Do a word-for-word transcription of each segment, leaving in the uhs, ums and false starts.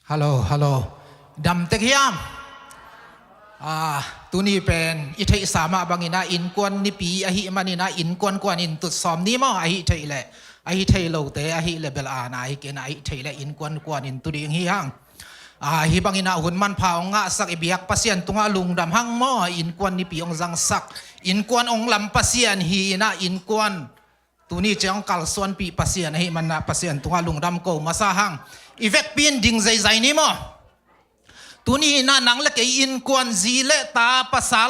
Hallo, hallo. Dam tek hiam? Ah, tuni pen i theihsa mah bangin ah innkuan nipi ahih manin ah innkuan kuanin tut sawm ni maw, ahi theih leh. Ahi thei lote ahih leh bel aana hi kei in ah, ahi theih leh innkuan kuanin tu ding hi hang. Ah, hih bangin ah hun manpha hong ngahsak i biak Pasian tungah lungdam hang maw, innkuan nipi hong zangsak, innkuan hong lam Pasian hi in ah, innkuan tuni ciang kalsuanpih Pasian ahih manin ah Pasian tungah lungdam ko masa hang. I vekpi in ding zeizai ni maw. Tuni in ah nang le kei innkuan, zi le ta, pasal,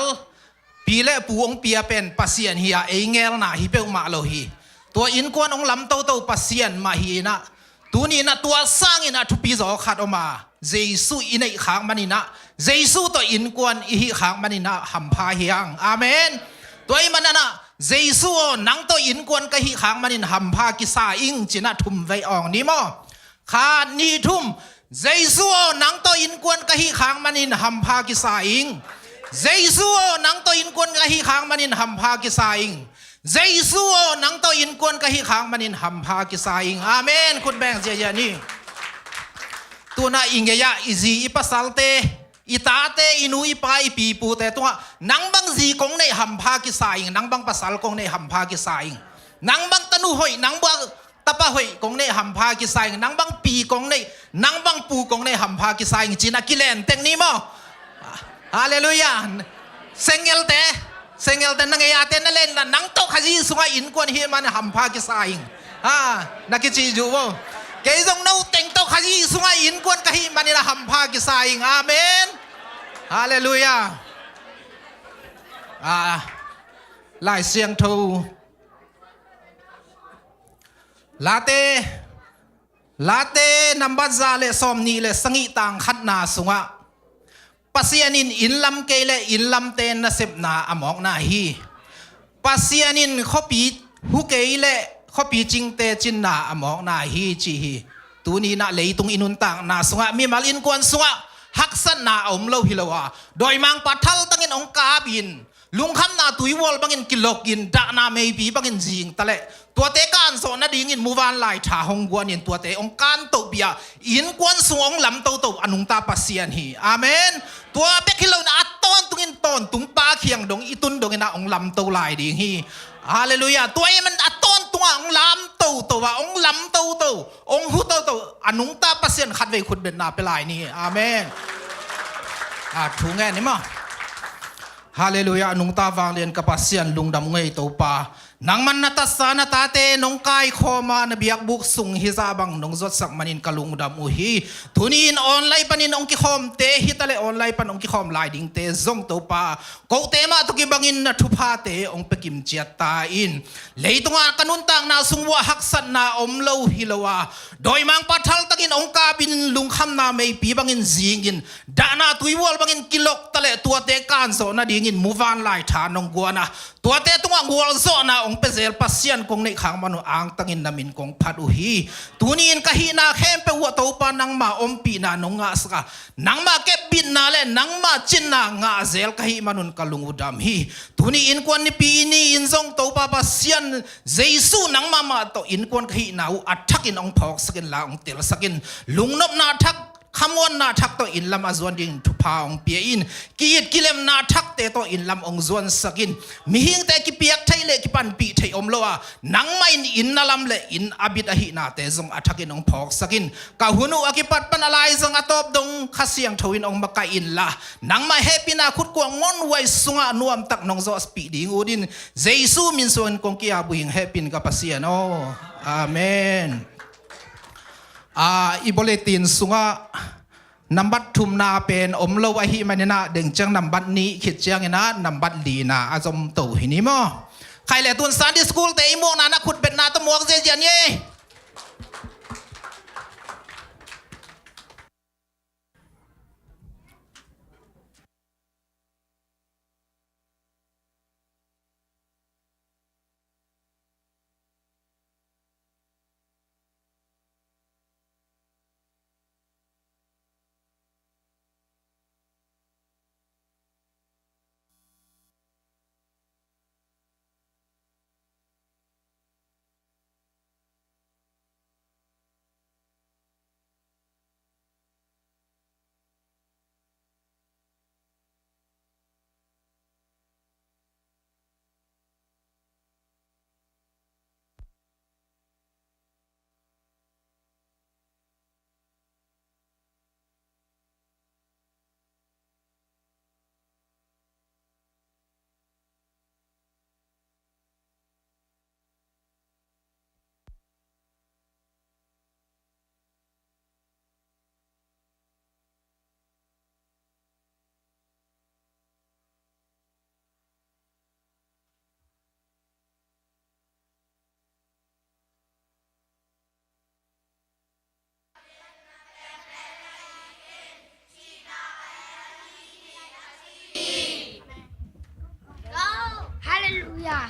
pi le pu hong pia pen Pasian hi a, ei ngelna hi peuhmah lo hi. Tua innkuan hong lam toto Pasian mah hi in ah, tuni in ah tua sangin ah thupi zaw khat om a, Jesu i neih khak manin ah, Jesu tawh innkuan i hih khak manin ah hampha hi hang. Amen. Tua ahih manin ah, Jesu aw, nang tawh innkuan ka hih khak manin hampha kisa ing, ci in ah thum vei awng ni maw. Khat, nih, thum. Jesu aw, nang tawh innkuan ka hih khak manin hampha kisa ing. Jesu aw, nang tawh innkuan ka hih khak manin hampha kisa ing. Jesu aw, nang tawh innkuan ka hih khak manin hampha kisa ing. Amen. Khut beng ziahziah ni. Tu in ah i ngei ah i zi i pasalte, i tate, i nu i pa, i pi i pute tungah nang bang zi kong neih hampha kisa ing, nang bang pasal kong neih hampha kisa ing. Nang bang tanu hoih, nang bang tapa hoih kong neih hampha kisa ing, nang bang pi kong neih, nang bang pu kong neih hampha kisa ing, ci in ah kilen tek ni maw. Halleluiah. Single te, single te, na ngei a te na len in ah, nang tawh Khrih Jesu sungah innkuan hih manin hampha kisa ing. Ha, na kici zu vo. Kei zong no teng tawh Khrih Jesu sungah innkuan ka hih manin ah hampha kisa ing. Amen. Halleluiah. Ah, Lai Siangtho Late, Late nambat za le sawmnih le sagih, tang khatna sungah, Pasian in inn lam kei le inn lamte nasepna a mawkna hi. Pasian in khuapi hu kei le khuapi cingte cinna a mawkna hi, ci hi. Tuni in ah leitung i nuntakna sungah, mimal innkuan sungah haksatna a om lo hi lo a, dawimangpa thaltangin hong kap in, lungkhamna tuivual bangin kilok in, dahna meipi bangin zing ta leh, tuate kan zawh nadingin muvanlai tha hong guan in, tuate hong kan tohpih a, innkuan sung hong lam toto a nungta Pasian hi. Amen. Tua bek hi lo in ah, a tawntungin tawntungpa kiang dong i tun dongin ah hong lam to lai ding hi. Halleluiah. Tua ahih manin a tawntungah hong lam toto a, hong lam toto, hong hu toto a nungta Pasian khatvei khutbetna pia lai ni. Amen. A thu ngen ni maw. Halleluiah. A nungta vanglian ka Pasian, lungdam ngei Topa. Nangman na tatsa na tate nong kaikhawm a, na biakbuk sung hizah bang nong zuatsak manin ka lungdam uh hi. Tuni in online panin hong kikhawmte hi ta leh, online pan hong kikhawm lai dingte zong Topa, kote mah tawh kibangin na thuphate hong pia kimciat ta in. Leitungah ka nuntakna sung uah haksatna om lo hi lo a, dawimangpa thaltangin hong kap in, lungkhamna meipi bangin zing in, dahna tuivual bangin kilok ta leh, tuate kan zawh nadingin muvanlai tha nong guan a, tuate tungah gualzawhna hong pia zel Pasian kong neih khak man uh angtangin na min kong phat uh hi. Tuni in ka hihna khempeuh uah Topa, nangma ompihna nong ngahsak a, nangma kepbitna le nangma cinna ngah zel ka hih man un ka lung uh dam hi. Tuni innkuan nipi ni in zong Topa Pasian Jesu nangmah mah tawh innkuan ka hihna uh a thakin hong phawksak inla, hong telsak in. Lungnopna thak, khamuanna thak tawh inn lam a zuan dingin thupha hong pia in. Ki-it kilemna thakte tawh inn lam hong zuansak in. Mihingte kipiak theih le kipanpih theih om lo a, nangmah in inn na lam le inn a bit ahihnate zong a thakin hong phawksak in. Ka hun uh a kipat pan a laizang a tawp dong Kha Siangtho in hong makaih inla, nangmah hehpihna khutkuang ngawnhuai sungah nuamtak nong zawhpih ding ut in, Jesu min suangin kong ki-ap uh hi ing, hehpihna ka Pasian aw. Amen. Ah, i bulletin sungah nambat thumna pen om lo ahih manin ah, deng ciang nambat nih khit ciangin ah nambat lina a zom to hi ni maw. Khai le tun Sunday school te i muakna na khutbetna tawh muak ziahziah ni. Yeah.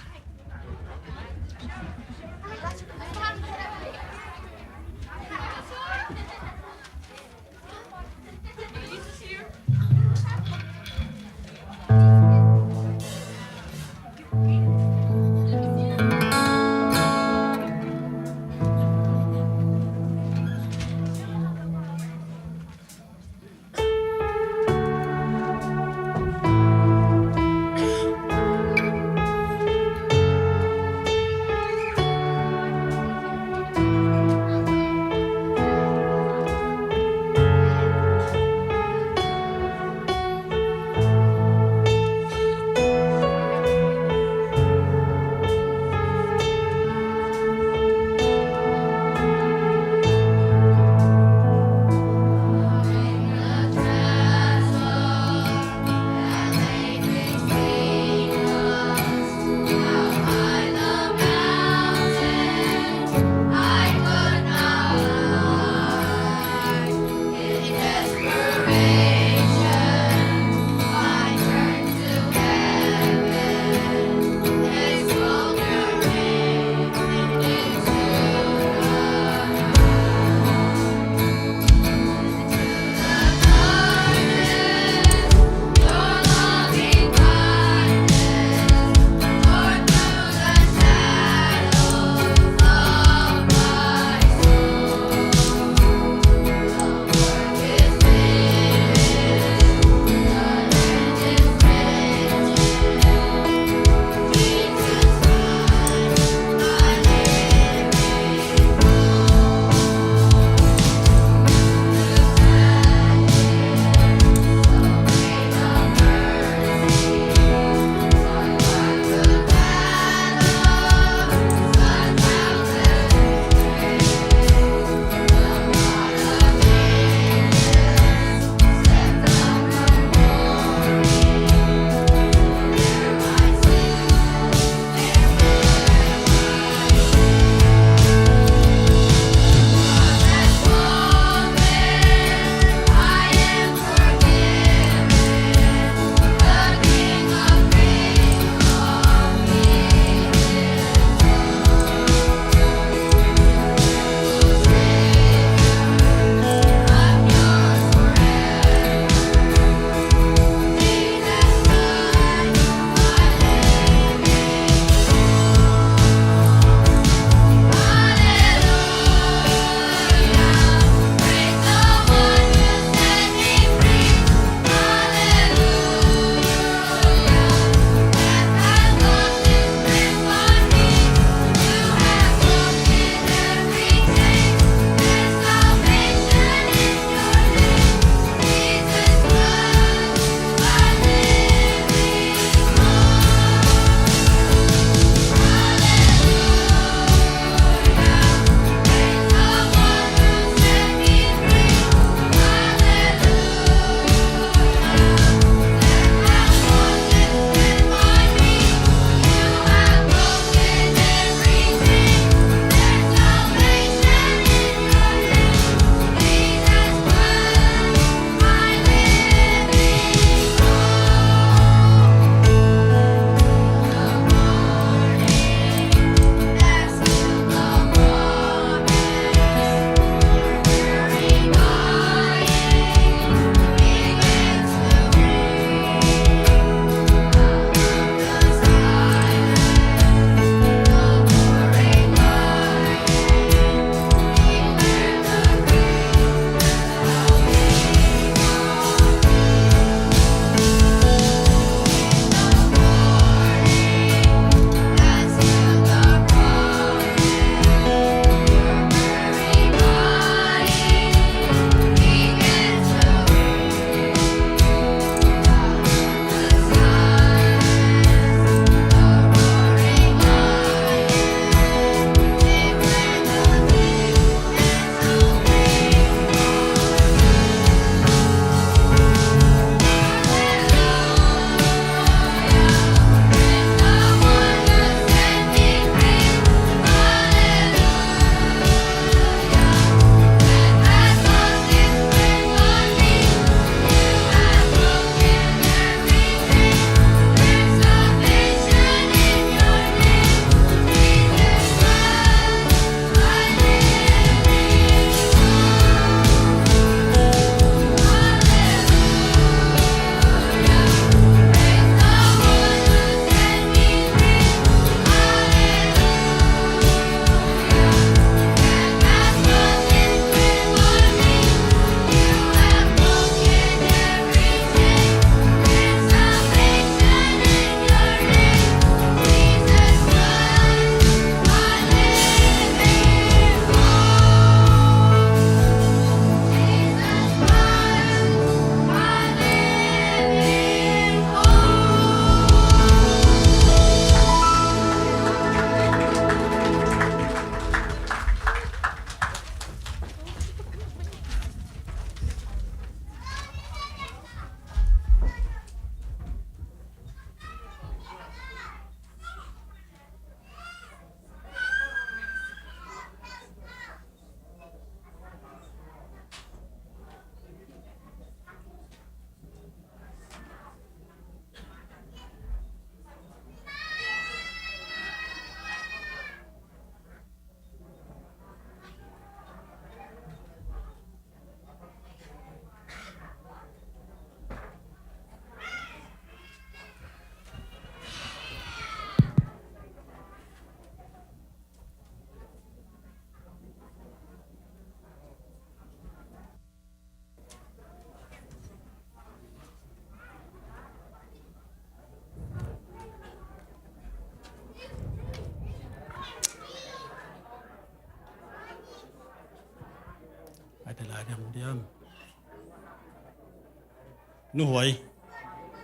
Nu Huai.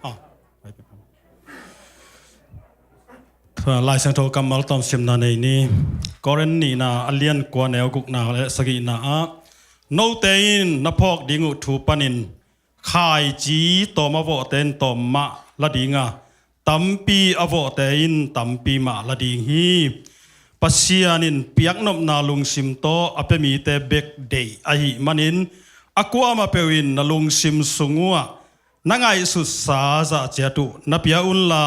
Ah. Lai Siangtho kammal tawm simna nei ni. Korin nihna a lian kua neu gukna le sagihna ah, note in na phawk ding uh thu panin khaici tawm a vawhte in tawm mah la ding a, tampi a vawhte in tampi mah la ding hi. Pasian in piaknopna lungsim tawh a pia mite bek deih ahih manin, a kuamah peuh in na lungsim sung uhah na ngaihsutsa zah ciat uh na pia unla,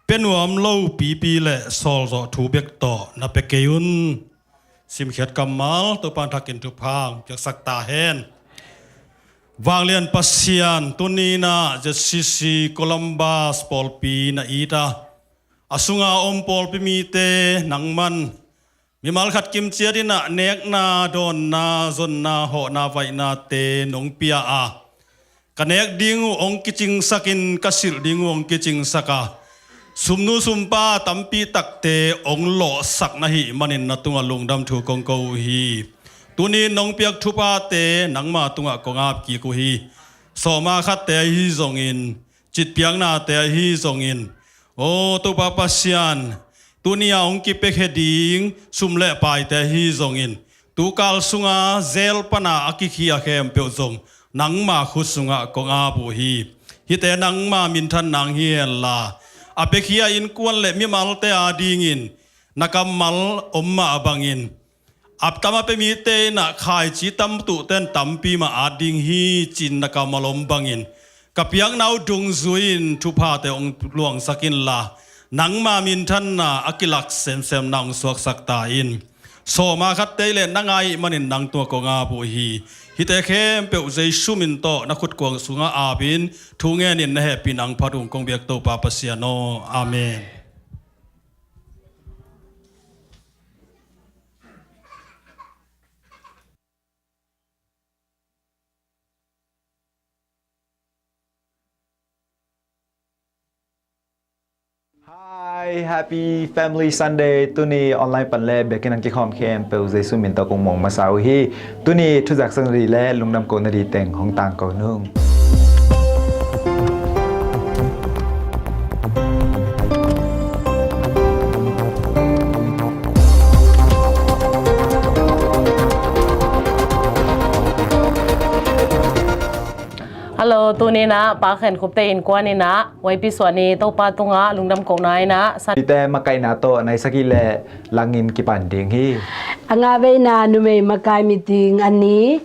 pia nuam lo pipi le sawlzawh thu bek tawh na pia kei un. Simkhiat kammal Topa in thakin thupha piaksak ta hen. Vanglian Pasian, tuni in ah Z C C Columbus pawlpi na it a, a sunga om pawlpi mite nangman mimal khat kimciat in ah nekna, dawnna, zonna, hawhna, vaihnate nong pia a, ka nek ding uh hong kicingsak in ka silh ding uh hong kicingsak a, sumnu sumpa tampi takte hong lawhsak na hih manin na tungah lungdam thu kong ko uh hi. Tuni nong piak thuphate nangma tungah kong ap kik uh hi. Sawma khatte ahi zongin, citpiaknate ahi zongin, aw Topa Pasian, tuni a hong kipiakhia ding sum le paite ahi zongin, tukal sunga zel pana a kikhia khempeuh zong nangma khut sungah kong ap uh hi. Hihte nangma minthan nang hi henla, a piakhia innkuan le mimalte adingin na kammal om mah bangin, a tam a pia mite in ah khaici tam tuhte in tampi mah at ding hi ci-in na kammal om bangin, ka piakna uh dungzui-in thuphate hong luangsak inla, nangma minthanna a kilak semsemna hong suaksak ta in. Sawma khatte le na ngai manin nang tungah kong ap uh hi. Hihte khempeuh Jesu min tawh na khutkuang sungah ap in, thu ngenin na hehpihna hong phat ung kong biak Topa Pasian aw. Amen. Hi, happy Family Sunday. Tuni online pan le biakinn ah kikhawm khempeuh Jesu min tawh kong muang masa uh hi. Tuni thuzak sang ri le lungdam ko na ri teng hong tangko nung. Hello, tuni in ah Pa Khen Khup te innkuan in ah Y P Suan i Topa tungah lungdam kohna in ah san. Pite makaihna tawh nai sagih le langin kipan ding hi. A nga veina numei makai meeting a ni,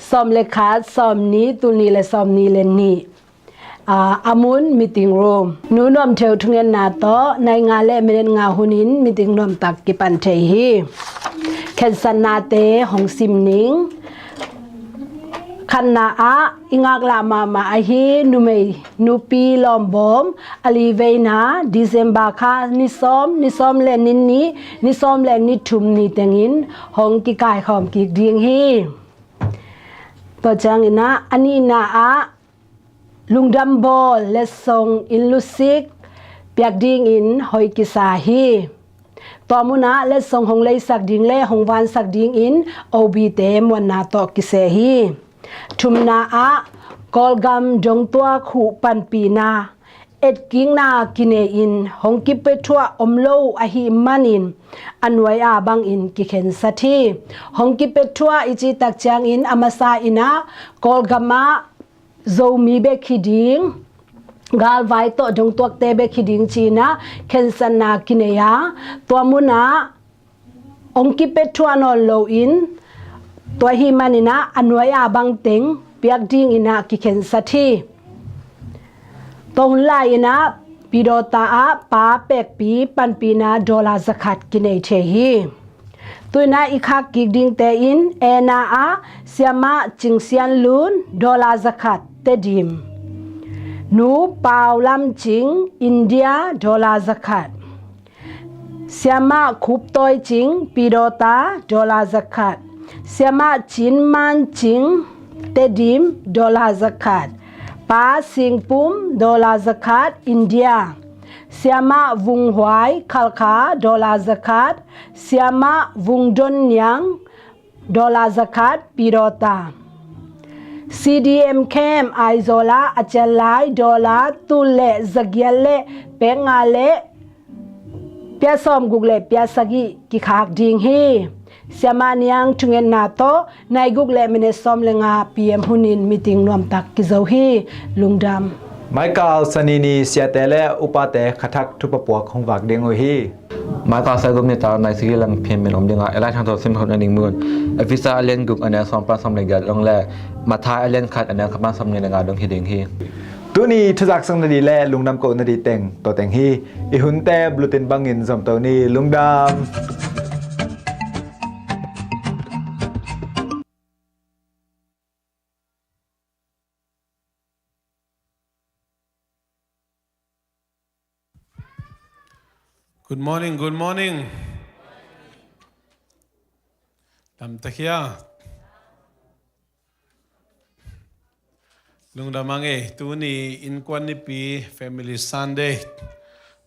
sawm le khat, sawm nih, tul nih le sawm nih le nih. A, a mun meeting room. Nu Nuam Theu thungetna tawh nai nga le minute nga hunin meeting nuamtak kipan thei hi. Khensatnate hong sim ning. Khatna ah i ngaklah mahmah ahi numei nupi lawmbawm a li veina December kha ni sawm, ni sawm le ni nih, ni sawm le ni thum ni tengin hong kikaikhawm kik ding hi. Tua ciangin ah a nihna ah lungdam bawl letsong inn lusik piak dingin hoi kisa hi. Tua munah letsong hong leisak ding le hong vansak dingin O B te muanna tawh kiseh hi. Thumna ah Kawlgam dongtuak huh panpihna etkikna kinei-in hong kipia thuah om lo ahih manin a nuai-a bangin kikhensat hi. Hong kipia thuah i cihtak ciangin a masa in ah Kawlgam ah Zomi bek hi ding, galvai tawh dongtuakte bek hi ding ci-in ah khensatna kinei a, tua munah hong kipia thuah nawn loin, tua ahih manin ah a nuai-a bangteng piak dingin ah kikhensat hi. Tua hun lai-in ah Pidawta ah pa pekpi panpihna dollar zakhat kinei thei hi. Tu-in ah i khak kik dingte in, A na ah Siamah Cing Sian Lun dollar zakhat Tedim. Nu Pau Lam Cing, India, dollar zakhat. Siamah Khup Tawi Cing, Pidawta, dollar zakhat. Siamah Cin Man Cing, Tedim, dollar zakhat. Pa Sing Pum, dollar zakhat, India. Siamah Vung Huai, Khalkha, dollar zakhat. Siamah Vung Don Niang, dollar zakhat, Pidawta. C D M camp Aizawl ah a cial lai dollar tul le zagiat le pek nga le pia sawmguk le pia sagih kikhak ding hi. Siamah Niang thungetna tawh nai guk le minute sawm le nga P M hunin meeting nuamtak kizo hi. Lungdam. Maikal Sani ni siate le upate khathak thupha puak hong vak ding uh hi. Maikal Saigum ni ta nai sagih lang P M in om ding a, Elai Thangthaw sim khop na ding mun. Efesa a lian guk a neu sawm pan sawm le giat long le Mathai a lian khat a neu khat pan sawm ni le nga dong hi ding hi. Tuni thuzak sang na di le lungdam ko na di teng to teng hi. I hunte blutin bangin zomto ni. Lungdam. Good morning, good morning. Lamtakia. Lungdam a ngei, tuni innkuan nipi, Family Sunday.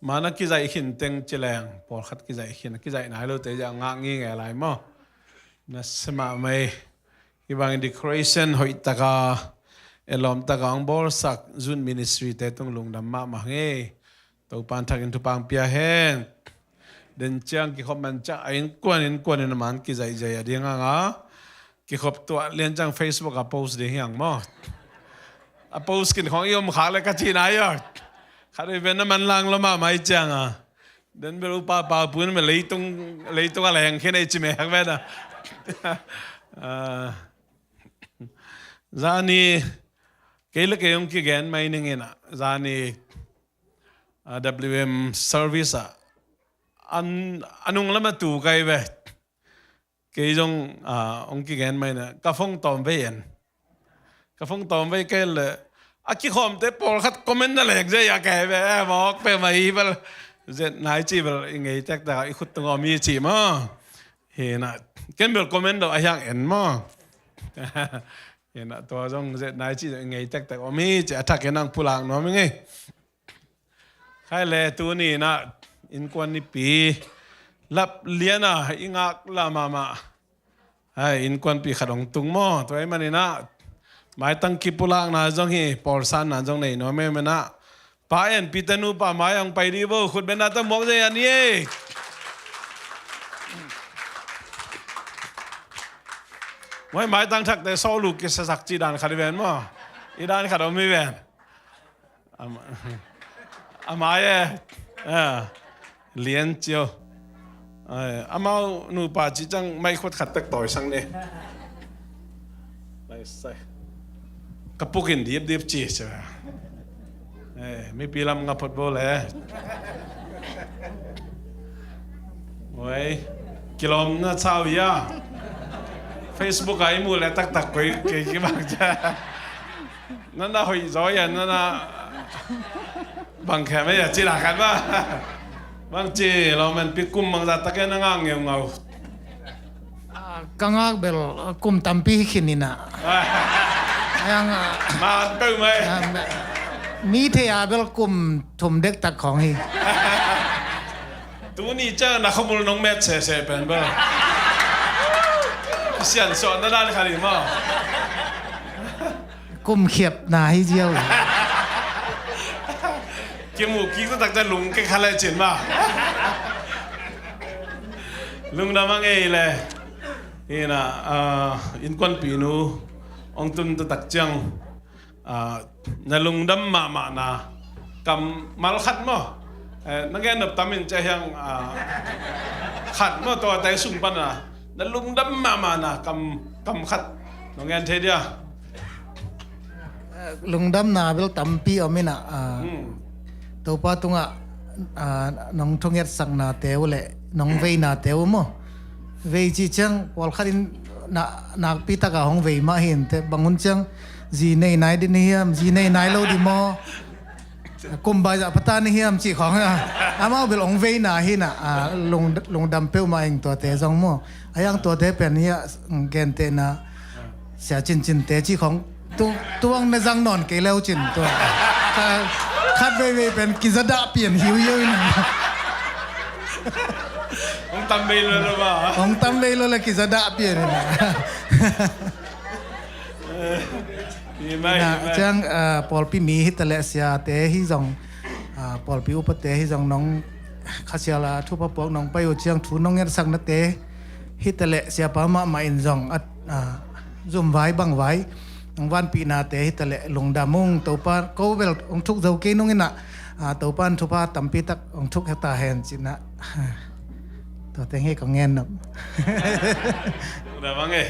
Mana kizaih khin teng ci leng, pawlkhat kizaih khin, kizaih nai lote zia ngak ngi nge lai maw. Na sema mai, kibang decoration hoih taka, elawm taka ang bawlsak, Zun Ministry te tung lungdam mahmah ngei. Topan thakin thupang pia hen. Den ciang kikhop man ciang a innkuan innkuan in a man kizaihzaih a ding hanga. Kikhop tuah lian ciang Facebook a post ding hiang maw. A post kin khong i om khak le ka cihna ia. Khat ui ven na man lang lo mahmah i cianga. Den bel upa pa pun me leitung leitung a leng khin ei ci me hak ven a. Zani kei le kei ong kigen mai ning ina. Zani W M service ah a nung lama tu kai ve. Kei zong ong kigen mai na ka phone tawm vei en. Ka phone tawm vei kei le a kikhawmte pawlkhat comment na lek zei a kai ve. Mawk pe mai bel zet nai ci bel i ngei tektek a i khut tung om i ci maw. Hina ken bel comment do a hiang en maw. Hina tua zong zet nai ci i ngei tektek om i ci a thak en ang pulak nuam i ngei. Khai le tuni inah innkuan nipi lap liana i ngak la mahmah. Hai innkuanpi khat hong tung maw tua i maninah maitang kipulakna zong hi pawlsanna zong nei nuam e menah. Pa en pite nupa mai hong pai di bo khut benna ta muak zei an hi ei. Moi maitang thakte sawlu kisasak ci dan khat i ven maw. I dan khat om i ven. A mai e. Lian cio. Amau nupa ci ciang mai khuat khat tek tawi sang ni. Ka pukin dipdip ci cio. Mipi lam nga phot bo le. Oi. Kilawmna sau ia. Facebook a i mu le taktak koi kei kibang cia. Nana hoih zaw ia nana bang khem ia ci lakat ba. Bang ci lawmen pi kum bangza tak ia na ngak ngeungau. Ka ngak bel kum tampi hi khin ina. Ayang man peuh mai. Mi thei a bel kum thum dektak khawng hi. Tuni ciang na khomul nong met sese pen bel. Sian sawh na dan kha ni maw. Kum khiapna hi ziau. Kimu kik taktak ciang lung kekha le cin maw. Lungdam a ngei le. Hina innkuanpinu ong tun taktak ciang na lungdam mahmahna kam mal khat maw. Na gen nop tamin cia hiang khat maw tua tai sung pana na lungdam mahmahna kam kam khat nong gen thei dia. Lungdamna bel tampi om ina. Topa tungah nong thungetsaknate uh le nong veinate uh maw. Vei ci ciang pawlkhat in nakpi taka hong vei mah hinte bang hun ciang zi nei nai di ni hiam zi nei nai lo di maw. Kum bai zah pata ni hiam ci khawng amau bel hong veina hina. Lungdam peuhmah ing tuate zong maw. A yang tuate pen hi a gentehna sia cincinte ci khawng tuang na zang nawn kei leu cin tua khat veivei pen kizadah pian hiuhiu in. Hong tam vei lo le ba hong tam vei lo le kizadah pian in. Ina ciang, ah, pawlpi mi hi ta leh siate hi zong, ah, pawlpi upate hi zong nong khasial a thupha puak nong pai uh ciang thu nong ngetsaknate hi ta leh siapa mahmah in zong a, ah, zumvai bangvai nong vanpihnate hi ta leh lungdam ung. Topa ko bel hong thuk zo kei nung ina, ah, Topa in thupha tampi tak hong thuk heta hen cina. Tua teng hi kong ngen nop. Lungdam ang e.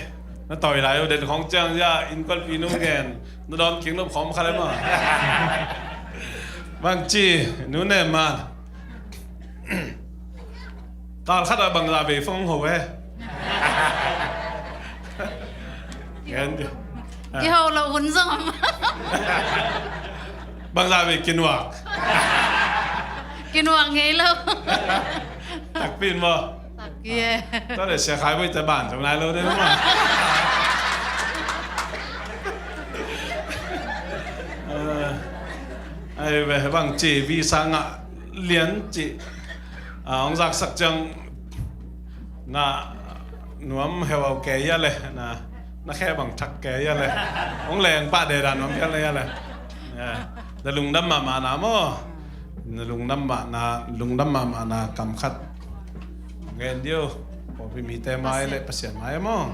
Na tawi lai uh den khong ciang zia innkuanpi nu ngen na dawn kik nop khawm kha le maw? Bangci nu Nem Man. Kal khat ah bangzah vei phone ho e. Ngen di. Kiho lo hun zong om. Bangzah vei kinuak. Kinuak ngei lo. Takpi in maw? Takpi e. Tua le sia khai boi ta ban zong nai lo de maw? Eh, ai ve bangci visa ngah lian ci. Ah, hong zaksak ciang na nuam heuhau kei ia le na, na khe bang thak kei ia le. Hong leng pah de dan nuam kei ia le. Na lungdam mahmah na maw? Na lungdam mahmah na, lungdam mahmah na kam khat ngen diu. Pawlpi mite mai le Pasian mai maw?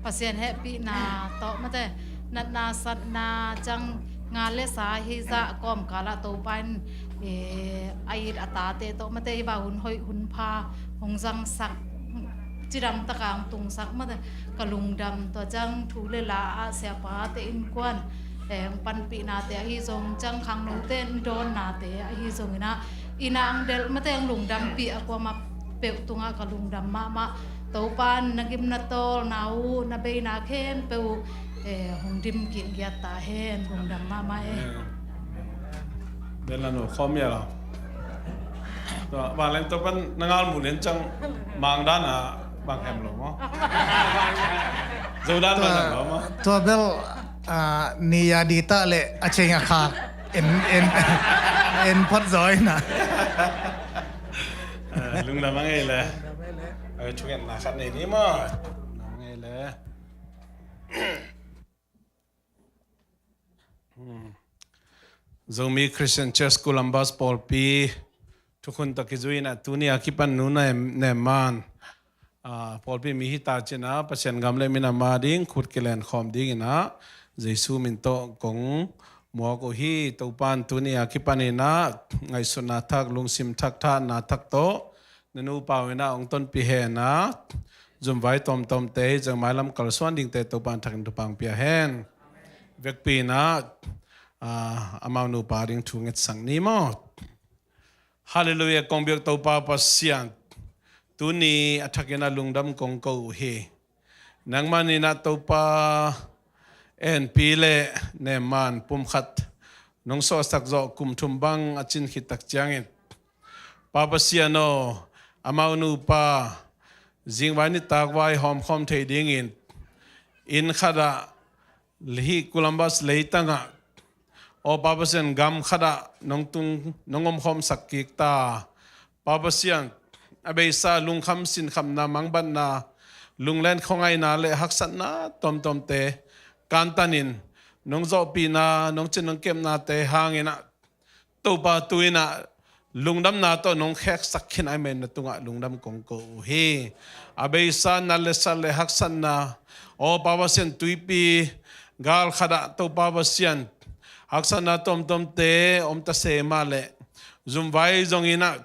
Pasian hehpihna tawh mate natna satna ciang nga le sa hi zah kawmkal ah Topa in, eh, a it a tate tawh mate hi bah hun hoih hun pha hong zangsak cidam taka hong tungsak mate ka lungdam. Tua ciang thu le la ah siapate innkuan, eh, hong panpihnate ahi zong ciang khangnote in dawnnate ahi zong ina ina ang delh mate ang lungdampih a kuamah peuh tungah ka lungdam mahmah. Topa in na gim na tawlna uh na beina khempeuh uh, eh, hong dim kik giat ta hen. Lungdam mahmah e. Bel la no khawm ia lo. Tua Vanleng Topa in na ngal mu lian ciang Mang dan a bang hem lo maw? Zo dan bang hem lo maw? Tua bel, ah, ni a di ta le a ceng a khak en, en, en phot zaw ina. Eh, lungdam a ngei le. Eh, thungetna khat nei ni maw? Lungdam a ngei le. Hmm. Zomi Christian Church Columbus pawlpi thukhun tawh kizui ina tuni a kipan nu Nem, Nem Man, ah, pawlpi mi hi ta cina Pasian gam le minam a ding khut kilen khawm ding ina Jesu min tawh kong muak uh hi. Topa in tuni a kipan ina ngaihsutna thak, lungsim thak, thahatna thak tawh na nupa uh ina hong tonpih hen a, zumvai tawmtawmte hi zong mailam kalsuan dingte Topa in thakin thupha hong pia hen. Vekpi ina, ah, amau nupa ding thu ngetsak ni maw? Halleluiah, kong biak Topa Pasian. Tuni a thakin a lungdam kong ko uh hi. Nangman ina Topa Enpi le Nem Man pumkhat nong suahsak zawh kum thum bang a cin khit tak ciangin Pa Pasian aw, amau nupa zingvai nitak vai hawmkhawm thei dingin inn khatah hih Columbus leitangah, aw Pa Pasian, gam khatah nong tung, nong omkhawmsak kik ta. Pa Pasian, a beisa lungkham sinkhamna, mangbatna, lunglen khuangaihna le haksatna tawmtawmte kantanin nong zawhpihna, nong cin nong kepnate hangin ah Topa tu-in ah lungdamna tawh nong kheksak khin ahih manin na tungah lungdam kong ko uh hi. A beisa nat le sat le haksatna, aw Pa Pasian, tuipi gal khatah Topa Pasian, haksatna tawmtawmte om ta se mah leh zumvai zongin ah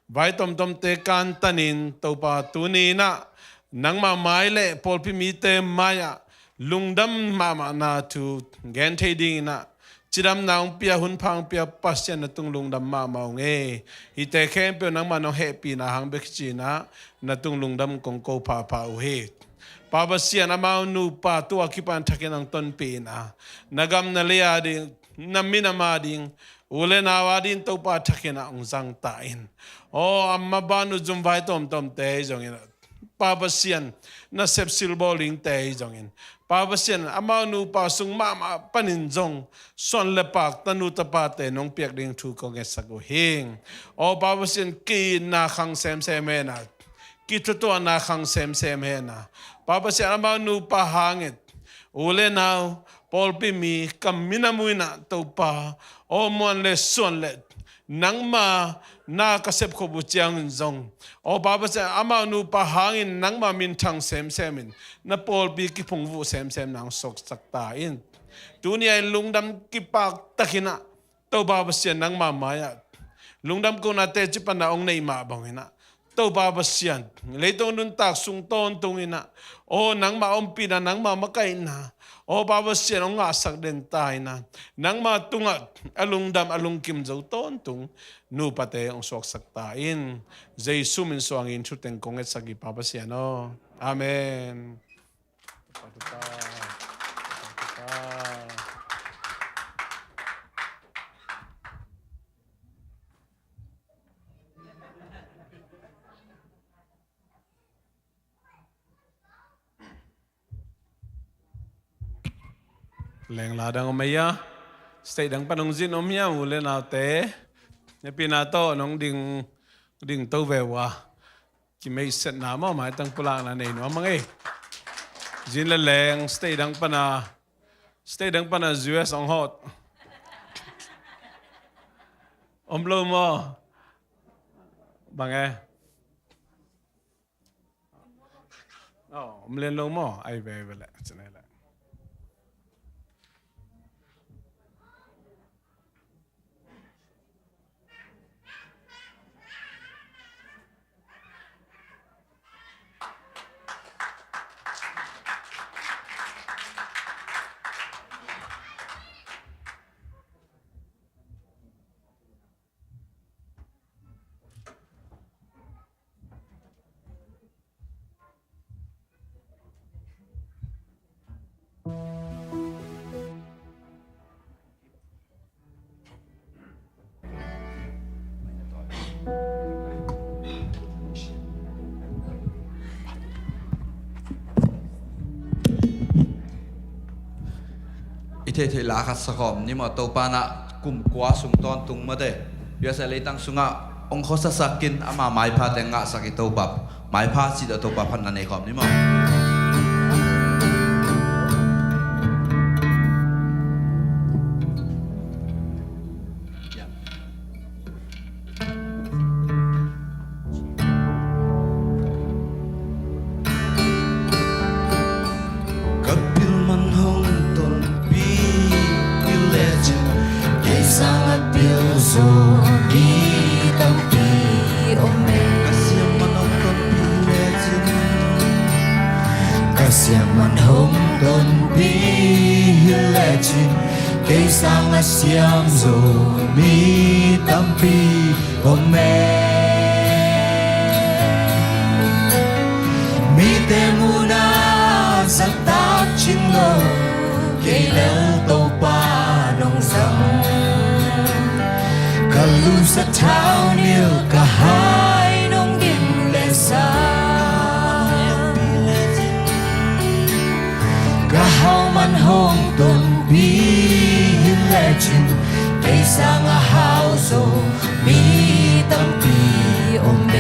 vai tawmtawmte kantanin Topa tuni-in ah nangmah mai le pawlpi mite mai-ah lungdam mahmahna thu gen thei dingin ah cidamna hong pia, hun pha hong pia Pasian na tung lungdam mahmah ung e. Hihte khempeuh nangmah nong hehpihna hang bek hi ci-in ah na tung lungdam kong ko phapha uh hi. Pa Pasian, amau nupa tu-a kipan thakin hong tonpih in ah na gam na lei a ding, na minam a ding, u le nau a ding Topa thakin ah hong zang ta in. Aw, a maban uh zumvai tawmtawmte hi zongin ah Pa Pasian, na sepsil bawl dingte hi zongin, Pa Pasian, amau nupa sung mahmah panin zong suan le pak tanu tapate nong piak ding thu kong ngetsak uh hi. Aw Pa Pasian, ki-itna khang semsem hen ah, kithutuahna khang semsem hen ah, Pa Pasian, amau nupa hangin u le nau, pawlpi mi ka minam uh in ah Topa, aw muan le suan le nangma na ka sepkhop uh ciangin zong, aw Pa Pasian, amau nupa hangin nangma minthang semsem in na pawlpi kiphungvuh semsem na hong suaksak ta in. Tuni-a in lungdam kipaktak in ah Topa Pasian, nangma mai-ah lungdam kohna teci panna hong neih mah bangin ah, Topa Pasian, leitung nuntak sung tawntung in ah, aw nangma ompihna, nangma makaihna, aw Pa Pasian, hong ngahsak den ta in ah, nangma tungah a lungdam a lungkim zo tawntung nupate hong suaksak ta in. Jesu min suangin thuteng kong ngetsak hi, Pa Pasian aw. Amen. Lengla dang om ei a, stage dang pan hong zin om hiam, u le naute? Hehpihna tawh nong ding, ding to ve uh a. Kimeihsetna maw, maitang pulakna nei nuam hang ei. Zin le leng, stage dang pana, stage dang pana U S hong hawh. Om lo maw? Bang e? Aw, om lian lo maw? Ai ve, ai ve leh, ci nei leh. I theihtheih la khat sa khawm ni maw, Topa in ah kum kua sung tawntung mate, U S A leitang sungah hong khuasasak in ama maiphate ngahsak i Topa, maipha cih tawh Topa phatna nei khawm ni maw. Ka pil man hong tonpih hi lecin, kei sangah pil zo mi tampi om e. Ka siam man hong tonpih hi lecin, ka siam man hong tonpih hi lecin, kei sangah siam zo mi tampi om e. Mite muhna zahtak cing lo, kei lel Topa nong zang. Ka lusa thaunil ka hai nong dim le sa, ka hau man hong tonpih hi lecin, kei sangah hau zo mi tampi om e.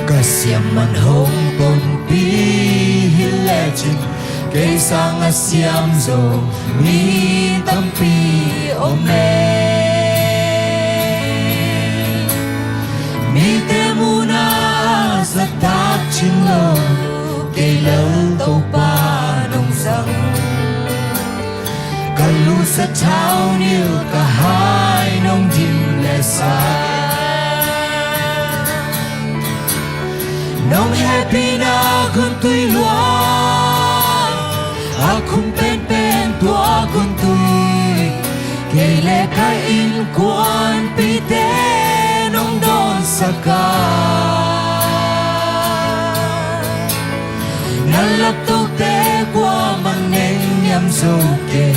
Ka siam man hong tonpih hi lecin, kei sangah siam zo mi tampi om e. Mite muhna zahtak cing lo, kei lel Topa nong zang. Ka lusa thaunil ka hai nong dim le sa, nong hehpihna guntui luang, a khum penpen tua guntui, kei le ka innkuanpihte nong dawnsak a, na laptote kuamah nengniam zo kei,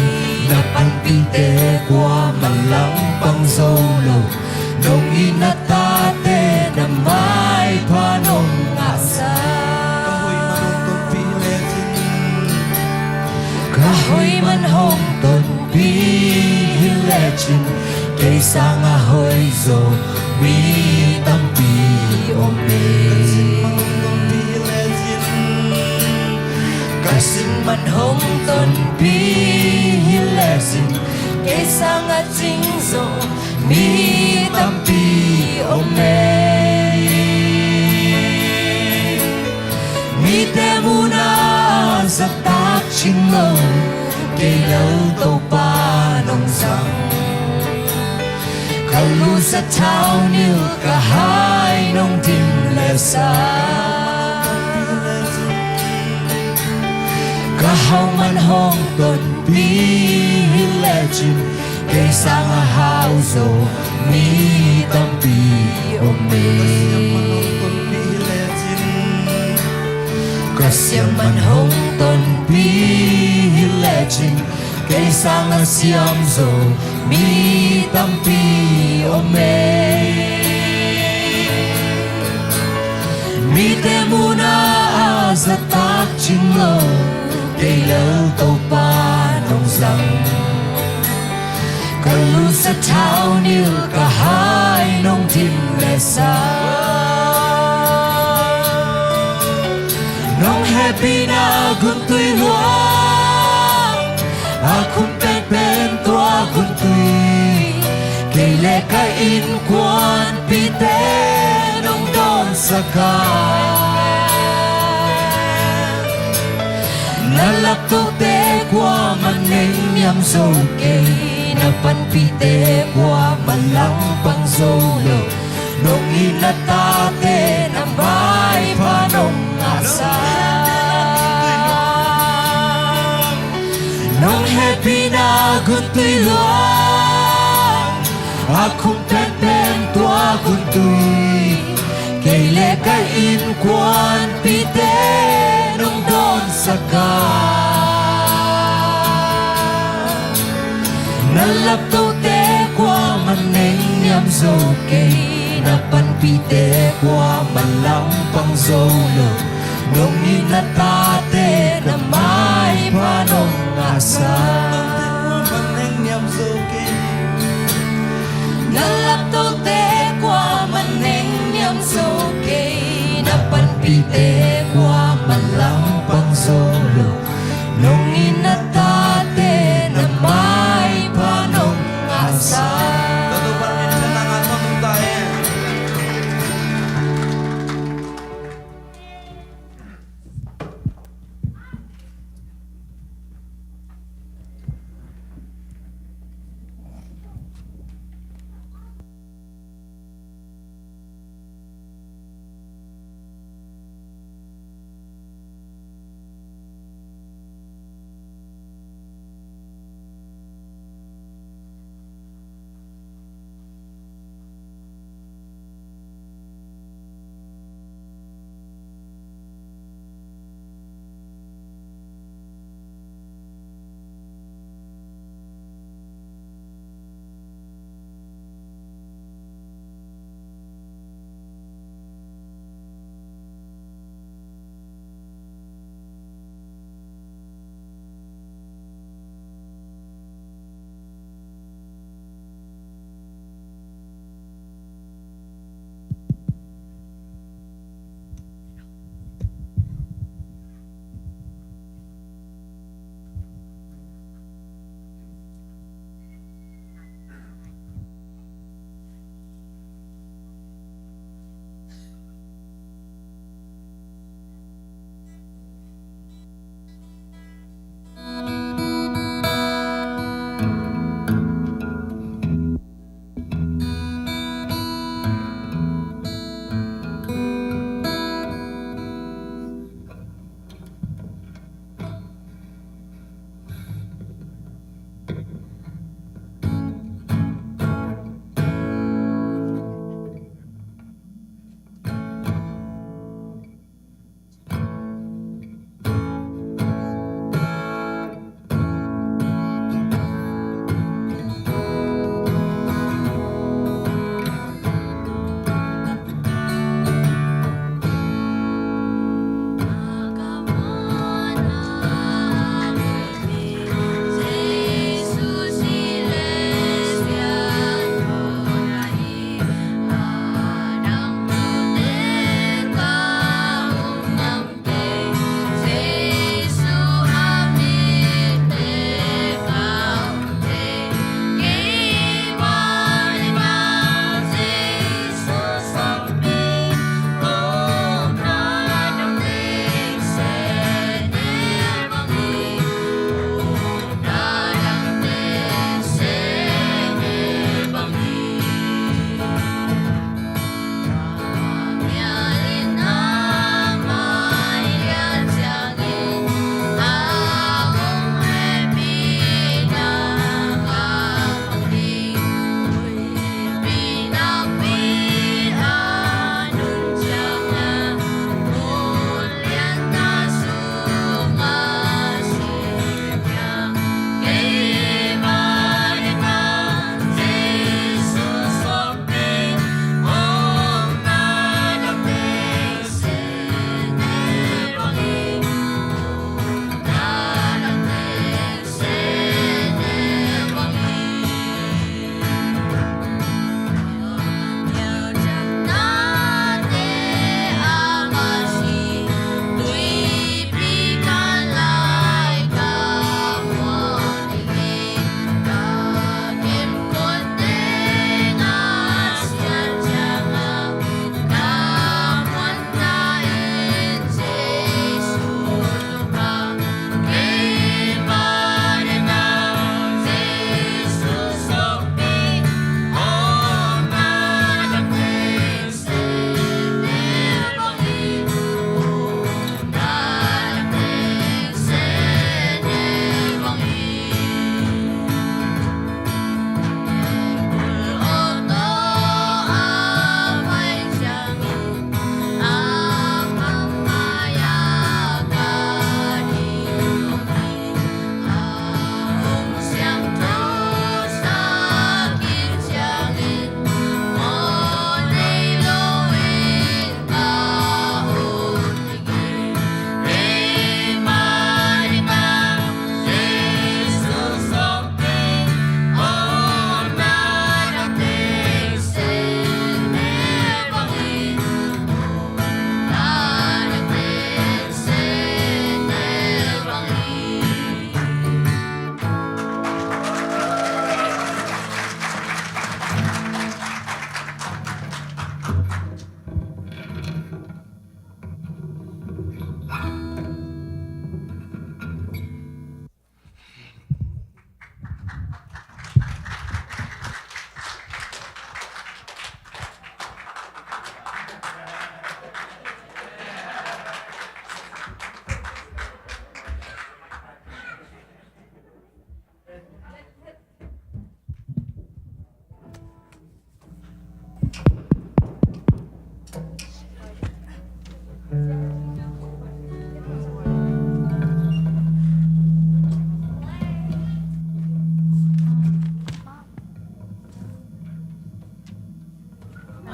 na panpihte kuamah langpang zo lo, nong it na tate na maipha nong ngahsak. Ka hoih man hong tonpih lecin, ka hoih man hong tonpih hi lecin, kei sangah hoih zo mi tampi om e. Ka siam man hong tonpih hi lecin, kei sangah cing zo mi tampi om ei. Mite muhna ah zahtak cing lo, kei lel Topa nong zang. Ka lusa thaunilh ka hai nong dim leh sa, ka hau man hong tonpih hi lecin, kei sangah hau zo mi tampi om ei. Ka siam man hong tonpih hi lecin, kei sangah siam zo mi tampi om ei. Mite muhna ah zahtak cing lo, kei lel Topa nong zang. Ka lusa thaunilh ka hai nong dim leh sa, nong hehpihna guntui luang, a khum penpen tua guntui, kei leh ka innkuanpihte nong dawnsak a, na laptohte kuamah nengniam zo kei, na panpihte kuamah langpang zo lo, nong it na tate na maipha nong ngahsak. Nong hehpihna guntui luang, a khum penpen tua guntui, kei leh ka innkuanpihte nong dawnsak a, na laptohte kuamah nengniam zo kei, na panpihte kuamah langpang zo lo, nong it na tate na maipha nong ngahsak. Na laptohte kuamah nengniam zo kei, na panpihte kuamah langpang zo lo, nong it na tate na maipha nong ngahsak.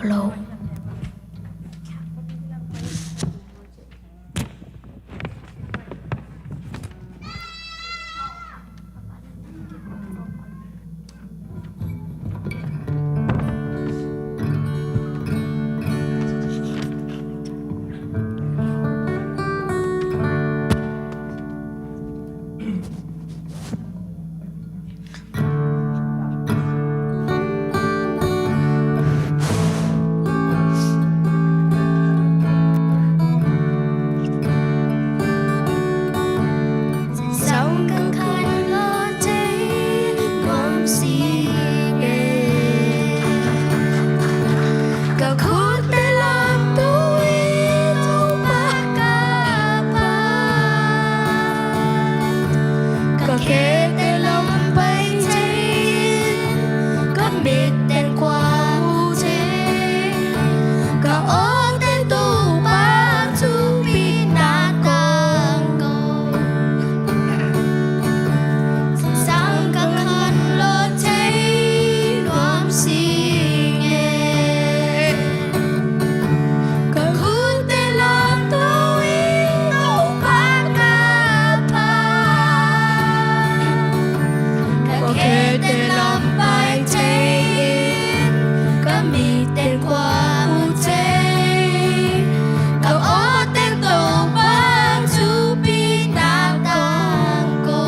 Hello. Ka khe teng lam pai thei in, ka mit teng kua mu thei, ka aw teng Topa thupi na kong ko. Sang ka khan lo thei nuam sing e. Ka khut teng lamto in Topa ka phat. Ka khe teng lam pai thei in, ka mit teng kua mu thei, ka aw teng Topa thupi na kong ko.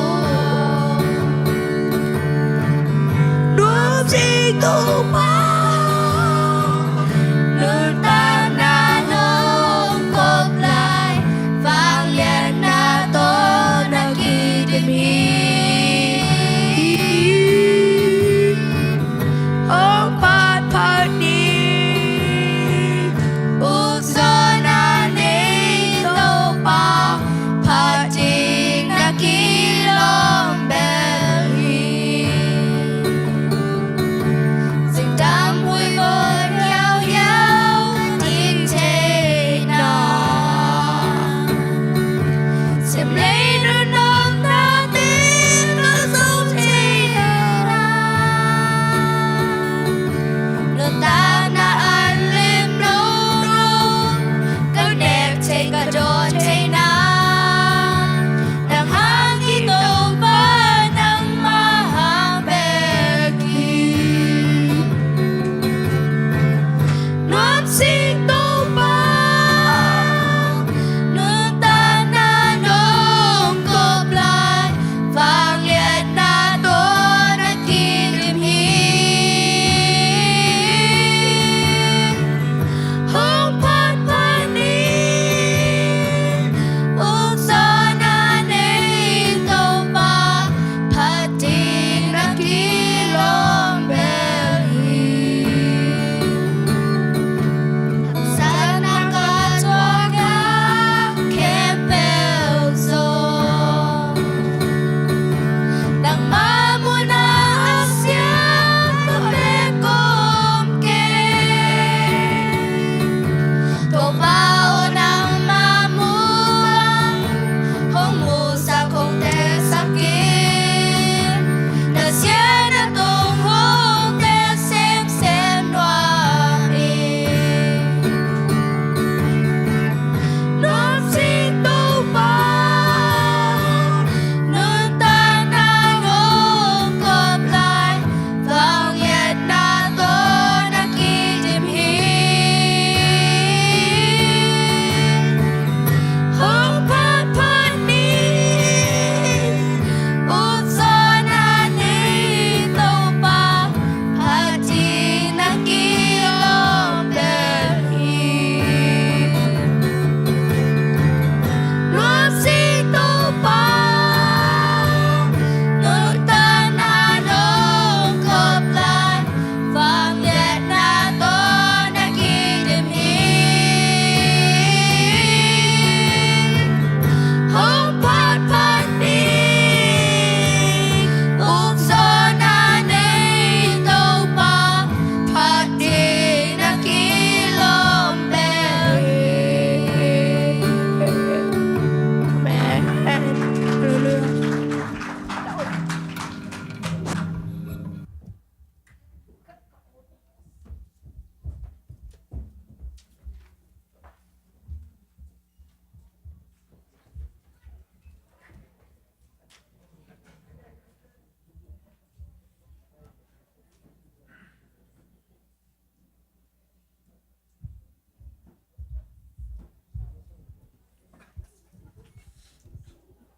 Nuam sing Topa, nuntakna nong kop lai, vangliatna tawh na kidim hi. Hong phat phat ni, ukzawhna nei Topa, phat ding na kilawm bel hi. Zingdam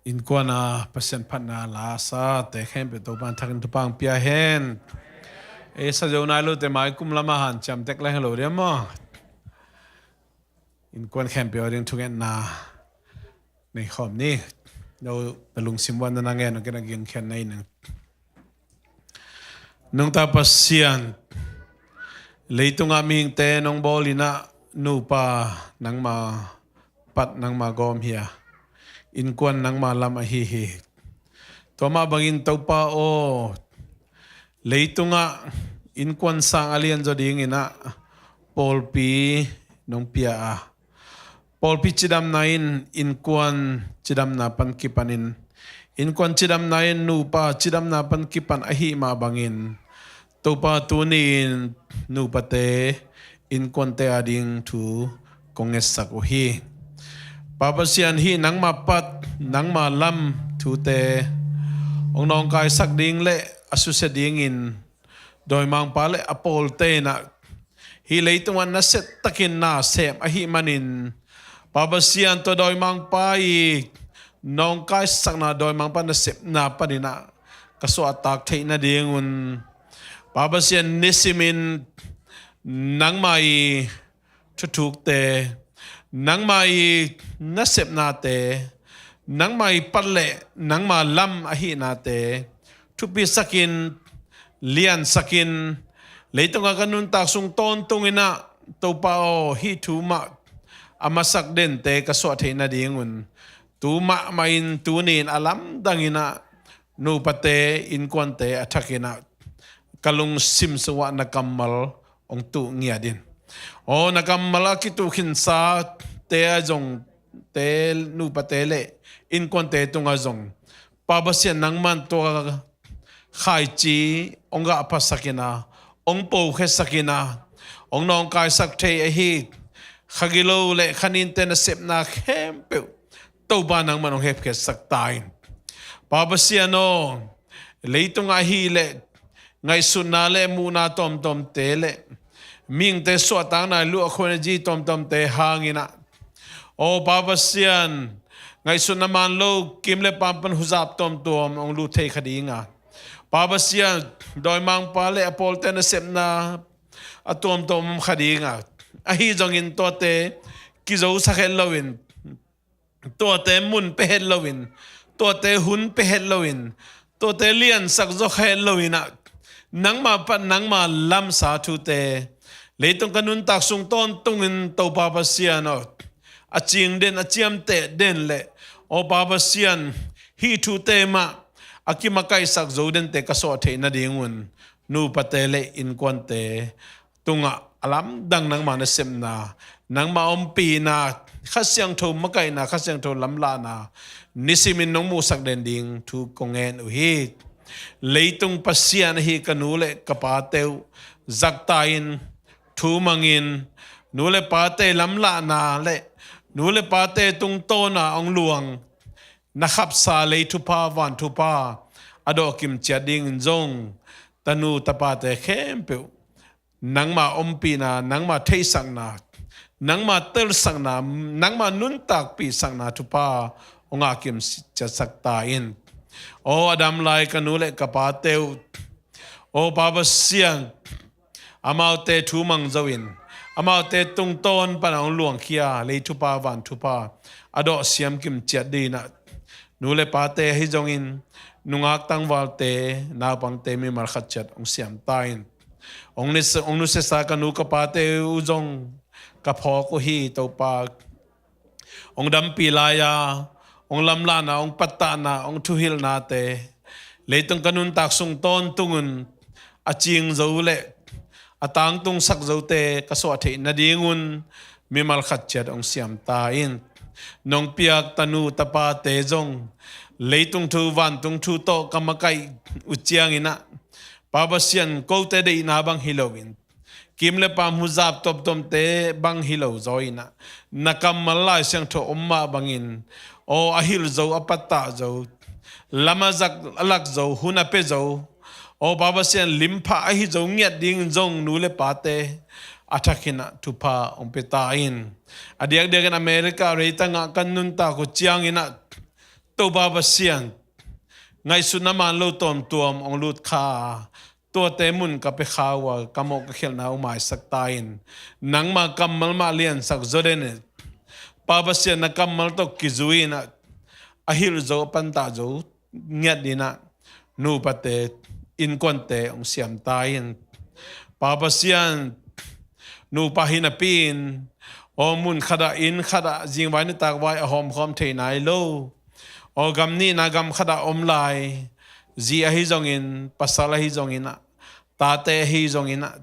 Innkuan a Pasian phatna la sa te khempeuh Topa'n thakin thupha hong pia hen. Ei sa zo nai lote mai kum lamah hanciam tek leng hi lo diam maw? Innkuan khempeuh a ding thungetna nei khawm ni. No, na lungsim uah na ngen uh kei na gingkhian nei ning. Nungta Pasian, leitungah mihingte nong bawl in ah, nupa nangma pat nangma gawm hi a, innkuan nangma lam ahi hi. Tua mah bangin Topa aw, leitungah innkuan sang a lianzaw dingin ah pawlpi nong pia a, pawlpi cidamna in innkuan cidamna pan kipanin, innkuan cidamna in nupa cidamna pan kipan ahih mah bangin, Topa, tuni-in nupate innkuante ading thu kong ngetsak uh hi. Pa Pasian, hih nangma pat nangma lam thute hong nawngkaisak ding le a susia dingin dawimangpa le a pawlte in ah hih leitungah nasettakin na sem ahih manin, Pa Pasian, tua dawimangpa i nawngkaisakna, dawimangpa nasepna panin ah ka suahtak theih nadingun, Pa Pasian, nisimin nangma i thuthukte, nangma i nasepnate, nangma i pat le nangma lam ahihnate thupisakin, liansakin, leitungah ka nuntak sung tawntungin ah, Topa aw, hih thu mah a masak dente ka suah theih nadingun, tu mahmah in tuni-in a lamdangin ah nupate innkuante a thakin ah ka lungsim sungah na kammal hong tuh ngiat in. Aw, na kammal a kituh khinsate a zongte, nupate le innkuante tungah zong, Pa Pasian, nangman tua khaici hong gahphasakin ah, hong pokhiasakin ah, hong nawngkaisak thei ahi kha gilo le kha ninte nasepna khempeuh Topa nangman hong hepkhiatsak ta in. Pa Pasian aw, leitungah ahih leh ngaihsutna le muhna tawmtawmte le mihingte suahtakna luahkhuaina zi tawmtawmte hangin ah, aw Pa Pasian, ngaihsutna man lo kim le pam pan huzap tawmtawm hong lut thei kha ding a, Pa Pasian, dawimangpa le a pawlte nasepna a tuamtuam om kha ding a, ahi zongin tuate kizosak het loin, tuate mun pia het loin, tuate hun pia het loin, tuate liansak zaw het loin ah, nangma pat nangma lamsa thute leitung ka nuntak sung tawntungin Topa Pasian aw, a cing den, a ciamteh den le, aw Pa Pasian, hih thute mah a kimakaihsak zo dente ka suah theih nadingun nupate le innkuante tungah a lamdang nangma nasepna, nangma ompihna, Kha Siangtho makaihna, Kha Siangtho lamlahna nisimin nong muhsak den ding thu kong ngen uh hi. Leitung Pasian ahi ka nu le ka pate uh zakta in, thumangin, nu le pate lamlahna le nu le pate tungtawna hong luang na khapsa lei thupha, van thupha a dawhkim ciat dingin zong tanu tapate khempeuh nangma ompihna, nangma theihsakna, nangma telsakna, nangma nuntakpihsakna thupha hong ngahkim ciatsak ta in. Aw, a dam lai ka nu le ka pate uh, aw Pa Pasian, amaute thumang zo in, amaute tungtawn pana hong luangkhia lei thupha, van thupha a dawh siamkim ciat dingin ah, nu le pate ahi zongin nungak tangvalte, naupangte mimal khat ciat hong siam ta in. Hong nusiasa ka nu ka pate uh zong ka phawk uh hi Topa. Hong dampih lai-a hong lamlahna, hong pattahna, hong thuhilhnate leitung ka nuntak sung tawntungun a cing zo le a tangtungsak zote ka suah theih nadingun mimal khat ciat hong siam ta in. Nong piak tanu tapate zong leitung thu vantung thu tawh ka makaih uh ciangin ah, Pa Pasian, kote deihna bang hi loin, kim le pam huzap tawmtawmte bang hi lo zaw in ah, na kammal Lai Siangtho om mah bangin, aw, a hilh zo, a pattah zo, lam a zak, a lak zo, hun a pia zo, aw Pa Pasian, limphah ahi zo ngiat dingin zong nu le pate a thakin ah thupha hong pia ta in. A diakdiakin America reitangah kan nuntak uh ciangin ah, Topa Pasian, ngaihsutna man lo tuamtuam hong lut kha a, tuate mun ka pia kha uh a, ka mawh ka khialhna uh maisak ta in. Nangma kammal mah liansak zaw den in. Pa Pasian, na kammal tawh kizui in ah, a hilh zo, a pantah zo ngiat in ah, nupate, innkuante hong siam ta in. Pa Pasian, nupa hi napi in, aw, mun khat ah, inn khat ah, zingvai nitak vai a hawmkhawm thei nai lo. Aw, gam nihna gam khat ah om lai, zi ahi zongin, pasal ahi zongin ah, tate ahi zongin ah,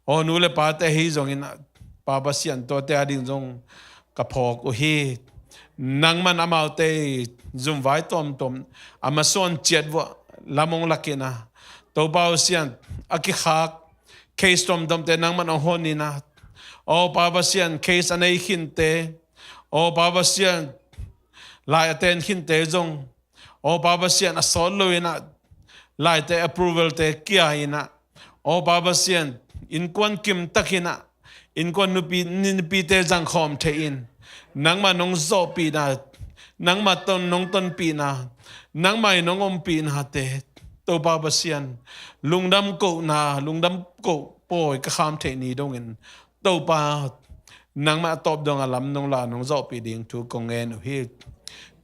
aw, nu le pate ahi zongin ah, Pa Pasian, tuate ading zong ka phawk uh hi. Nangman amaute zumvai tuamtuam a masuan ciat vuah lam hong lak in ah, Topa Pasian, a kikhak case tuamtuamte nangman hong hon in ah, aw, Pa Pasian, case a nei khinte, aw, Pa Pasian, lai a ten khinte zong, aw, Pa Pasian, a sawt lo in ah, laite approval te kia in ah, aw, Pa Pasian, innkuan kim tak in ah, innkuan nupi, nipite zangkhawm thei in, nangma nong zawhpihna, nangma ton, nong tonpihna, nangma in nong ompihnate, Topa Pasian, lungdam kohna, lungdam koh pawi ka kham theih ni dongin, Topa, nangmah a tawp dong a lam nong la, nong zawhpih ding thu kong ngen uh hi.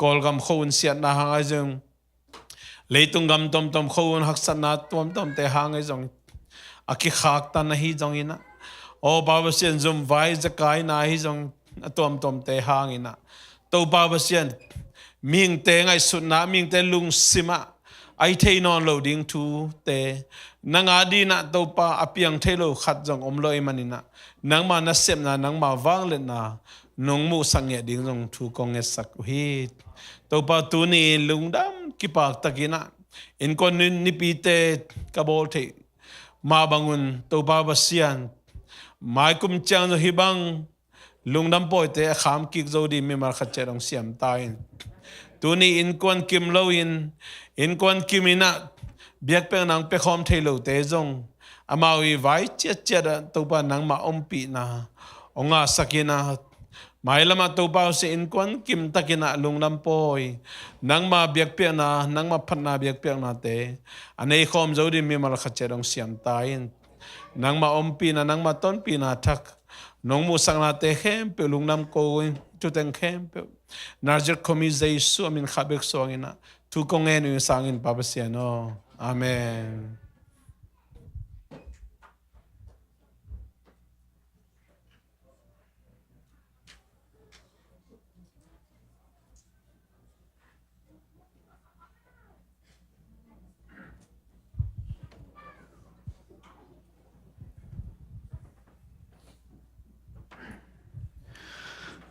Kawlgam khua-un siatna hang ahi zong, leitung gam tuamtuam khua-un haksatna tuamtuamte hang ahi zong, a kikhaktan ahi zongin ah, aw, Pa Pasian, zumvai zakaina ahi zong, a tuamtuamte hangin ah, Topa Pasian, mihingte ngaihsutna, mihingte lungsim ah a hi thei nawn lo ding thute, nang adingin ah, Topa, a piang thei lo khat zong om lo ahih manin ah, nangma nasepna, nangma vangliatna nong muhsak ngiat ding zong thu kong ngetsak uh hi. Topa, tuni-in lungdam kipaktakin ah, innkuan ni, nipite ka bawl theih mah bangun, Topa Pasian, maikum ciang zong hih bang lungdam pawite a kham kik zo ding mimal khat ciat hong siam ta in. Tuni innkuan kim loin, innkuan kim in ah biakpiakna hong pia khawm thei lote zong, amau i vai ciatciat ah, Topa, nangmah ompihna hong ngahsak in ah, mailam ah, Topa, hong si innkuan kim takin ah lungdam pawi, nangma biakpiakna, nangma phatna biakpiaknate a nei khawm zo ding mimal khat ciat hong siam ta in. Nangma ompihna, nangma tonpihna thak, nong muhsaknate khempeuh, lungdam ko-in thuteng khempeuh, Nazareth khuami Jesu a min khat bek suangin ah thu kong ngen uh hi sangin, Pa Pasian aw. Amen.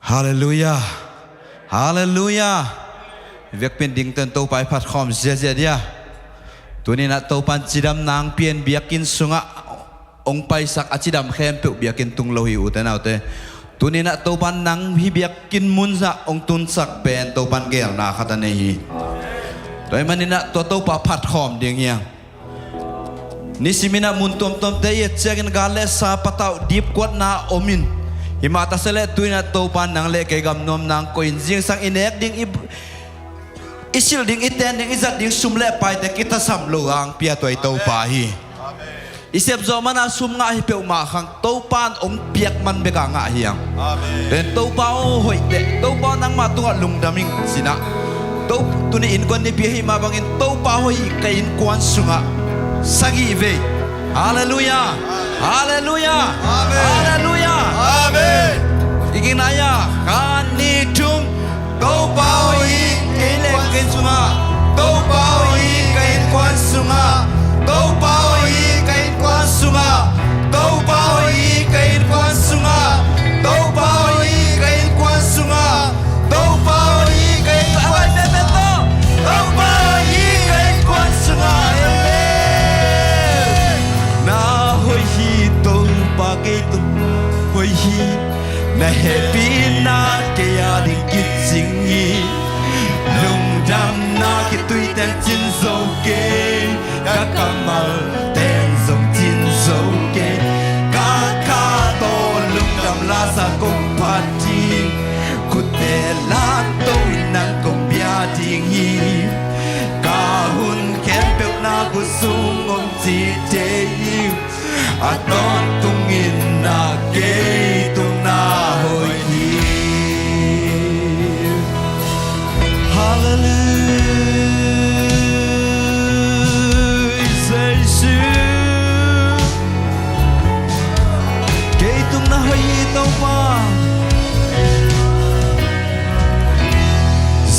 Halleluiah. Halleluiah. Biakpiak dingten Topa i phat khawm ziahziah dia. Tuni-in ah Topa in cidam nang pian, biakinn sungah hong paisak a cidam khempeuh biakinn tung lo hi, ute naute. Tuni-in ah Topa in nang hih biakinn munah hong tunsak pen Topa in geelna khat a nei hi. Tua ahih manin ah tua Topa phat khawm ding hi hang. Nisimin ah mun tuamtuamte i et ciangin gal le sa, patauh, dipkuatna om in, himah ta se leh tuni-in ah Topa in nang le kei gam nuam nang koih in, zingsang i nek ding, i, i silh ding, i ten ding, i zat ding sum le paite kitasam lo hong pia tuai Topa hi. I sep zawh man a sum ngah hi peuhmah khang, Topa in hong piak man bek a ngah hi hang. Amen. Tua in Topa aw, hoih teh, Topa aw, nangmah tungah lungdam ing ci-in ah. To, tuni innkuan nipi ahih mah bangin Topa hoih hi, ka innkuan sungah sagih vei. Halleluiah. Halleluiah. Amen. Halleluiah. Amen. I kiknai-a, khat, nih, thum. Topa hoih hi, kei le ka inn sungah. Topa hoih hi, ka innkuan sungah. Topa hoih hi, ka innkuan sungah. Topa hoih hi, ka innkuan sungah. Topa hoih hi, ka innkuan sungah. Topa hoih hi, ka innkuan sungah. Topa hoih hi, ka innkuan sungah. Amen. Na hoih hi Topa, kei tawh hoih hi. Na hehpihna kei ading kicing hi. Lungdamna kituite'n cin zo kei. Ka kammal te'n zong cin zo kei. Ka kha tawh lungdam lasa kong phat ding. Khutte lamto in nang kong bia ding. Tawntungin na kei tung na hoih hi. Halleluiah, Jesu. Kei tung na hoih hi Topa.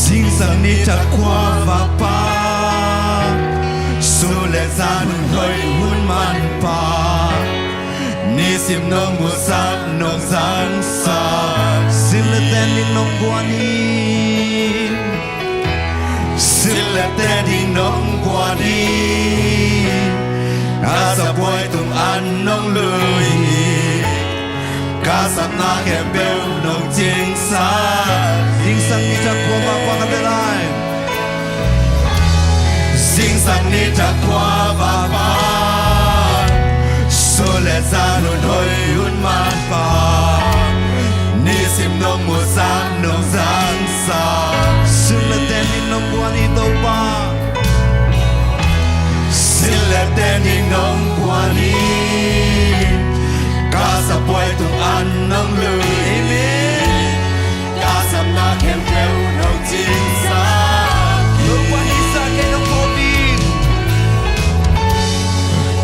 Zingsang ni thak khua vak pa, sun le zan hun hoih hun man pa, nisim nong musak nong zangsak, sin le ten in nong guan hi. Sin le ten in nong guan hi. Ka sabuai tung an nong lui hi. Ka sapna khempeuh nong cingsak. Zingsang ni thak khua vak pa, ka bia lai. Zingsang ni thak khua vak pa, sun le zan hun hoih hun man pa, nisim nong musak nong zangsak, sun le ten in nong guan hi Topa. Sin le ten in nong guan hi. Ka sabuai tung an nong lui hi. Ka sapna khempeuh nong cingsak hi. Topa hisa kei nong phawk in.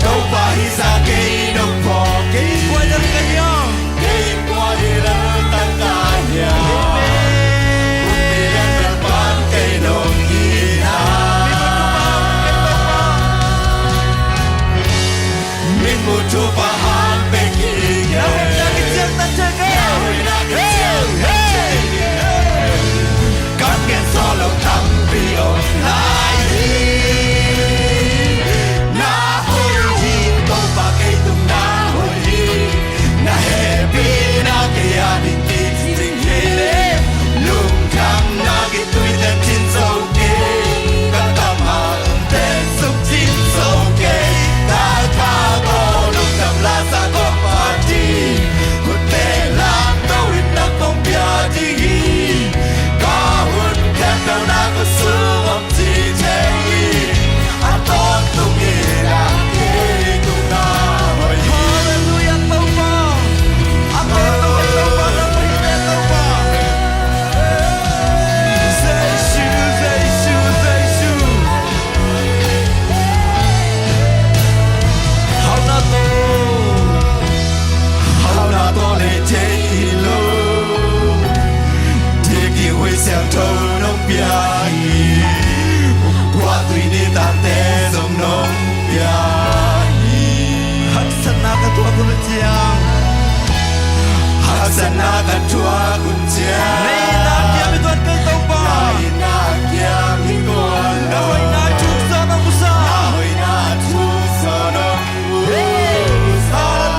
Topa hisa kei nong phawk in. Kei kua hi lel ka hiam? Kei kua hi lel ka hiam? Amen. Kumpi lian bel pan kei nong hi na. Min mun thupha hang bek hi. Na hoihna kician tak ciang e. Na hoihna kician tak ciang e. Ka ngen sawt lo tampi om lai hi. Na hoih hi Topa, kei tung na hoih hi. Na hehpihna kei a ding kicing hi. Lungdamna kituite cin zo kei. Ka kam a te suk cin zo kei. Ka ka ko lungdam la sa ko pati. Khut te lam to in na kong pia ding hi. Ka hun khempeuh na ko sung om ci thei hi. A tawntung in a kei tung na hoih hi. Halleluiah, Topa. A tawntung in Topa, na hoih pen Topa. Jesu, Jesu, Jesu. Hauhna tawh, hauhna tawh lei thei hi lo. Thiki huih siangtho nong pia hi. Kua tui ni tangte zong nong pia hi. Haksatna ka thuak hun ciang. Haksatna ka thuak hun ciang. Na itna kiam hi tuan kei Topa. Na itna kiam hi tuan. Na hoihna thu sa nong musak. Na hoihna thu sa nong musak.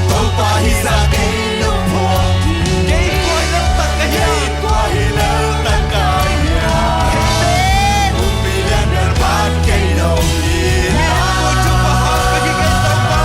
Topa hisa kei nong phawk. Kei kua hi lel tak ka hiam? Kei kua hi lel tak ka hiam? Amen. Kumpi lian bel pan kei nong hi na. Min mun thupha hang bek hi kei Topa.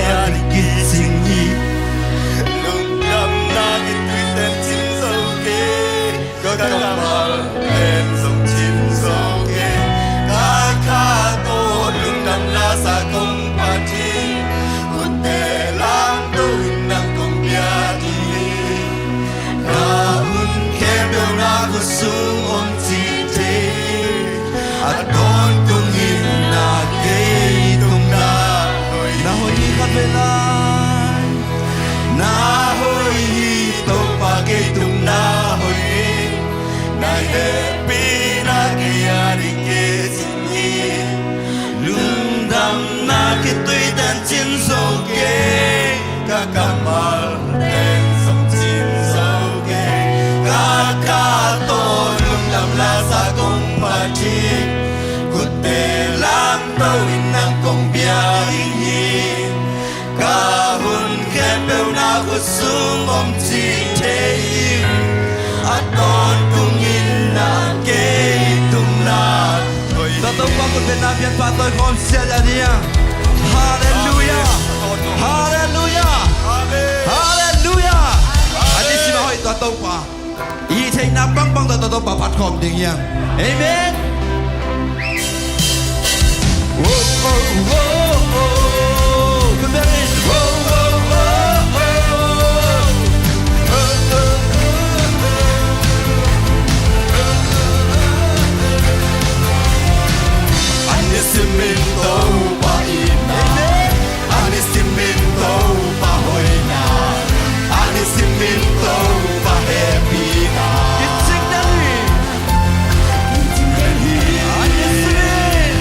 a ding kicing hi. Lungdamna kituite'n cin zo kei, ka kammal te'n zong cin zo kei. Ka kha tawh lungdamna sa kong phat hi. Khutte lamto in nang kong bia ding hi. Ka hun khempeuh na khut sung om ci thei. A tawntung in na kei tung na hoih. Na hoih hi khat vei lai. Na hoih hi Topa, kei tung na hoih hi. Na hehpihna kei a ding kicing hi. Lungdamna kituite'n cin zo kei, ka kammal te'n zong cin zo kei. Ka kha tawh lungdamna sa kong phat hi. Khutte lamto in nang kong bia ding hi. Ka hun khempeuh na khut sung om ci thei. A tawntung in na kei tung na hoih. Tua Topa khut bengna pian pahtawi khawm sia a ding a. Halleluiah. Halleluiah. Halleluiah. A nisim a hoih tua Topa. I theihna pangpang tawh Topa phat khawm ding hi hang. Amen. Wo, wo, wo, wo. Wo, wo, wo, wo. A nisim in Topa itna. Amen. A nisim in Topa hoihna, a nisim in Topa hehpihna. Kicing den hi. Kicing den hi. A nisim in.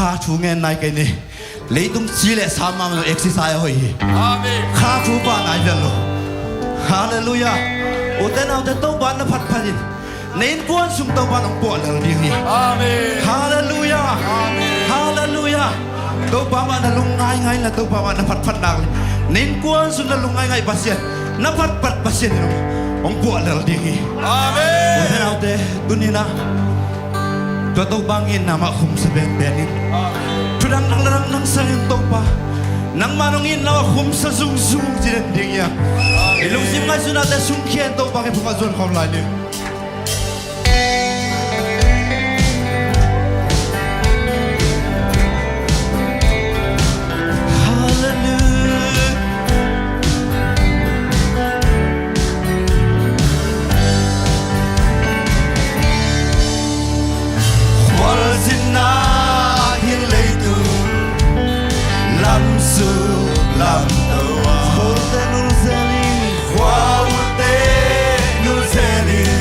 Kha thu ngen nai kei ni. Leitung ci le sa mahmah lo, exercise a hoih hi. Amen. Kha thu pah nai vel lo. Halleluiah. Ute naute, Topa na phatphat in. Na innkuan sung Topa in hong puah lel ding hi. Amen. Halleluiah. Amen. Halleluiah. Topa mah na lungngaingai in la, Topa mah na phatphat nak le, na innkuan sung na lungngaingai Pasian, na phatphat Pasian in hong puah lel ding hi. Amen. Ute naute, tuni-in ah tua Topa ngitna mah khumsa penpen in. Thudang nang le nang, nang sangin Topa, nangmah nong itna mah khumsa zungzung ci den ding hi a. I lungsim ngaihsutnate sungkhia in Topa kiang phungah zuan khawm lai ni. Halleluiah. Khualzinna hi leitung lamsuk lamto a, khuaute nulzel in, khuaute nulzel in,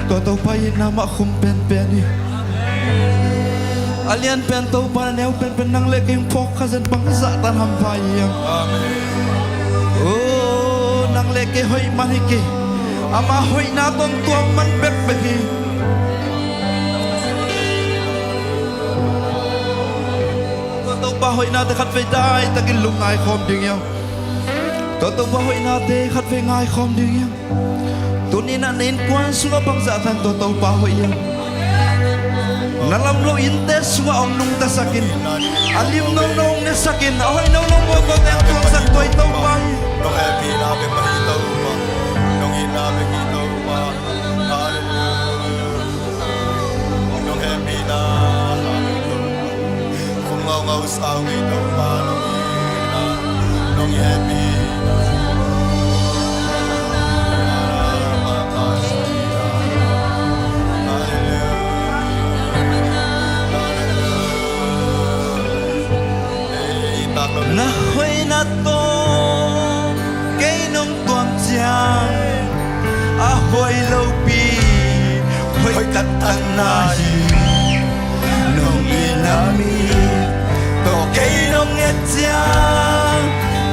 Tua Topa itna mah khum penpen hi. A lianpen Topa, na neu penpen nang le kei phawk kha zen bangzah tan hampha hi hang. Amen. Oh, nang le kei hoih man hi kei. Ama hoihna tawh tuam man bekbek hi. Tua Topa hoihnate khatvei daitakin lungngai khawm ding hi hang. Tua Topa hoihnate khatvei ngai khawm ding hi hang. Tuni-in ah na innkuan sungah bangzah tan tua Topa hoih hi hang. Na lam lo innte sungah hong nungtasak in. A lim nono hong nesak in. A hoih nono mawtaw teng tuangsak tua i Topa hi. Nong hehpihna bek mah hi Topa. Nong itna bek hi Topa. Halleluiah. Nong hehpihna. Khum ngaungau sa ung ei Topa, nong hehpihna, nong hehpihna. Na hoihna tawh kei nong tuam ciang, a hoih lopi hoih taktak na hi. Nong itna mit tawh kei nong et ciang,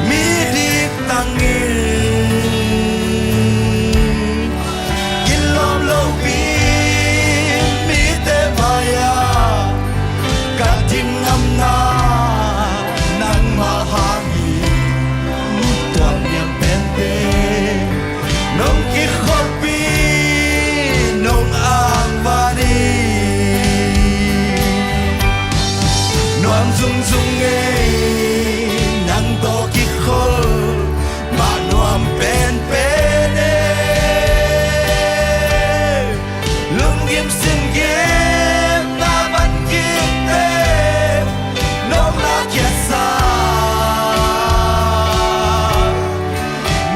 mi dik tangin kilawm lopi mite mai-ah ka din ngamna nangmah hang hi. Tua niam pente nong kikholhpih, nong angvan hi. Nuam zungzung ngei nang tawh kikhol mah nuam penpen e. Lunggim singgim na van kikte nong lakkhiatsa.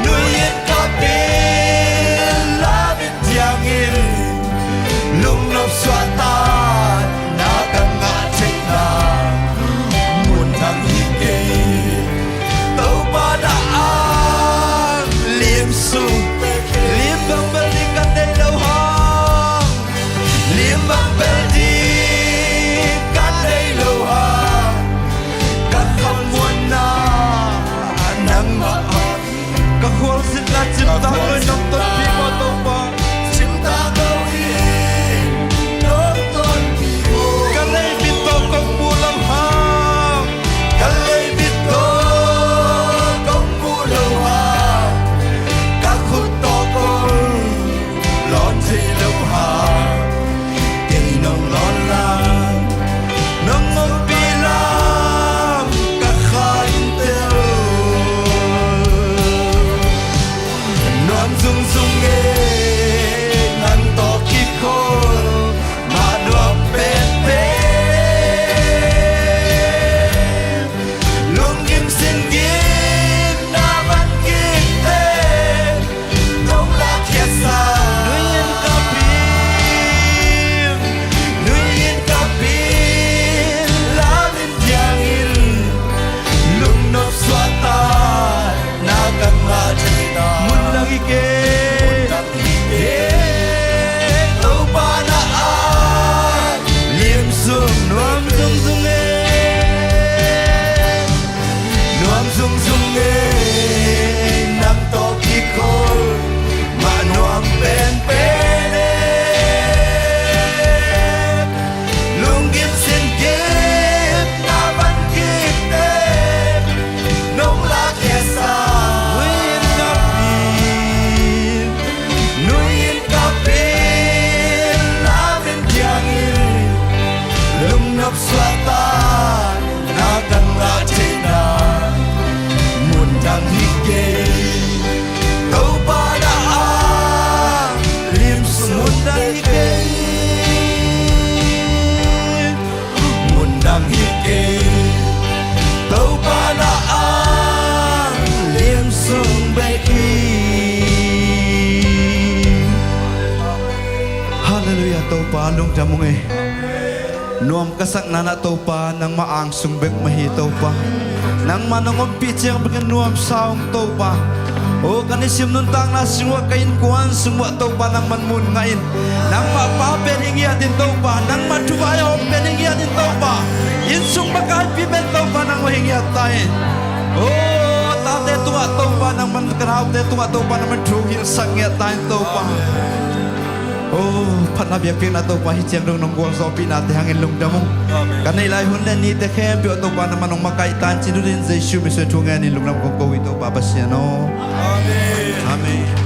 Nuih in kap in, lam in diang in, lungnop suahtak na ka ngah theihna mun dang hi kei. Topa na ang lim sung, lim bang bel ding ka nei lo hang, lim bang bel ding ka nei lo hang, ka khammuanna nangmah hang. Ka khualzinna cimtak lo in nong tonpih maw Topa. Cimtak lo in nong tonpih maw. Ka leibit tawh kong muh lo hang. Ka leibit tawh kong muh lo hang. Ka khut tawh kong lawn thei lo hang. Kei nong lawn lam, nong ompih lam ka khan tel. Nuam zungzung e, nang tawh kikhol mah nuam penpen. Lunggim singgim na van kikte nong lakkhiatsa. Nuih in kap in, nuih in kap in, lam in diang in, lungnop suahtak na ka ngah theihna mun dang hi kei. Topa na ang lim sung nuam zungzung e, nuam zungzung e, nang tawh kikhol mah nuam penpen e. Lunggim singgim na van kikte nong lakkhiatsa. Nuih in kap in, nuih in kap in, lam in diang in, lungnop suahtak na ka ngah theihna mun dang hi kei. Topa na ang lim sung mun dang hi kei. Mun dang hi kei, Topa na ang lim sung bek hi. Halleluiah, Topa lungdam ung ei. Nuam ka sakna na Topa, nangmah angsung bek mah hi Topa. Nangmah nong ompih ciang bek in nuamsa ung Topa. O, ka nisim nuntakna sungah, ka innkuan sungah Topa nangman mun ngah in. Nangmah pa pen hi ngiat in Topa, nangmah thupha a om pen hi ngiat in Topa. Innsung makaipi pen Topa nangmah hi ngiat ta in. O, tate tungah Topa nangman, ka naute tungah Topa nangman thu hilhsak ngiat ta in Topa. O, phatna biakpiakna Topa hi ciang dong nong gualzawhpihnate hangin lungdam ung. Amen. Ka neih lai hun le nite khempeuh Topa nangman nong makaih ta in ci-in, Jesu min suang thu ngen in lungdam kong ko hi Topa Pasian aw. Amen. Amen.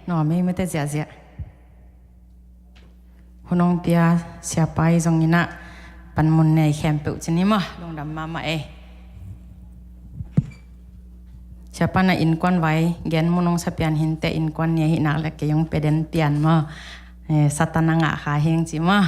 Nuam ei mate ziahziah. Hun hong pia siapa i zong inah panmun nei khempeuh ci ni maw, lungdam mahmah ei. Siapa na innkuan vai gen mun hong sa pian hinte, innkuan ni ahih nak le kei hong pia den pian maw. Eh, Satan a ngah kha hing ci maw.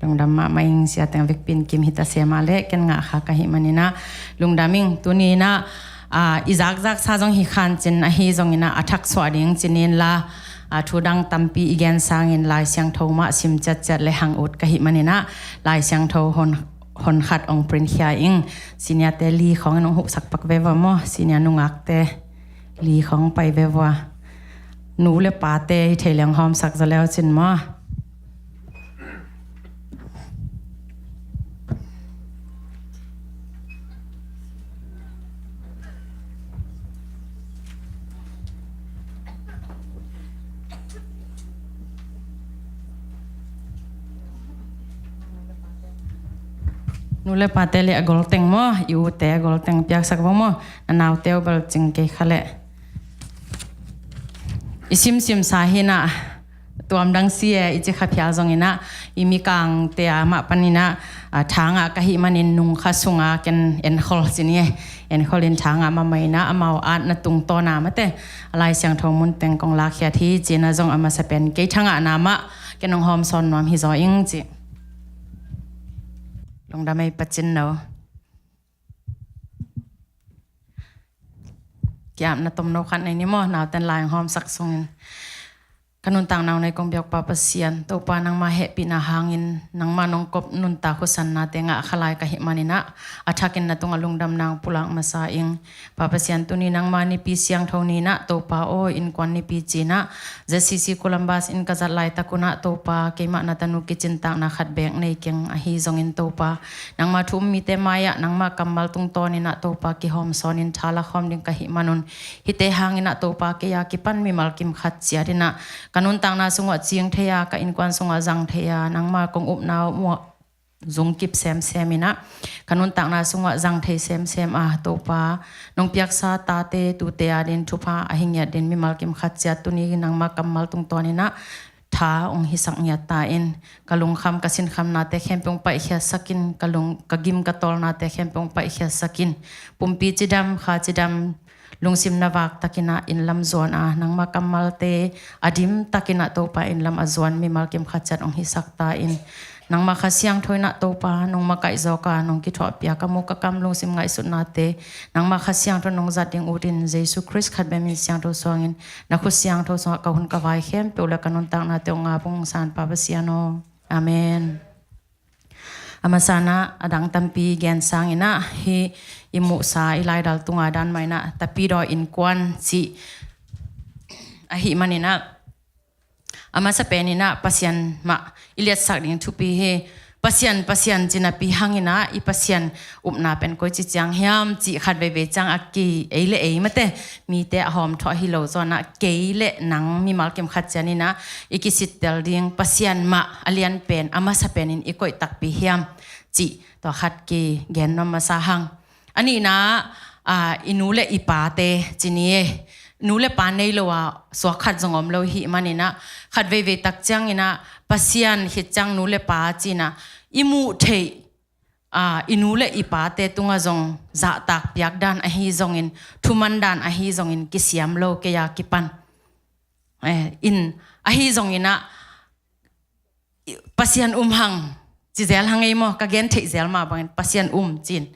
Lungdam mahmah ing, sia teng vekpi in kim hita se mah le ken ngah kha ka hih man inah lungdam ing. Tuni inah, ah, i zakzaksa zong hi khan cin, ahi zong inah a thak suah ding ci ni inla, ah, thu dang tampi i gen sangin Lai Siangtho mah sim ciatciat le hang ut ka hih man inah Lai Siangtho hon, hon khat hong print khia ing. Senior te li khawng in hong hupsak pak ve vua maw, senior nungakte li khawng pai ve vua. Nu le pate hi thei leng hawmsak zaw leu cin maw. Nu le pate le a golteng maw, i ute a golteng piaksak vua maw, na naute uh bel cing kei kha leh. I simsim sa hi inah, tuam dang si e i ci kha phial zong inah, i mikangte a mah pan inah, ah, tha ngah ka hih manin nung kha sunga ken enkhol ci ni e. Enkhol in tha ngah mahmah inah, amau atna tungtawn a mate a Lai Siangtho mun teng kong lakkhiat hi ci inah zong a masa pen kei tha ngahna mah ken hong hawmsawn nuam hi zaw ing ci. Lungdam ei, pacin no. Ki-apna tomno khat nei ni maw, nauten lai hong hawmsak sungin. Ka nuntakna uh nei kong biak Pa Pasian, Topa nangmah hehpihna hangin nangmah nong kop nuntak husan nate ngah kha lai ka hih man inah, a thakin na tungah lungdamna hong pulak masa ing. Pa Pasian, tuni nangmah Nipi siangtho ni inah, Topa aw, innkuan nipi ci inah, Z C C Columbus in ka zat laitak un ah, Topa, keimah na tanu kicintakna khat beek nei keng, ahi zongin Topa, nangmah thu um mite mai-ah nangmah kammal tungtawn inah, Topa, kihawmsawn in tha lakhawm ding ka hih manun, hihte hang inah, Topa, kei a kipan mimal kim khat ciat inah ka nuntakna sungah cing thei a, ka innkuan sungah zang thei a, nangmah kong upna uh muah zungkip semsem inah, ka nuntakna sungah zang thei semsem a, Topa, nong piaksa tate tute adingin thupha ahi ngiat dingin mimal kim khat ciat tuni nangmah kammal tungtawn inah tha hong hisak ngiat ta in. Ka lungkham, ka sinkhamnate khempeuh hong paihkhiatsak in, ka lung, ka gim, ka tawlnate khempeuh hong paihkhiatsak in. Pumpi cidam, kha cidam, lungsim na vak tak inah inn lam zuan a, nangmah kammalte a dim tak inah, Topa, inn lam a zuan mimal kim khat ciat hong hisak ta in. Nangmah Kha Siangtho inah, Topa, nong makaih zawk a, nong kithuahpih a, ka muk ka kam, lungsim ngaihsutnate nangmah Kha Siangtho nong zat ding ut in, Jesu Khrist khat bek min siangtho suangin, na khut siangtho sungah ka hun ka vai khempeuh le ka nuntaknate hong ap ung, Sang Pa Pasian aw. Amen. A masa inah, a dang tampi gen sang inah, hih i muhsa i laidal tunga dan mah inah, Tapidaw Innkuan cih ahih man inah, a masa pen inah Pasian mah i liatsak ding thupi hi. Pasian, Pasian ci napi hang inah, i Pasian upna pen koici ciang hiam cih khat veivei ciang a ki, ei le ei mate, mite a hawmthawh hi lo zaw inah, kei le nang mimal kim khat ciat inah i kisittel ding Pasian mah a lian pen, a masa pen in i koih takpi hiam cih tua khat kigen nuam masa hang. A nihna, ah, i nu le i pate ci ni e. Nu le pa nei lo a suak khat zong om lo hi maninah, khat veivei tak cianginah Pasian khit ciang nu le pa cinah i muh theih, ah, i nu le i pate tungah zong zahtak piak dan ahi zongin, thuman dan ahi zongin kisiam lo kei a kipan. Eh, in ahi zonginah, i, Pasian um hang ci zel hang ei maw, ka gen theih zel mah bangin Pasian um cin.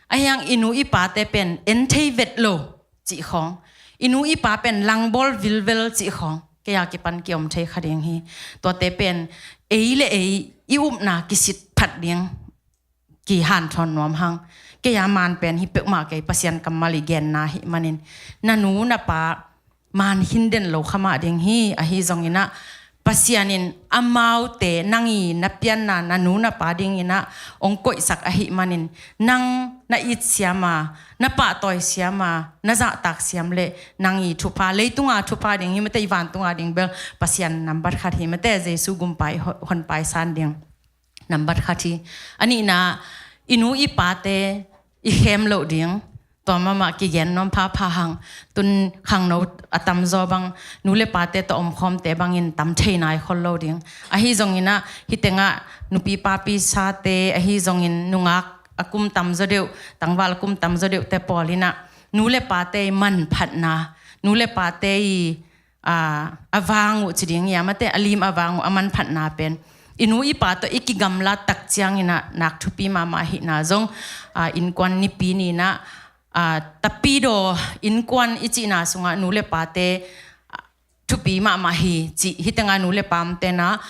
Ahiang i nu i pate pen en thei vet lo cih khawng, i nu i pa pen langbawl vilvel cih khawng kei a kipan kiom thei kha ding hi. Tuate pen ei le ei i upna kisit phat ding kihanthawn nuam hang. Kei a man pen hi peuhmah kei, Pasian kammal i genna hi manin, na nu na pa man hin den lo kha mah ding hi. Ahi zonginah Pasian in amaute nang i na pianna na nu na pa dinginah ong koihsak ahi manin, nang na it siama, na pahtawi siama, na zahtak siam le nang i thupha, leitunga thupha ding hi mate, i vantunga ding bel Pasian nambat khat hi mate, Jesu gumpai ho-, honpai san ding nambat khat hi. A nihna, i nu i pate i khem loh ding, tua mahmah kigen nuam phapha hang. Tun khangno a tamzaw bang nu le pate tawh omkhawmte bangin tam thei nai khol lo ding. Ahi zonginah hih tengah nupi papi sate, ahi zongin nungak a kum tamzaw deuh, tangval a kum tamzaw deuh te pawl inah nu le pate i manphatna, nu le pate i, ah, a vang uh ci ding ia mate, a lim a vang uh a manphatna pen i nu i pa tawh i kigamlat tak cianginah nak thupi mahmah ahihna zong, ah, innkuan nipi ninah, ah, tapidaw innkuan i cihna sungah nu le pate, ah, thupi mahmah hi cih. Hih tengah nu le pa omte na,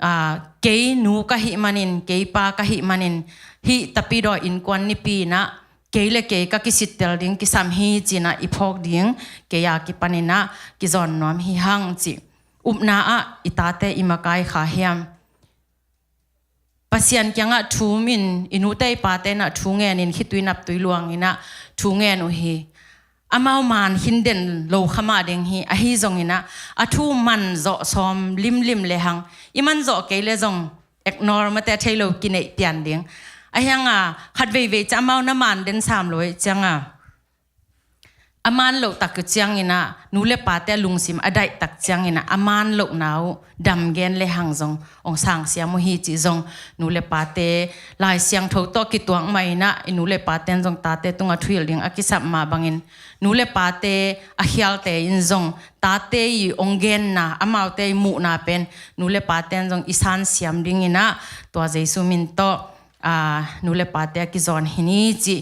ah, kei nu ka hih manin, kei pa ka hih manin, hih tapidaw innkuan nipi inah kei le kei ka kisittel ding kisam hi cinah i phawk ding kei a kipaninah kizawn nuam hi hang cih. Upna ah i tate i makai kha hiam? Pasian kiangah thu um in, i nute i pate inah thu ngen in, khitui naptui luanginah thu ngen uh hi. Amau man hin den lo kha mah ding hi. Ahi zonginah a thu man zawh sawm limlim le hang, i man zawh kei le zong ignore mate, thei lo kineih pian ding. Ahianga khat veivei ciah amau na man den sam lo i cianga, a man loh tak uh cianginah nu le pate a lungsim a daih tak cianginah a man lohna uh dam gen le hang zong ong sangsiam uh hi cih zong nu le pate Lai Siangtho tawh kituak mah inah i nu le pate in zong tate tungah thuhilh ding a kisap mah bangin, nu le pate a khialte in zong tate i ong genna, amaute i muhna pen nu le pate in zong i sansiam dinginah tua Jesu min tawh, aa, nu le pate a kizawn hi ni cih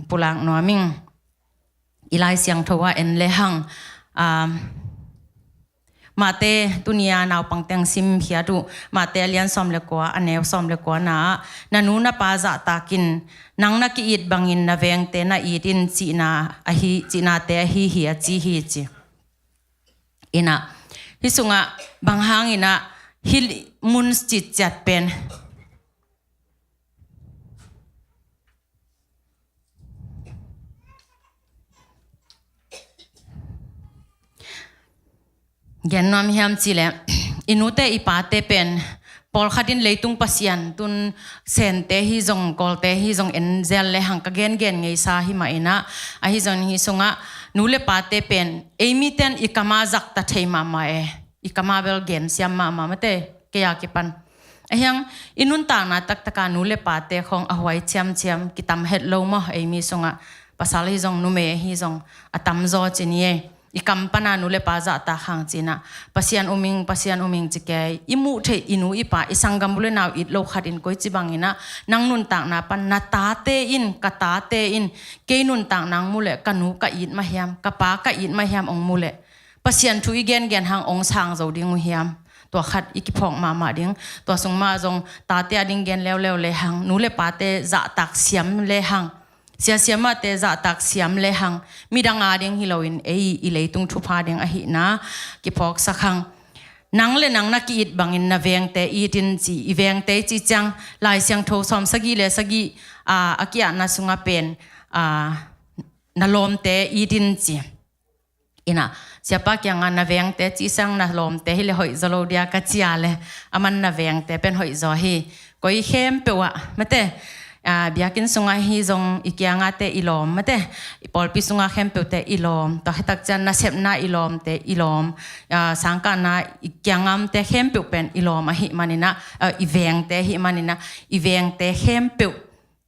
pulak nuam ing. I Lai Siangtho ah en le hang, aa, Mate, tunia naupang teng simkhiat uh, Mate a lian sawm le kua, a neu sawm le kua na ah, na nu na pa zahtakin, nang na ki-it bangin na vengte na it in cihna ahi, cihnate ahi hi a ci hi ci. Inah, hih sungah bang hanginah hih mun citciat pen gen nuam hiam cihleh, i nute i pate pen pawlkhat in leitung pasian, tun Sente hi zong, Kawlte hi zong en zel le hang, ka gengen ngeisa hi mah inah, ahi zong hih sungah nu le pate pen ei mite in i kam a zakta thei mahmah e, i kam a bel gensiam mahmah mate, kei a kipan. Ahiang i nuntakna taktaka nu le pate khawng a huai ciamciam kitam het lo maw? Ei mi sungah pasal hi zong, numei hi zong a tamzaw ci ni e. I kam pana nu le pa zahtak hang cinah Pasian um ing, Pasian um ing ci kei. I muh theih i nu i pa, i sanggam u le nau it lo khat in koici banginah nang nuntakna pan na tate in, ka tate in kei nuntakna ong mu leh ka nu ka it mah hiam, ka pa ka it mah hiam ong mu leh Pasian thu i gengen hang ong sang zo ding uh hiam? Tua khat i kiphawk mahmah ding. Tua sung mah zong tate a ding gen leuleu le hang, nu le pate zahtak siam le hang, sia siamahte zahtak siam le hang, midang a ding hi loin ei i leitung thupha ding ahihna kiphawksak hang. Nang le nang na ki-it bangin na vengte it in ci, i vengte i ci ciang Lai Siangtho sawm sagih le sagih, aa, a kiahna sungah pen, aa, na lawmte it in ci. Inah, siapa kiangah na vengte cih sang na lawmte hi le hoih zaw lo dia ka cia le, aman na vengte pen hoih zaw hi. Koi khempeuh ah mate, Aa, biakinn sungah hi zong i kiangate i lawm mate, i pawlpi sungah khempeuhte i lawm, tua khit tak ciang nasepna i lawmte i lawm, aa, sangkahna i kiangamte khempeuh pen i lawm ahih maninah, aa, i vengte ahih maninah, i vengte khempeuh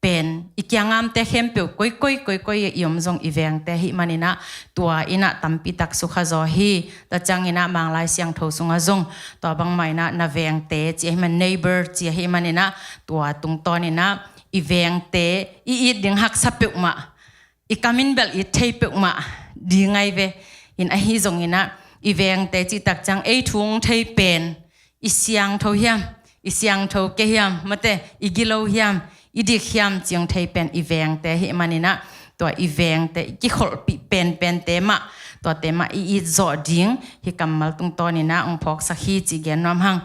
pen i kiangamte khempeuh koikoi koikoi i om zong i vengte ahih maninah, tua innah tampitak sukha zaw hi. Tua cianginah Manglai Siangtho sungah zong tua bangmah innah na vengte ci ahih man, neighbor ci ahih maninah, tua tungtawninah i vengte i it ding haksa peuhmah, i kamin bel it thei peuhmah ding ai ve. In ahi zonginah i vengte cihtak ciang ei thu hong thei pen i siangtho hiam, i siangtho kei hiam mate, i gilo hiam, i dik hiam ci hong thei pen i vengte ahih maninah, tua i vengte i kikholhpih penpente mah, tuate mah i it zawh ding hih kammal tungtawninah hong phawksak hi cih gen nuam hang.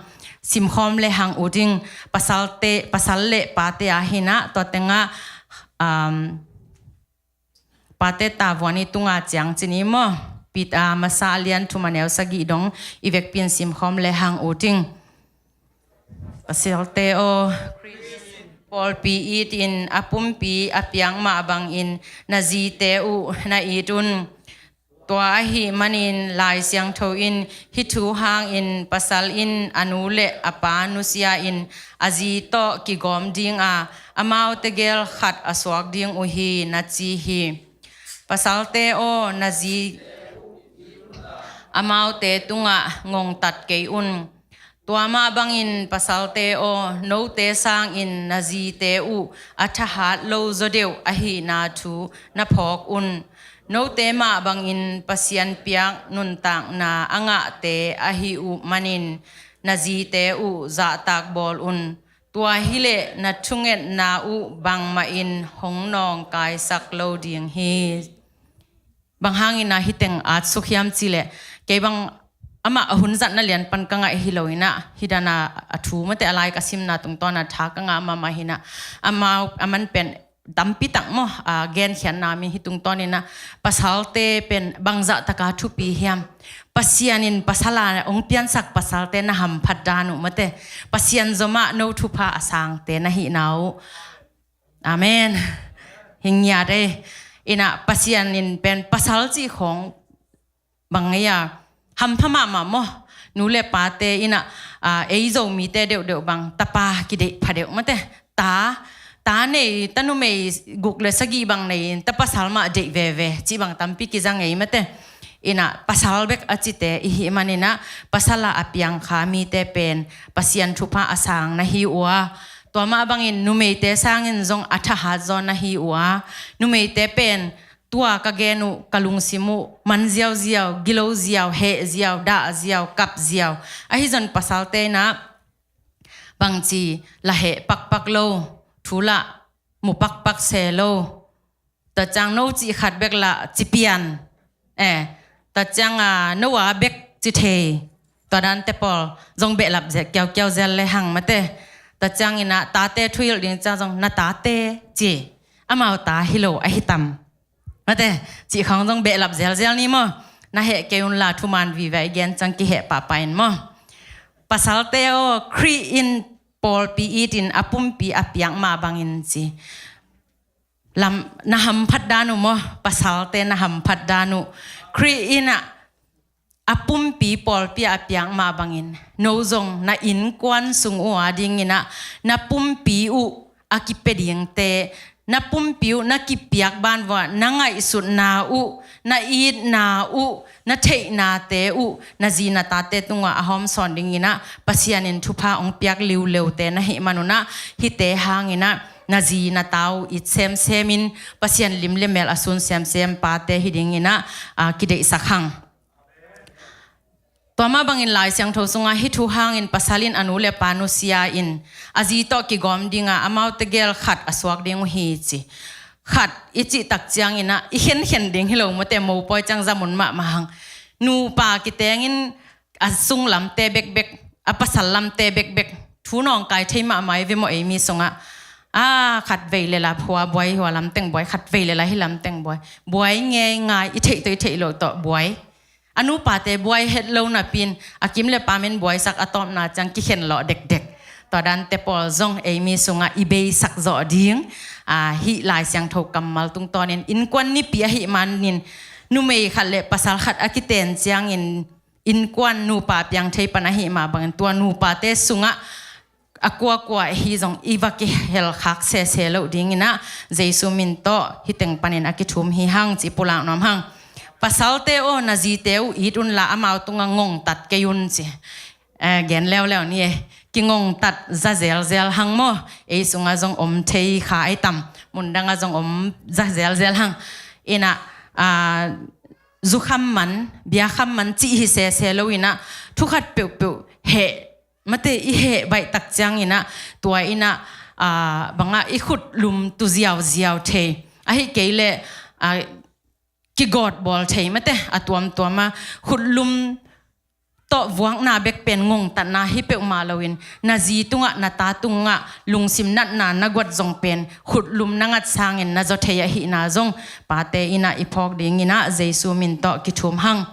Simkhawm le hang uh ding. Pasalte, pasal le pate ah hinah tua tengah, um, Pate tavuan i tunga ciang ci ni maw? Peter, aa, Masa a lian thum a neu sagih dong i vekpi in simkhawm le hang uh ding. Pasalte aw, pawlpi itin a pumpi a piak mah bangin na zite uh na it un. Tua ahih manin Lai Siangtho in hih thu hangin pasal in a nu le a pa nusia-in a zi tawh kigawm dinga, amaute gel khat a suak ding uh hi, na ci hi. Pasalte aw, na zi amaute tungah ngongtat kei un. Tua mah bangin pasalte aw, note sangin na zite uh a thahat lo zaw deuh ahihna thu na phawk un. Note mah bangin Pasian piak nuntakna a ngahte ahi uh manin na zite uh zahtak bawl un. Tua hileh na thungetna uh bangmahin hong nawngkaisak lo ding hi. Bang hangin ah hih teng at suk hiam cihleh, kei bang amah a hun zatna lian pan ka ngaih hi loinah, hih dana a thu mate a lai ka simna tungtawna tha ka ngah mahmah hinah, amau a man pen tampi tak maw, a, genkhiatna mi hi tungtawninah, pasalte pen bangzah taka thupi hiam? Pasian in pasal a hong piansak pasalte na hamphat dan uh mate, Pasian zomah no thupha a sangte na hihna uh. Amen. Hi ngiat ei. Innah Pasian in pen pasal cih khawng bang ei a hampha mahmah maw? Nu le pate innah, aa, ei Zomite deuhdeuh bang tapa kideih pha deuh mate. Ta, ta nei, ta numei guk le sagih bang nei in ta pasal mah deih veve cih bang tampi kiza ngei mate. Innah pasal bek a cite i hih maninah, pasal ah a piangkha mite pen Pasian thupha a sang na hi uh a, tua mah bangin numeite sangin zong a thahat zaw na hi uh a, numeite pen tua ka gen uh, ka lungsim uh man ziauziau, gilo ziau, heh ziau, dah ziau, kap ziau. Ahi zon pasalte innah bangci la heh pakpak lo, thu lah mu pakpak se lo. Tua ciang no cih khat bek lah ci pian. Eh, tua ciang, aa, no a bek ci thei. Tua dante pawl zong behlap zel, kiaukiau zel le hang mate. Tua cianginah tate thuhilh ding ciang zong na tate ci. Amau ta hi lo ahi tam mate, cih khawng zong behlap zelzel ni maw? Na heh kei unla thuman vive i gen ciang kiheh pahpah in maw? Pasalte aw, Khrih in pawlpi itin a pumpi a piak mah bangin ci. Lam, na hamphat dan uh maw? Pasalte na hamphat dan uh. Khrih innah a pumpi pawlpi a piak mah bangin no zong na innkuan sung uh a dinginah na pumpi uh a kipia dingte, na pumpi uh na kipiak banvua na ngaihsutna uh, na itna uh, na theihnate uh na zi na tate tungah a hawmsawn dinginah Pasian in thupha hong piak liuleute na hih manunah, hihte hanginah na zi na ta uh it semsemin Pasian lim le mel a sun semsem pate hi dinginah, aa, kideihsak hang. Tua mah bangin Lai Siangtho sungah hih thu hangin pasal in a nu le pa nusia-in a zi tawh kigawm dinga, amaute gel khat a suak ding uh hi ci. Khat i cih tak cianginah i khenkhen ding hi lo mate, mopawi ciang zamun mahmah hang. Nupa kitengin a sunglamte bekbek, a pasal lamte bekbek thu nawngkai thei mahmah i ve maw ei mi sungah? A, khat vei lela hua buai, hua lamteng buai, khat vei lela hi lamteng buai. Buai ngeingai, i theih tawh i theih loh tawh buai. A nupate buai het lo napi-in a kim le pam in buaisak a tawpna ciang kikhen lawh dekdek. tua dante pawl zong ei mi sungah i beisak zawh ding, aa, hih Lai Siangtho kammal tungtawnin innkuan nipi ahih manin numei khat le pasal khat a kiten ciangin innkuan nupa piang thei pan ahih mah bangin tua nupate sungah a kuakua hi zong i va kihel khak sese loh dinginah Jesu min tawh hih teng panin a kithum hi hang ci pulak nuam hang. Pasalte aw, na zite uh it unla amau tungah ngongtat kei un ci. Eh, gen leuleu ni e. Kingongtat zazelzel hang maw? Ei sungah zong om thei kha ai tam. Mundangah zong om zazelzel hang. Innah, ah, zukham man, biakham man cih hi sese lo innah thukhat peuhpeuh heh mate i heh baihtak cianginah tua innah, ah, bangah i khutlum tu ziauziau thei. Ahi kei leh, ah, kigawtbawl thei mate a tuamtuama khutlum tawh vuakna bek pen ngongtatna hi peuhmah loin na zi tungah na ta tungah lungsim natna na guat zong pen khutlum na ngat sangin na zaw thei ahihna zong pate innah i phawk dinginah Jesu min tawh kithum hang.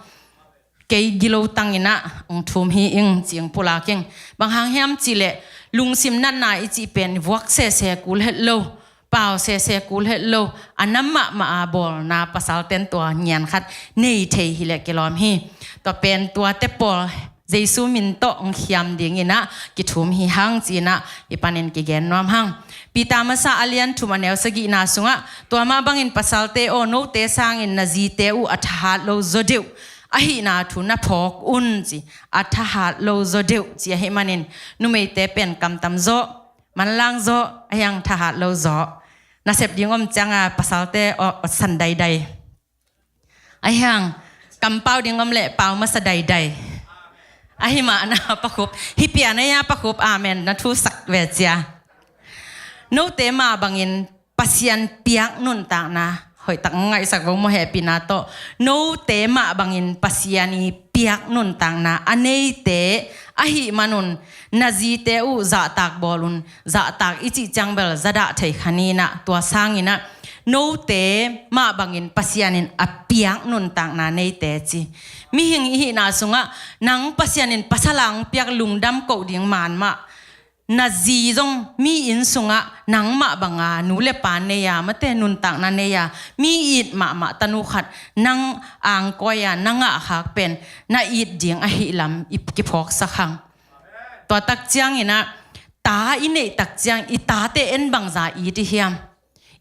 Kei gilo tanginah ong thum hi ing ci ong pulak ing. Bang hang hiam cihleh lungsim natna i cih pen vuak sese kul het lo, pau sese kul het lo, a nam mahmah a bawlna pasalten tua ngian khat nei thei hileh kilawm hi. Tua pen tuate pawl Jesu min tawh ong khiam dinginah kithum hi hang cinah i panin kigen nuam hang. Peter masa a lian thum a neu sagihna sungah tua mah bangin pasalte aw, note sangin na zite uh a thahat lo zaw deuh ahihna thu na phawk un ci. A thahat lo zaw deuh ci ahih manin numeite pen kamtam zaw, manlang zaw, a hiang thahat lo zaw. Nasep ding om cianga pasalte aw, san daidai. A hiang kampau ding om leh pau masa daidai. Ahi mah na pakhup. Hih pian a ia pakhup. Amen. Na thusak ve cia. Note mah bangin Pasian piak nuntakna hoihtak ngaihsak vo maw, hehpihna tawh. Note mah bangin Pasian i piak nuntakna a neite ahih manun na zite uh zahtak bawl un. Zahtak i cih ciang bel zadah thei kha ninah tua sanginah note mah bangin Pasian in a piak nuntakna neite ci. Mihing i hihna sungah nang Pasian in pasal a ong piak lungdam koh ding man mah na zi zong mi inn sungah nangmah banga nu le pa nei-a mate nuntakna nei-a mi it mahmah tanu khat nang angkawi-a na ngahkhak pen na it ding ahih lam i kiphawksak hang. Tua tak cianginah ta i neih tak ciang i tate en bangza it i hiam?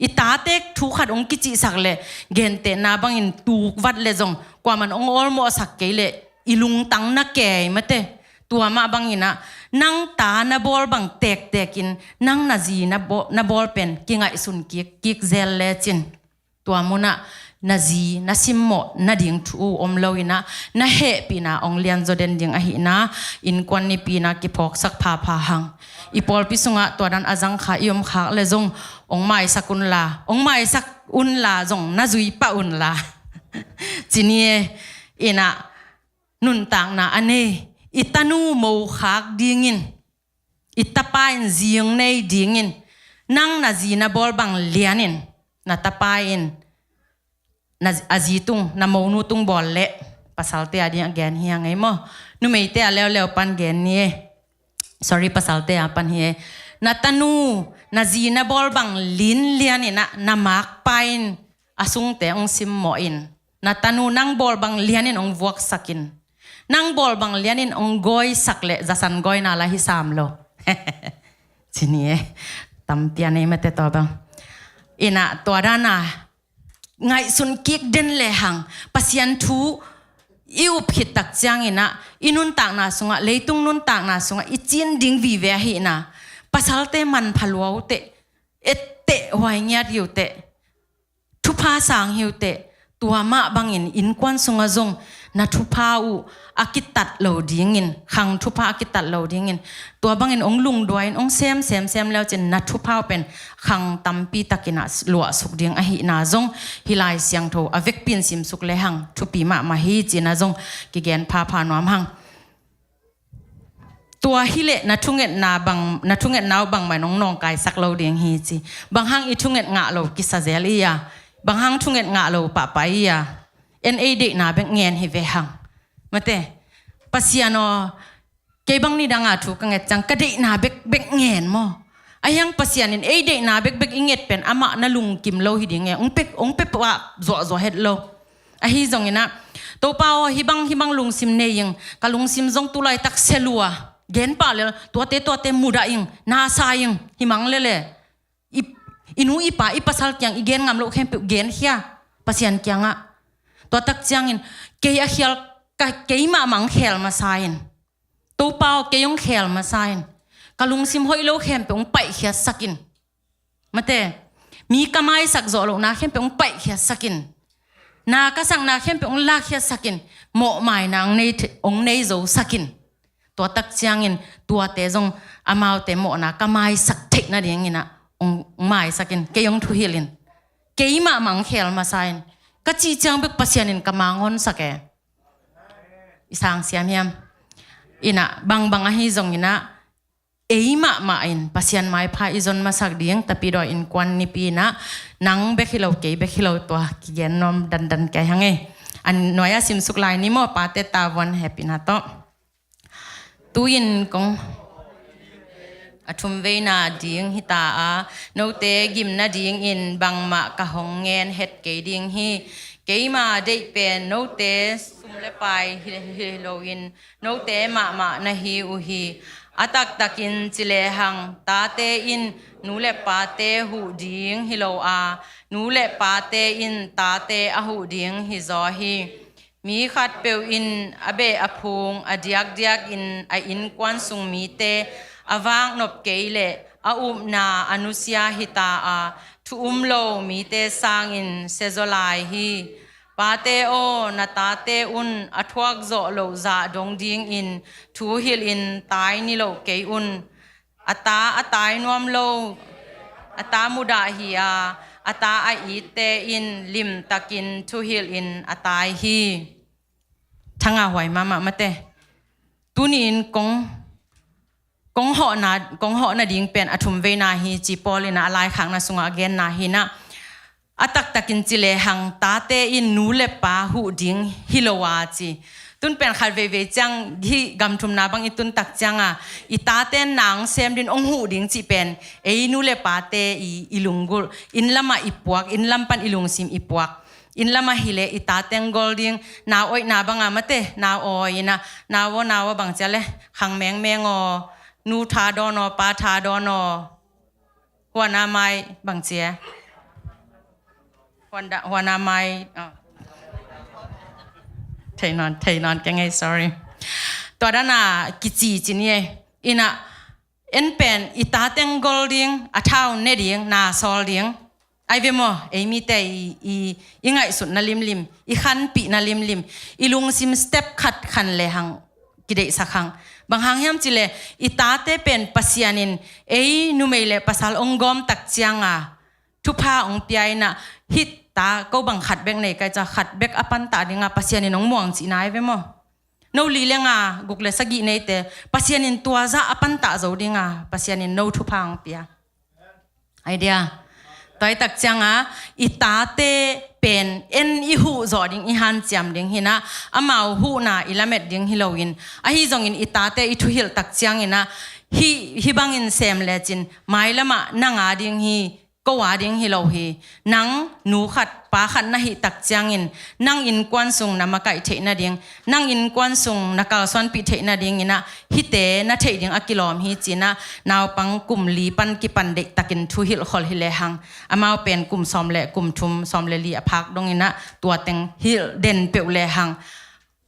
I tate thu khat ong kicihsak le gentehna bangin tukvat le zong kuaman ong awlmawhsak kei le i lungtang na kei mate. Tua mah banginah nang ta na bawl bang tektekin nang na zi na bawl, na bawl pen kingaihsun kik, kik zel lecin tua munah na zi na simmawh nading thu om loinah na hehpihna ong lianzaw den ding ahihna innkuan nipina kiphawksak phapha hang. I pawlpi sungah tua dan a zangkha i omkhak le zong ong maisak unla, ong maisak unla zong na zui pah unla. Ci ni e. Innah nuntakna a nei i tanu mokhak dingin, i tapa in zing nei dingin nang na zi na bawl bang lianin na tapa in na, a zi tung, na monu tung bawl leh pasalte a ding a gen hi a ngei maw? Numeite a leuleu pan gen ni e. Sorry, pasalte a pan hi e. Na tanu na zi na bawl bang linlianinah na makpa in a sungte ong simmawh in na tanu nang bawl bang lianin ong vuaksakin nang bawl bang lianin ong gawisak leh zasan gawina la hi sam lo. Ci ni e. Tampi a nei mate tua bang. Innah tua dana ngaihsun kik den lehang Pasian thu i up khit tak cianginah i nuntakna sungah, leitung nuntakna sungah i cin ding vive ahihna pasalte manpha lua uh teh, etteh huai ngiat hi uh teh, thupha sang hi uh teh. Tua mah bangin innkuan sungah zong na thupha uh a kitat lo dingin, khang thupha a kitat lo dingin tua bangin ong lungduain ong sem semsem leucin na thupha uh pen khang tampi takinah luahsuk ding ahihna zong hih Lai Siangtho a vekpin simsuk lehang thupi mahmah hi cinah zong kigen phapha nuam hang. Tua hileh na thungetna bang, na thungetna uh bangmah in ong nawngkaisak lo ding hi ci. Bang hang i thunget ngah lo kisa zel i a, bang hang thunget ngah lo pahpah i a, en ei deihna bek ngen hi ve hang. Mate, Pasian aw, Kei bang nidanga thu ka nget ciang ka deihna bekbek ngen maw? Ahi hang Pasian in ei deihna bekbek i nget pen amah na lungkim lo hi ding e. Ong pe, ong pe pah zuahzuah het lo. Ahi zongin ah, Topa aw, hih bang, hih bang lungsim nei ing, ka lungsim zong tu laitak se lua. Gen pah lel, tuate, tuate mudah ing, na sa ing, hih mang lele. I, i nu, i pa, i pasal kiang i gen ngam loh khempeuh genkhia Pasian kiangah. Tua tak ciangin, kei a khial, ka, kei mahmah ong khel masa in. Topa aw, kei ong khel masa in. Ka lungsim hoih lo khempeuh ong paihkhiatsak in. Mate, mi ka maisak zawh lohna khempeuh ong paihkhiatsak in. Na ka sakna khempeuh ong lakkhiatsak in. Mawhmaina ong nei, ong nei zosak in. Tua tak ciangin tuate zong amaute mawhna ka maisak theih nadingin ah ong, ong maisak in. Kei ong thuhilh in. Kei mahmah ong khel masa in. Ka cih ciang bek Pasian in ka mang honsak e. I sang siam hiam? Inah, bangbang ahi zongin ah, ei mahmah in Pasian maipha i zon masak ding, Tapidaw innkuan nipi inah, nang bek hi lo, kei bek hi lo, tua kigen nuam dandan kei hang ei. A nuai-ah simsuk lai ni maw, Pate Tavuan hehpihna tawh. Tu-in kong a thumveina ding hita a, note gim nadingin bangmah ka hong ngen het kei ding hi. Keima deih pen note sum le pai hi, hi loin note mahmah na hi uh hi. A taktakin ci lehang, tate in nu le pate huh ding hi lo a, nu le pate in tate a huh ding hi zaw hi. Mi khatpeuh in a beh a phung a diakdiakin a innkuan sung mite a vaknop kei leh a upna a nusia hita a, thu um lo mite sangin siazaw lai hi. Pate aw, na tate un a thuak zawh loh zah dong dingin thuhilhin tai niloh kei un. A ta a tai nuam lo, a ta mudah hi a, a ta a itte in limtakin thuhilhin a tai hi. Thanga huai mahmah mate. Tuni-in kong, kong hawhna, kong hawhna ding pen a thumveina hi, ci Paul in a laikhakna sungah a genna hi inah. A taktakin ci lehang, tate in nu le pa huh ding hi lo a, ci. Tun pen khat veivei ciang, hih gam thumna bang i tun tak cianga, i tate nang sem din ong huh ding cih pen ei nu le pate i, i lunggulh, inn lamah i puak, inn lam pan i lungsim i puak. Inn lamah hileh i tate ong gol ding, nau oihna banga mate, nau awi inah, nau aw, nau aw, bang cia le, khang mengmeng aw, nu tha dawn aw, pa tha dawn aw. Huana mai bang cia. Huana, huana mai, oh. Thei nawn, thei nawn kei ngei, sorry. Tua dana kici ci ni ei. Inah, en pen i tate ong gol ding, a thau ne ding, na sawl ding. Ai ve maw, ei mite i, i, i ngaihsutna limlim, i khanpihna limlim, i lungsim step khat khan lehang kideihsak hang. Bang hang hiam cih leh, i tate pen Pasian in ei numei le pasal ong gawm tak cianga thupha ong pia inah, hih ta ko bang khat bek nei kai ca, khat bek a pantah dinga Pasian in ong muang cihna ai ve maw? No li le nga, guk le sagih neite Pasian in tua zah a pantah zo dinga Pasian in no thupha ong pia. Idea. Tua i tak cianga, i tate pen en i huh zawh ding, i hanciam ding hi inah, amau huhna i lamet ding hi loin, ahi zongin i tate i thuhilh tak ciangin ah, hih, hih bangin sem lecin, mailamah nang a ding hi, ko a ding hi lo hi. Nang nu khat, pa khat na hih tak ciangin, nang innkuan sung na makaih theih nading, nang innkuan sung na kalsuanpih theih nadingin ah, hihte na theih ding a kilawm hi ci inah, naupang kum li pan kipan deihtakin thuhilh khol hi lehang, amau pen kum sawm le kum thum, sawm le li a phak dongin ah, tua teng hilh den peuh lehang,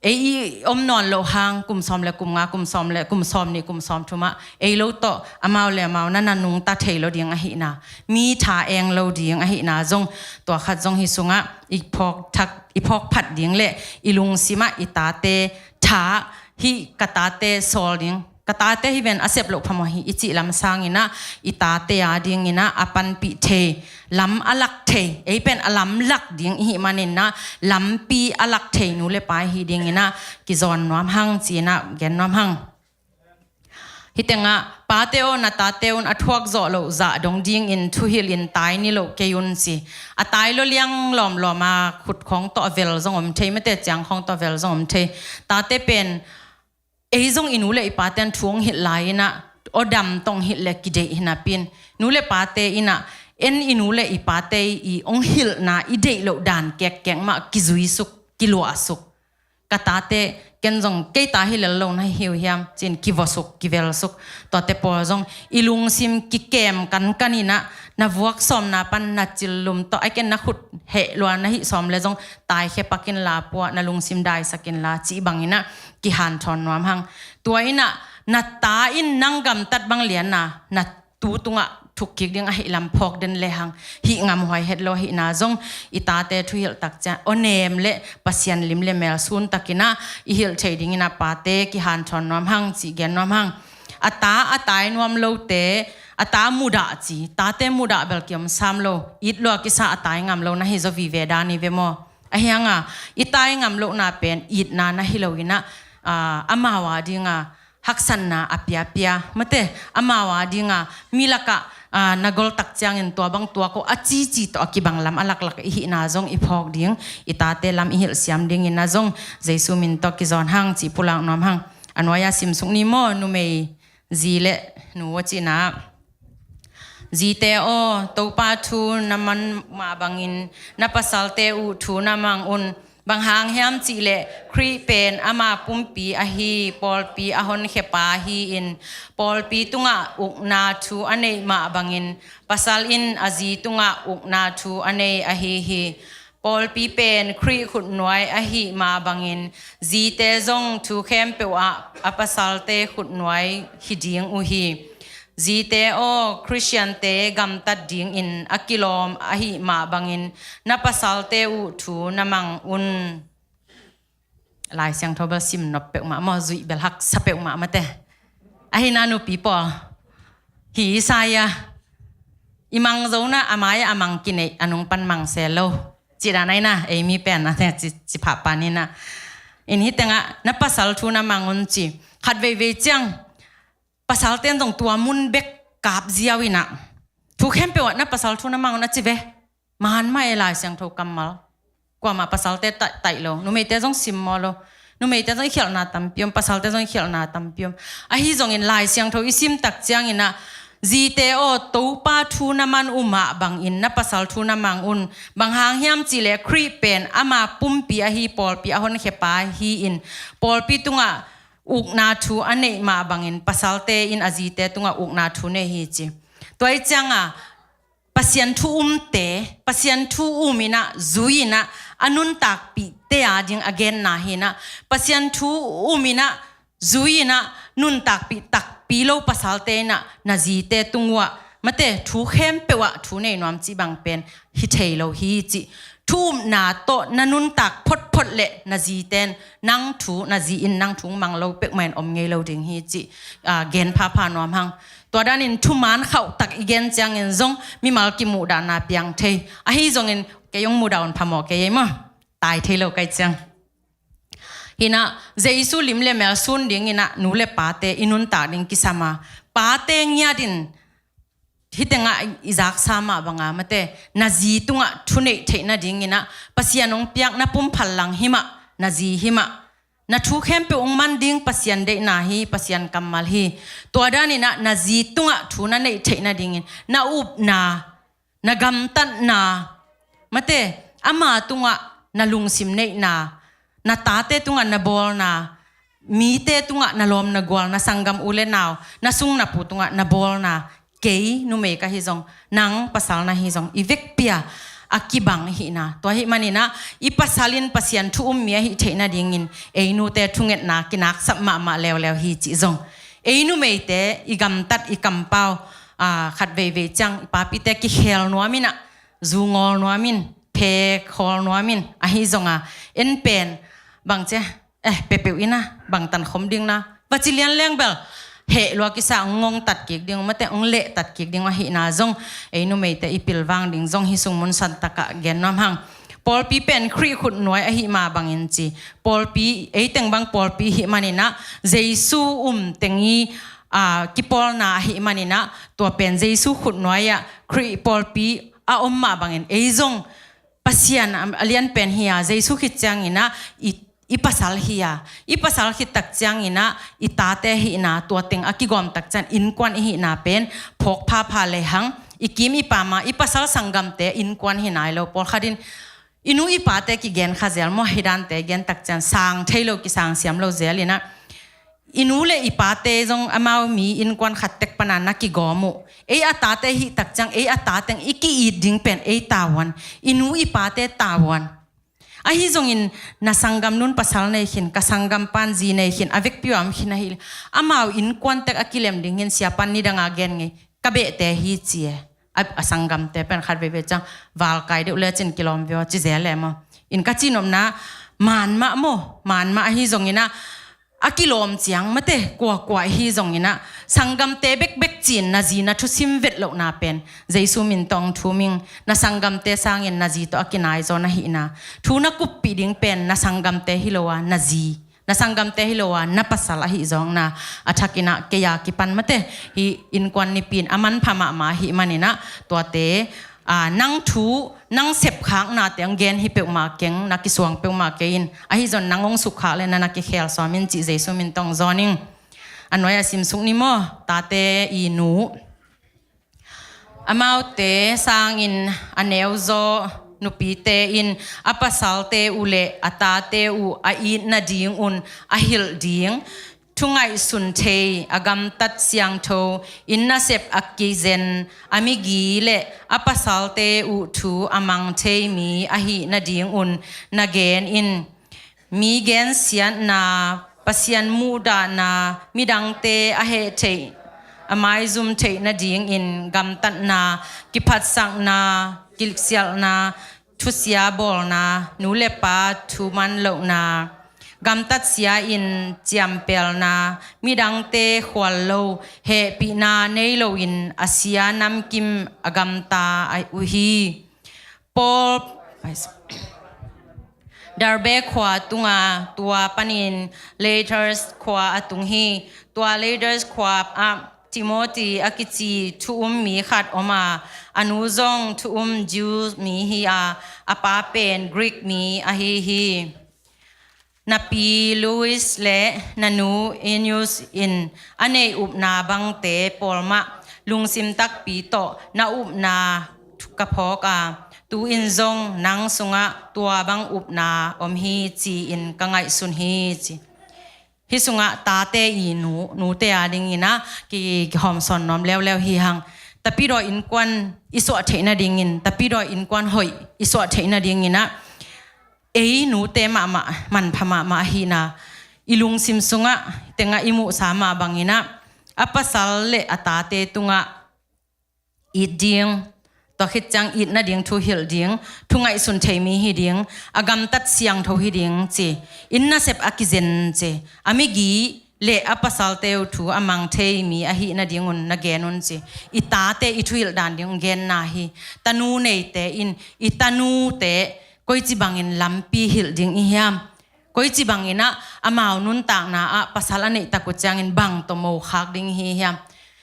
ei i om nawn loh hang, kum sawm le kum nga, kum sawm le, kum sawm nih, kum sawm thumah, ei lo tawh, amau le amau na na nungta thei lo ding ahihna, mi tha eng lo ding ahihna zong, tua khat zong hih sungah i phawk thak, i phawk phat ding le i lungsimah i tate tha, hih ka tate sawl ding, ka tate hi ven a sep loh phamawh hi i cih lam sangin ah, i tate a dingin ah a panpih thei, lam a lak thei, ei pen a lam lak ding i hih manin ah, lampi a lak thei nu le pa i hi dingin ah kizawn nuam hang ci inah gen nuam hang. Hih tengah, pate aw, na tate un a thuak zawh loh zah dong dingin thuhilhin tai niloh kei un ci. A tai lo liang lawmlawm a, khut khawng tawh a vel zong om thei, mate, ciang khawng tawh a vel zong om thei. Tate pen ei zong i nu le i pate in thu hong hilh lai-in ah, aw dam tawh hong hilh le kideih hi napi-in, nu le pate in ah, en i nu le i pate i hong hilhna i deih loh dan kekkek mah kizuisuk, kiluahsuk. Ka tate, ken zong kei ta hi lel lo na hi uh hiam, ci-in kivosuk, kivelsuk. Tuate pawl zong i lungsim kikem kankan in ah, na vuak sawmna pan na cil lum tawh, ai ken na khut heh lua na hih sawm le zong taikhia pak inla, pua na lungsim daisak inla, cih bangin ah kihanthawn nuam hang. Tua in ah na ta in nang gamtat bang lianna, na tu tungah thuk kik ding ahih lam phawk den lehang, hih ngamhuai het lo ahihna zong, i tate thuhilh tak ciang aw nem le Pasian lim le mel sun takin ah i hilh thei dingin ah pate kihanthawn nuam hang, cih gen nuam hang. A ta a tai nuam lote, a ta mudah ci, tate mudah bel kiom sam lo, it lua kisa a tai ngam lo na hi zaw vive dan hi ve maw. Ahi hang a, i tai ngam lohna pen itna na hi lo in ah, ah, amau a ding a haksatna a piapia, mate, amau a ding a mi lakah, ah, na gol tak ciangin tua bang tuak aw, a cici tawh a kibang lam a laklak i hihna zong i phawk ding, i tate lam i hilh siam dingin ah zong Jesu min tawh kizawn hang, cih pulak nuam hang. A nuai-a simsuk ni maw, numei zi le nu aw cihna ah, Zite aw, Topa thu na mang mah bangin na pasalte uh thu na mang un. Bang hang hiam cih leh Khrih pen ama pumpi ahi, pawlpi a honkhia pa hi-in, pawlpi tungah ukna thu a neih mah bangin pasal in a zi tungah ukna thu a nei ahi hi. Pawlpi pen Khrih khutnuai ahih mah bangin zite zong thu khempeuh ah a pasalte khutnuai hi ding uh hi. Zite aw, Khristiante gamtat dingin a kilawm ahih mah bangin na pasalte uh thu na mang un. Lai Siangtho bel sim nop peuhmah maw, zuih bel haksa peuhmah mate. Ahi na nupi pawl, hi i sa-a, i mang zo na, a mai-ah a mang kineih, a nung pan mang se lo. Cih dan ahi na, ei mi pen a ci, ci phah pan hi na. In hi tengah na pasal thu na mang un ci. Khat veivei ciang pasalte in zong tua mun bek kap ziau in ah, thu khempeuh ah na pasal thu na mang un a ci ve. Maan mah e, Lai Siangtho kammal. Kuamah pasalte taih, taih lo, numeite zong simmawh lo. Numeite zong i khialhna tampi om, pasalte zong i khialhna tampi om. Ahi zongin Lai Siangtho i sim tak ciangin ah, zite aw, Topa thu na mang uh mah bangin na pasal thu na mang un. Bang hang hiam cih leh Khrih pen ama pumpi ahi, pawlpi a honkhia pa hi-in, pawlpi tungah ukna thu a neih mah bangin pasalte in a zite tungah ukna thu nei hi ci. Tua ahih ciangah Pasian thu umte, Pasian thu um in ah, zui in ah, a nuntakpihte a ding a genna hi in ah, Pasian thu um in ah, zui in ah, nuntakpih takpi lo pasalte in ah, na zite tung uh ah, mate, thu khempeuh ah thu nei nuam cih bang pen hi thei lo hi cih. Thu upna tawh na nuntak photphot leh na zite in nang thu, na zi in nang thu mang lo peuhmah in om ngei lo ding hi cih, ah, gen phapha nuam hang. Tua danin thuman khauh tak i gen ciangin zong mimal kimuhdahna piang thei. Ahi zongin kei hong mudah un phamawh kei ei maw. Tai thei lo kai ciang. Hi in ah, Jesu lim le mel sun dingin ah, nu le pate i nuntak ding kisam a. Pate ngiat in, hi tengah i zaksa mah banga mate, na zi tungah thu neih theih nadingin ah, Pasian hong piak na pumphal lang hi mah, na zi hi mah. Na thu khempeuh hong man ding Pasian deihna hi, Pasian kammal hi. Tua danin ah, na zi tungah thu na neih theih nadingin, na upna, na gamtatna, mate, ama tungah na lungsim neihna, na tate tungah na bawlna, mite tungah na lawm na gual, na sanggam u le nau, na sung na pu tungah na bawlna, kei numei ka hi zong, nang pasal na hi zong, i vekpi-a a kibang hihna. Tua ahih manin ah, i pasal in Pasian thu um mi ahih theih nadingin, ei nute thungetna kinaksap mahmah leuleu hi cih zong. Ei numeite i gamtat i kampau, ah, khat veivei ciang i papite kikhel nuam in ah, zu ngawl nuam in, phek hawl nuam in, ahi zong a, en pen, bang ci, eh, peuhpeuh in ah, bang tan khom ding na, va ci lian leng bel, heh lua kisa, hong ngongtat kik ding, mate, hong lehtat kik ding ahihna zong, ei numeite i pilvang ding zong hih sung mun santak ah gen nuam hang. Pawlpi pen Khrih khutnuai ahih mah bangin ci. Pawlpi, ei teng bang pawlpi ahih manin ah, Jesu um teng i, ah, kipawlna ahih manin ah, tua pen Jesu khutnuai ah Khrih pawlpi a om mah bangin, ei zong Pasian a, a lian pen hi a, Jesu khit ciangin ah, i, i pasal hi a, i pasal khit tak ciangin ah i tate hihna tua teng a kigawm tak ciang innkuan i hihna pen phawk phapha lehang, i kim i pam a i pasal sanggamte innkuan hi nai lo. Pawlkhat in i nu i pate kigen kha zel maw, hi dante gen tak ciang sang thei lo, kisang siam lo zel in ah, i nu le i pate zong amau mi innkuan khat tek pan a na kigawm uh. Ei a tate hih tak ciang ei a ta teng i ki-it ding pen ei tavuan, i nu i pate tavuan. Ahi zongin na sanggam nu'n pasal nei khin, ka sanggam pa'n zi nei khin, a vekpi-a om khin ahih leh, amau innkuan tek a kilem ding hi'n siapa'n nidang a gen ngei, ka behte hi ci e. A, a sanggamte pen khat veivei ciang valkai deuh lecin kilawm ve aw ci zel e maw. In ka cihnopna, man mah maw, man mah ahi zongin ah, a kilawm ciang mate, kuakua hi zongin ah, sanggamte bekbek ci-in na zi na thusim vet lohna pen Jesu min tawh thum ing. Na sanggamte sangin na zi tawh a kinai zaw na hihna, thu na kuppih ding pen na sanggamte hi lo a, na zi, na sanggamte hi lo a, na pasal ahi zawkna. A thakin ah kei a kipan mate, hih innkuan nipi in a manpha mahmah ahih manin ah, tuate, a, nang thu, nang sepkhaknate hong gen hi peuhmah keng, na kisuang peuhmah kei in. Ahi zong nang hong sukkhak leh na na kikhel sawm in cih Jesu min tawh zawn ing. A nuai-ah simsuk ni maw, tate i nu. Amaute sangin a neuzaw nupite in a pasalte uh le a tate uh a it nadingun a hilh ding, thu ngaihsun thei, a gamtat siangtho, inn nasep a kizen, a migi le a pasalte uh thu a mang thei mi ahih nadingun na gen in. Mi gensiatna, Pasian muhdahna, midangte a heh theih, a maizum theih nadingin gamtatna, kiphatsakna, kisialhna, thusia bawlna, nu le pa thu man lohna, gamtat sia-in ciampelna, midangte khual lo, hehpihna nei loin a sia namkim a gamta uh hi. Paul Derbe khua tunga, tua panin Leaders khua a tung hi. Tua Leaders khua ah Timothy a kici thu-um mi khat om a, a nu zong thu-um Jew mi hi a, a pa pen Greek mi ahi hi. Na pi Lois le na nu Eunice in a neih upna bangte pawl mah lungsim takpi tawh na upna ka phawk a, tu-in zong nang sungah tua bang upna om hi ci-in ka ngaihsun hi ci. Hih sungah tate i nu, nute a dingin ah ki, kihawmsawn nuam leuleu hi hang. Tapidaw innkuan i suah theih nadingin, tapidaw innkuan hoih i suah theih nadingin ah, ei nute mahmah, manpha mahmah ahihna, i lungsim sungah, tengah i muhsa mah bangin ah, a pasal le a tate tungah it ding, tua khit ciang it nading thu hilh ding, thu ngaihsun thei mi hi ding, a gamtat siangtho hi ding ci, inn nasep a kizen ci, a migi le a pasalte uh thu a mang thei mi ahih nadingun na gen un ci. I tate i thuhilh dan ding genna hi. Tanu neite in i tanute koici bangin lampi hilh ding i hiam? Koici bangin ah amau nuntakna ah pasal a neih tak uh ciangin bang tawh mokhak ding hi hiam?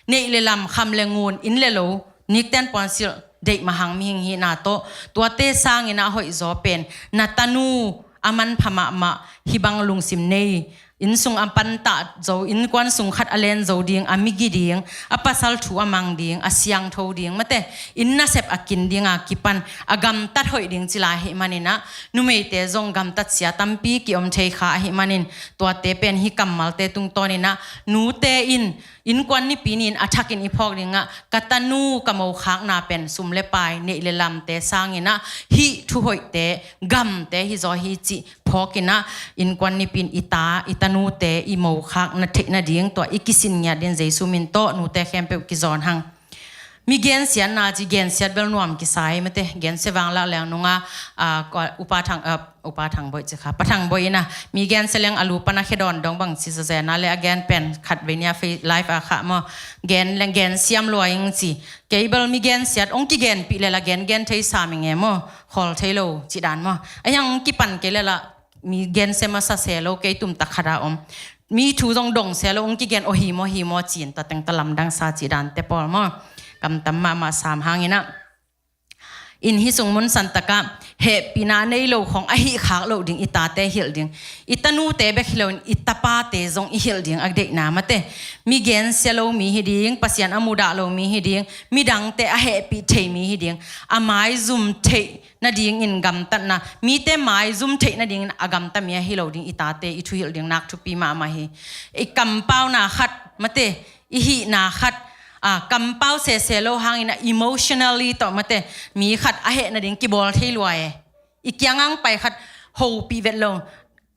Neih le lam, kham le ngun, inn le lo, nikten puansilh deih mahang mihing hihna tawh, tuate sangin ah hoihzaw pen na tanu a manpha mahmah, hih bang lungsim nei, inn sung a pantah zo, innkuan sung khat a len zo ding, a migi ding, a pasal thu a mang ding, a siangtho ding, mate, inn nasep a kin dinga kipan a gamtat hoih ding ci lai ahih manin ah, numeite zong gamtat sia tampi kiom thei kha ahih manin, tuate pen hih kammalte tungtawnin ah, nute in innkuan nipi ni-in a thakin i phawk dingah, ka tanu ka mokhakna pen sum le pai, neih le lamte sangin ah hih thuhoihte, gamte hizaw hi cih phawkin ah, innkuan nipi-in i ta, i tanute i mokhak na theih nading, tua i kisin ngiat dingin Jesu min tawh nute khempeuh kizawn hang. Mi gensiatna ci, gensiat bel nuam kisa hi mate, gensia vang lah leng nunga, ah, kua, Upa Thang, ah, Upa Thang Boih ci kha, Pa Thang Boih in ah, mi gensia leng a lu pan a khe dawn dong bang ci zazen a le, a gen pen khat vei ni a fei live a kha maw, gen leng gen siam lua ing ci. Kei bel mi gensiat hong kigenpih le la gen gen thei sam ing e maw, khawl thei lo cih dan maw. A hiang hong kipan kei le la mi gensia masa se lo, kei tumtak khat a om. Mi thu zong dong se lo, hong kigen aw hi maw, hi maw ci-in tua teng ta lamdang sa cih dante pawl maw. Kamtam mahmah sam hangin ah. In hih sung mun santakah hehpihna nei lo khong a hih khak loh ding i tate hilh ding. I tanute bek hi loin i tapate zong i hilh ding a deihna mate. Mi gensia lo mi hi ding, Pasian a mudah lo mi hi ding, midangte a hehpih thei mi hi ding. A maizum theih nadingin gamtatna, mite maizum theih nadingin a gamta mi ahi lo ding i tate i thuhilh ding nak thupi mahmah hi. I kampauna khat mate, i hihna khat, a, kampau sese lo hangin a emotionally tawh mate, mi khat a heh nading kibawl thei lua e. I kiangah pai khat hopih vet lo,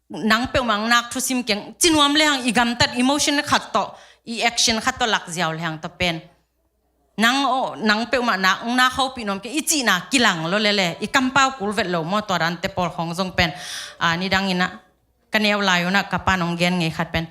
nang peuhmah nak thusim keng, ci nuam le hang i gamtat emotion khat tawh, i action khat tawh lak ziau le hang tawh pen nang, aw, nang peuhmah nak, nak hopih nuam keng i cihna kilang lo lele, i kampau kul vet lo maw. Tua dante pawl khong zong pen, a, nidangin a, ka neu lai un a ka pa'n hong gen ngei khat pen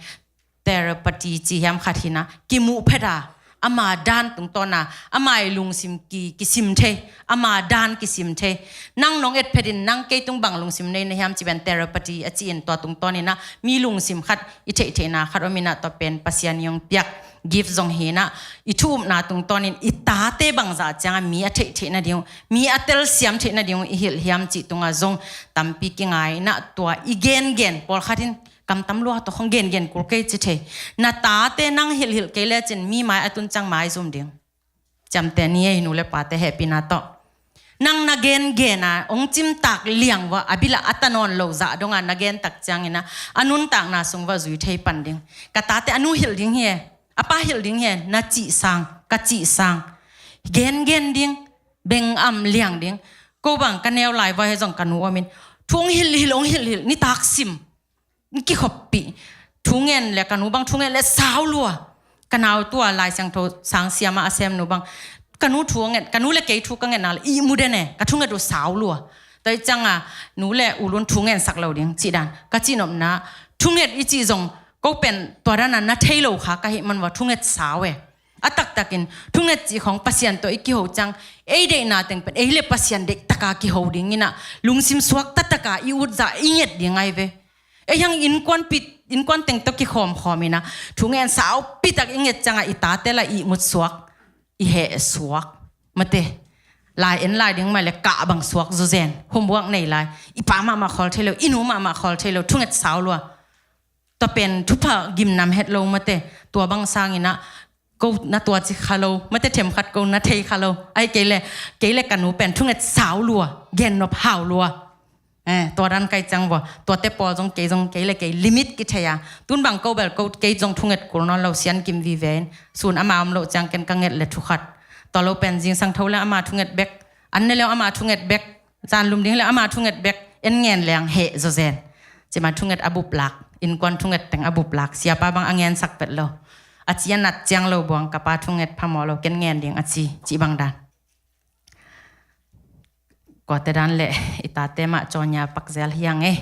telepathy ci hiam khat hi in a, kimuh phet a, ama dan tungtawn a, ama i lungsim ki, kisim thei, ama dan kisim thei. Nang nong et phetin nang kei tung bang lungsim nei na hiam ci pen telepathy a ci in, tua tungtawn in a mi lungsim khat i theihtheihna khat om in a, tua pen Pasian i hong piak gift zong hi in a, i thu upna tungtawnin i tate bangzah ciangah mi a theihtheih nading uh, mi a telsiam theih nading uh i hilh hiam cih tungah zong tampi kingai in a, tua i gengen pawlkhat in kam tam lua tawh khong gengen kul kei ci thei. Na tate nang hilhhilh kei lecin mi mai a tun ciang maizum ding. Ciamteh ni ei, nu le pate hehpihna tawh. Nang na gengen a hong cimtak liang vua, a bilah a ta nawn lo zah dongah na gen tak ciangin a, a nuntakna sung vua zui thei pan ding. Ka tate a nu hilh ding hi e, a pa hilh ding hi e, na cih sang, ka cih sang. Gengen ding, beng am liang ding. Ko bang ka neu lai vua hi zong ka nu omin thu hong hilhhilh, hong hilhhilh, nitak sim kikhoppih. Thu ngen le ka nu bang thu ngen le sau lua. Ka nau tua Lai Siangtho sang siama a sem nu bang, ka nu thu a ngen, ka nu le kei thu ka ngen nak le ihmu den e, ka thunget uh sau lua. Tua i cianga nu le u lun thu ngen sak lo ding cih dan ka cihnopna. Thunget i cih zong ko pen tua dana na thei lo kha ka hih man vua thunget sau e. A taktakin thunget cih khong Pasian tawh i kiho ciang, ei deihna teng pen ei le Pasian deih taka kiho ding in a, lungsim suak tataka i utzah i nget ding ai ve. Ei hang innkuan pit, innkuan teng tawh kikhawmkhawm in a, thu ngen saupi tak i nget ciangah i tate la ihmut suak, i heh suak. Mate, lai en lai ding mah le kah bang suak zuzen, homework nei lai, i pa mahmah khawl thei lo, i nu mahmah khawl thei lo, thunget sau lua. Tua pen thupha gimnam het lo mate, tua bang sangin a, ko na tua ci kha lo mate, themkhat ko na thei kha lo. Ai kei le, kei le ka nu pen thunget sau lua, gennop hau lua. Eh, tua dan kai ciang vua, tuate pawl zong kei zong kei le kei limit kithei a. Tun bang ko bel ko kei zong thunget kul nawn lo, sian kim vive in. Sun ama om lo ciang ken ka nget le thukhat. Tua lo pen zingsang tho le ama thunget bek, an ne le ama thunget bek, zan lum ding le ama thunget bek, en ngen leng heh zawzen. Cima thunget a bup lak, innkuan thunget teng a bup lak, siapa bang a ngen sak pet lo. A ci a nat ciang lo buang, ka pa thunget phamawh lo, ken ngen ding a ci, cih bang dan. Kuate dan le i tate mah cawnya pak zel hiang e.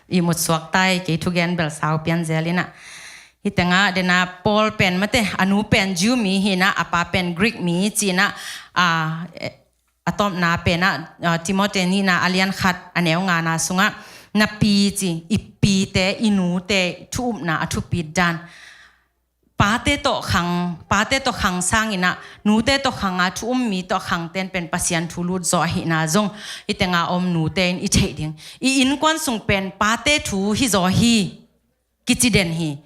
I mut suak tai, kei thugen bel sau pian zel in a. Hi tengah dena Paul pen mate, a nu pen Jew mi hi in a, a pa pen Greek mi ci in a, a, a tawpna pen a, a, Timothy nihna a lian khat a neu ngana sungah, na pi ci, i pite, i nute thu upna a thupit dan. Pate tawh khang, pate tawh khang sangin a, nute tawh khang a, thu um mi tawh khang ten pen Pasian thu lut zaw ahihna zong, hi tenga om nute in i theih ding. I innkuan sung pen pate thu hi zaw hi, kici den hi.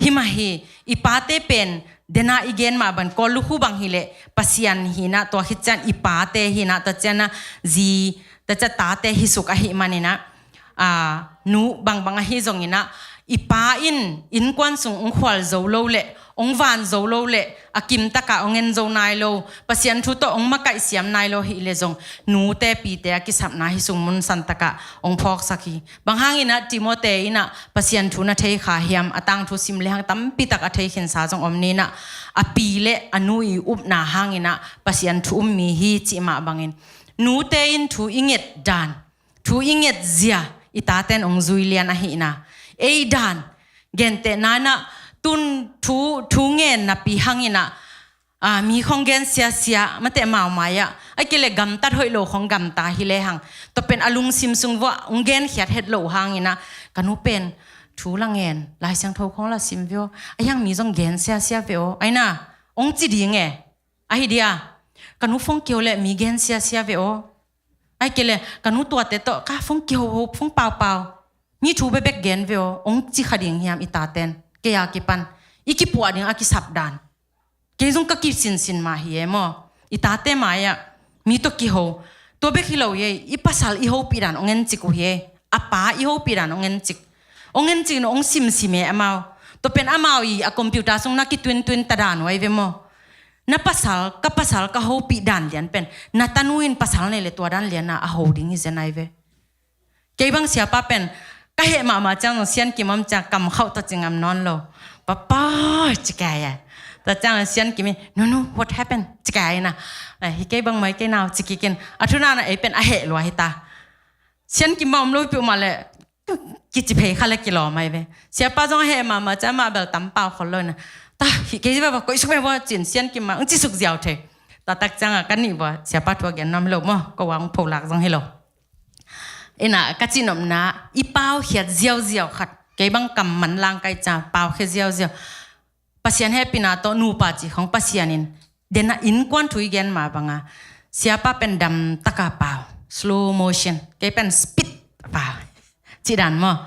Hi mah hi, i pate pen dena i gen mah ban Kawl lukhu bang hileh Pasian hi in a, tua khit ciang i pate hi in a, tua ciang a zi, tua ciang tate hi suk ahih manin a, a, nu bangbang ahi zongin a, i pa in innkuan sung ong khual zo lo le, ong van zo lo le, a kimtaka ong en zo nai lo, Pasian thu tawh ong makaih siam nai lo hi le zong, nute pite a kisapna hi sung mun santaka ong phawksak hi. Bang hangin a Timothy in a Pasian thu na thei kha hiam, a tangthu sim le hang tampi tak a thei khinsa zong om ni in a, a pi le a nu i upna hangin a Pasian thu um mi hi cih mah bangin, nute in thu i nget dan, thu i nget zia, i taten ong zui lian ahihna. Ei dan, gentehna in a, tun thu, thu ngen napi hangin a, a, mi khong gen siasia, mate mau mai a, a kile gamtat hoih lo khong gamta hi le hang. Tua pen a lungsim sung vua, ong gen khiat het lo hangin a, ka nu pen, thu la ngen, Lai Siangtho khong la sim veo, a hiang mi zong gen siasia veo, aina, ong ci ding e. Ahi dia, Ka nu phone kiho le mi gen siasia ve aw. Ai ke le ka nu tuate tawh ka phone kiho ho phone paupau. Mi thu bebek gen ve aw, ong ci kha ding hiam i taten. Kei a kipan i kipuah ding a kisap dan. Kei zong ka kisinsin mah hi e maw. I tate mai-ah mi tawh kiho. Tua bek hi lo hi e, i pasal i hopih dan ong encik uh hi e. A pa i hopih dan ong encik. Ong encik no ong simsim e amau. Tua pen amau i a computer sung na kituintui ta dan uh ai ve maw. Na pasal, ka pasal ka hopih dan lian pen na tanu in pasal nei le tua dan lian a a ho ding hi zen ai ve. Kei bang siapa pen ka heh mahmah ciang zong Sian Kim om ciang kam khauh tawh ci ngam nawn lo. Papa, ci kai e. Tua ciang Sian Kim in, "No, no, what happened?" ci kai na. "Hi kei bang mai kei nau," ci kikin. A thu nana ei pen a heh lua hi ta. Sian Kim bang om lo pi umah le kici phei kha le kilawm ai ve. Siapa zong a heh mahmah ciang mah bel tam pau khol lo na. "Ta, hi kei va koih suk me va," cin Sian Kim mah ong ci suk ziau thei. Tua tak ciang a ka nih va siapa thu a gen nuam lo maw. Ko wa ong pholak zong hi lo. Ina ka cihnopna i paukhiat ziauziau khat, kei bang kam manlang kai ca paukhia ziauziau. Pasian hehpihna tawh nupa cih khong Pasian in dena innkuan thu i gen mah banga siapa pen dam taka pau, slow motion, kei pen speed pau. Cih dan maw.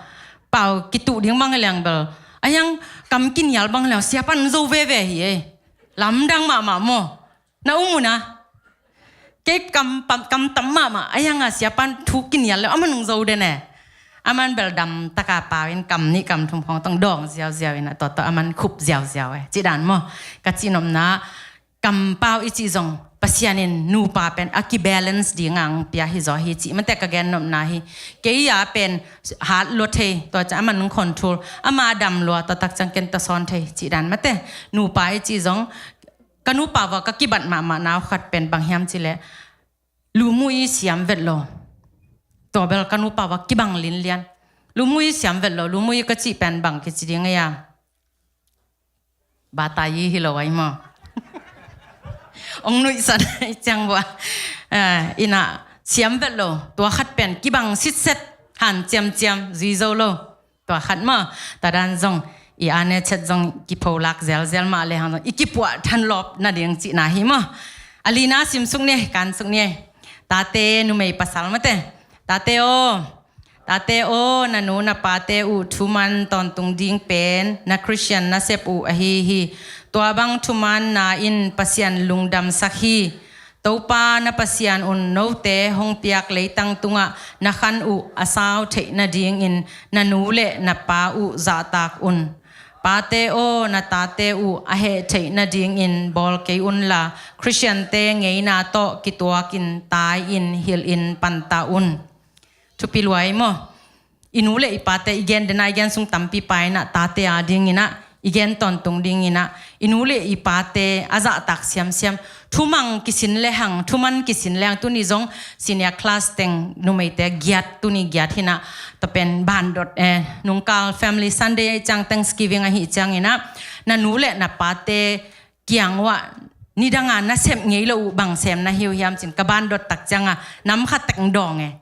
Pau kituh ding bang liang bel a hiang kam kinial bang liang siapa nong zo veve hi e. Lamdang mahmah maw. Na um uh na. Kei kam, kam tam mahmah a hianga siapan thu kinial le aman ung zo den e. Aman bel dam taka pau in kam nih kam thum khong tong dawng ziauziau ina tua tua aman khup ziauziau e. Cih dan maw. Ka cihnopna kam pau i cih zong Pasian in nupa pen a kibalance ding ang pia hi zaw hi cih mate ka gennopna hi. Kei a pen hat lua thei tua ca aman ung control ama dam lua tua tak ciang ken ta sawn thei cih dan mate. Nupa i cih zong ka nupa va ka kibat mahmah nau khat pen bang hiam cileh, lumui siam vet lo. Tua bel ka nupa va kibang linlian. Lumui siam vet lo, lumui ka cih pen bang kici ding a. Batayi hi lo ai maw. Ong nuihsan i ciang bua. Ina siam vet lo, tua khat pen kibang sitset han ciamciam zui zo lo. Tua khat maw, tua dan zong i ane chet zong kipholak zelzel mah le hang zong i kipuah thanlawp nading cihna hi maw. A lina simsuk ni, kansuk ni. Tate numei pasal mate. Tate aw, tate aw, na nu na pate uh thuman tawntung ding pen na Khristian nasep uh ahi hi. Tua bang thuman na in Pasian lungdamsak hi. Topa na Pasian un note hong piak leitang tungah na khan uh a sau theih nadingin na nu le na pa uh zahtak un. Pate aw, na tate uh a heh theih nadingin bawl kei unla Khristiante ngeina tawh kituakin tai-in hilhin panta un. Thupi luai maw. I nu le i pate i gen dena i gen sung tampi paina tate a dinginah i gen tawntung dinginah i nu le i pate a zahtak siamsiam thumang kisin lehang, thuman kisin lehang. Tuni zong senior class teng numeite giat, tuni giat hinah tapen bandot eh, nungkal family Sunday ahi ciang Thanksgiving ahi cianginah na nu le na pate kiang uah nidanga na sep ngei lo uh bang sem na hi uh hiam cin ka bandot tak cianga nam khat tek dawng e.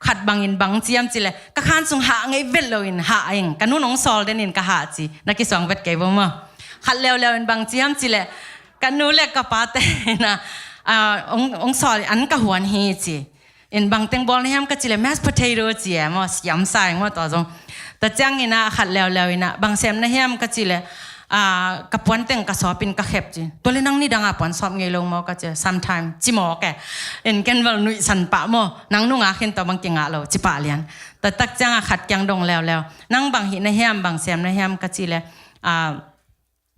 Khat bangin bang ciam cileh ka khan sung hah ngei vet loin hah ing, ka nun ong sawl denin ka hah ci. Na kisuang vet kei bo maw. Khat leuleu in bang ciam cileh ka nu le ka pate na ong sawl an ka huan hi ci. In bangteng bawl na hiam ka cileh mashed potato ci e maw, siam sa ing maw tua zong. Tua cianginah khat leuleu inah bang sem na hiam ka cileh ka puanteng ka sawpin ka khep ci. Tua le nang nidanga puan sawp ngei lo maw ka ci. Sometime ci mawk e. In ken vel nuihsan pah maw, nang nunga khin tua bang kingah lo ci pah lian. Tua tak cianga khat kiang dong leuleu, nang bang hih na hiam, bang sem na hiam ka cileh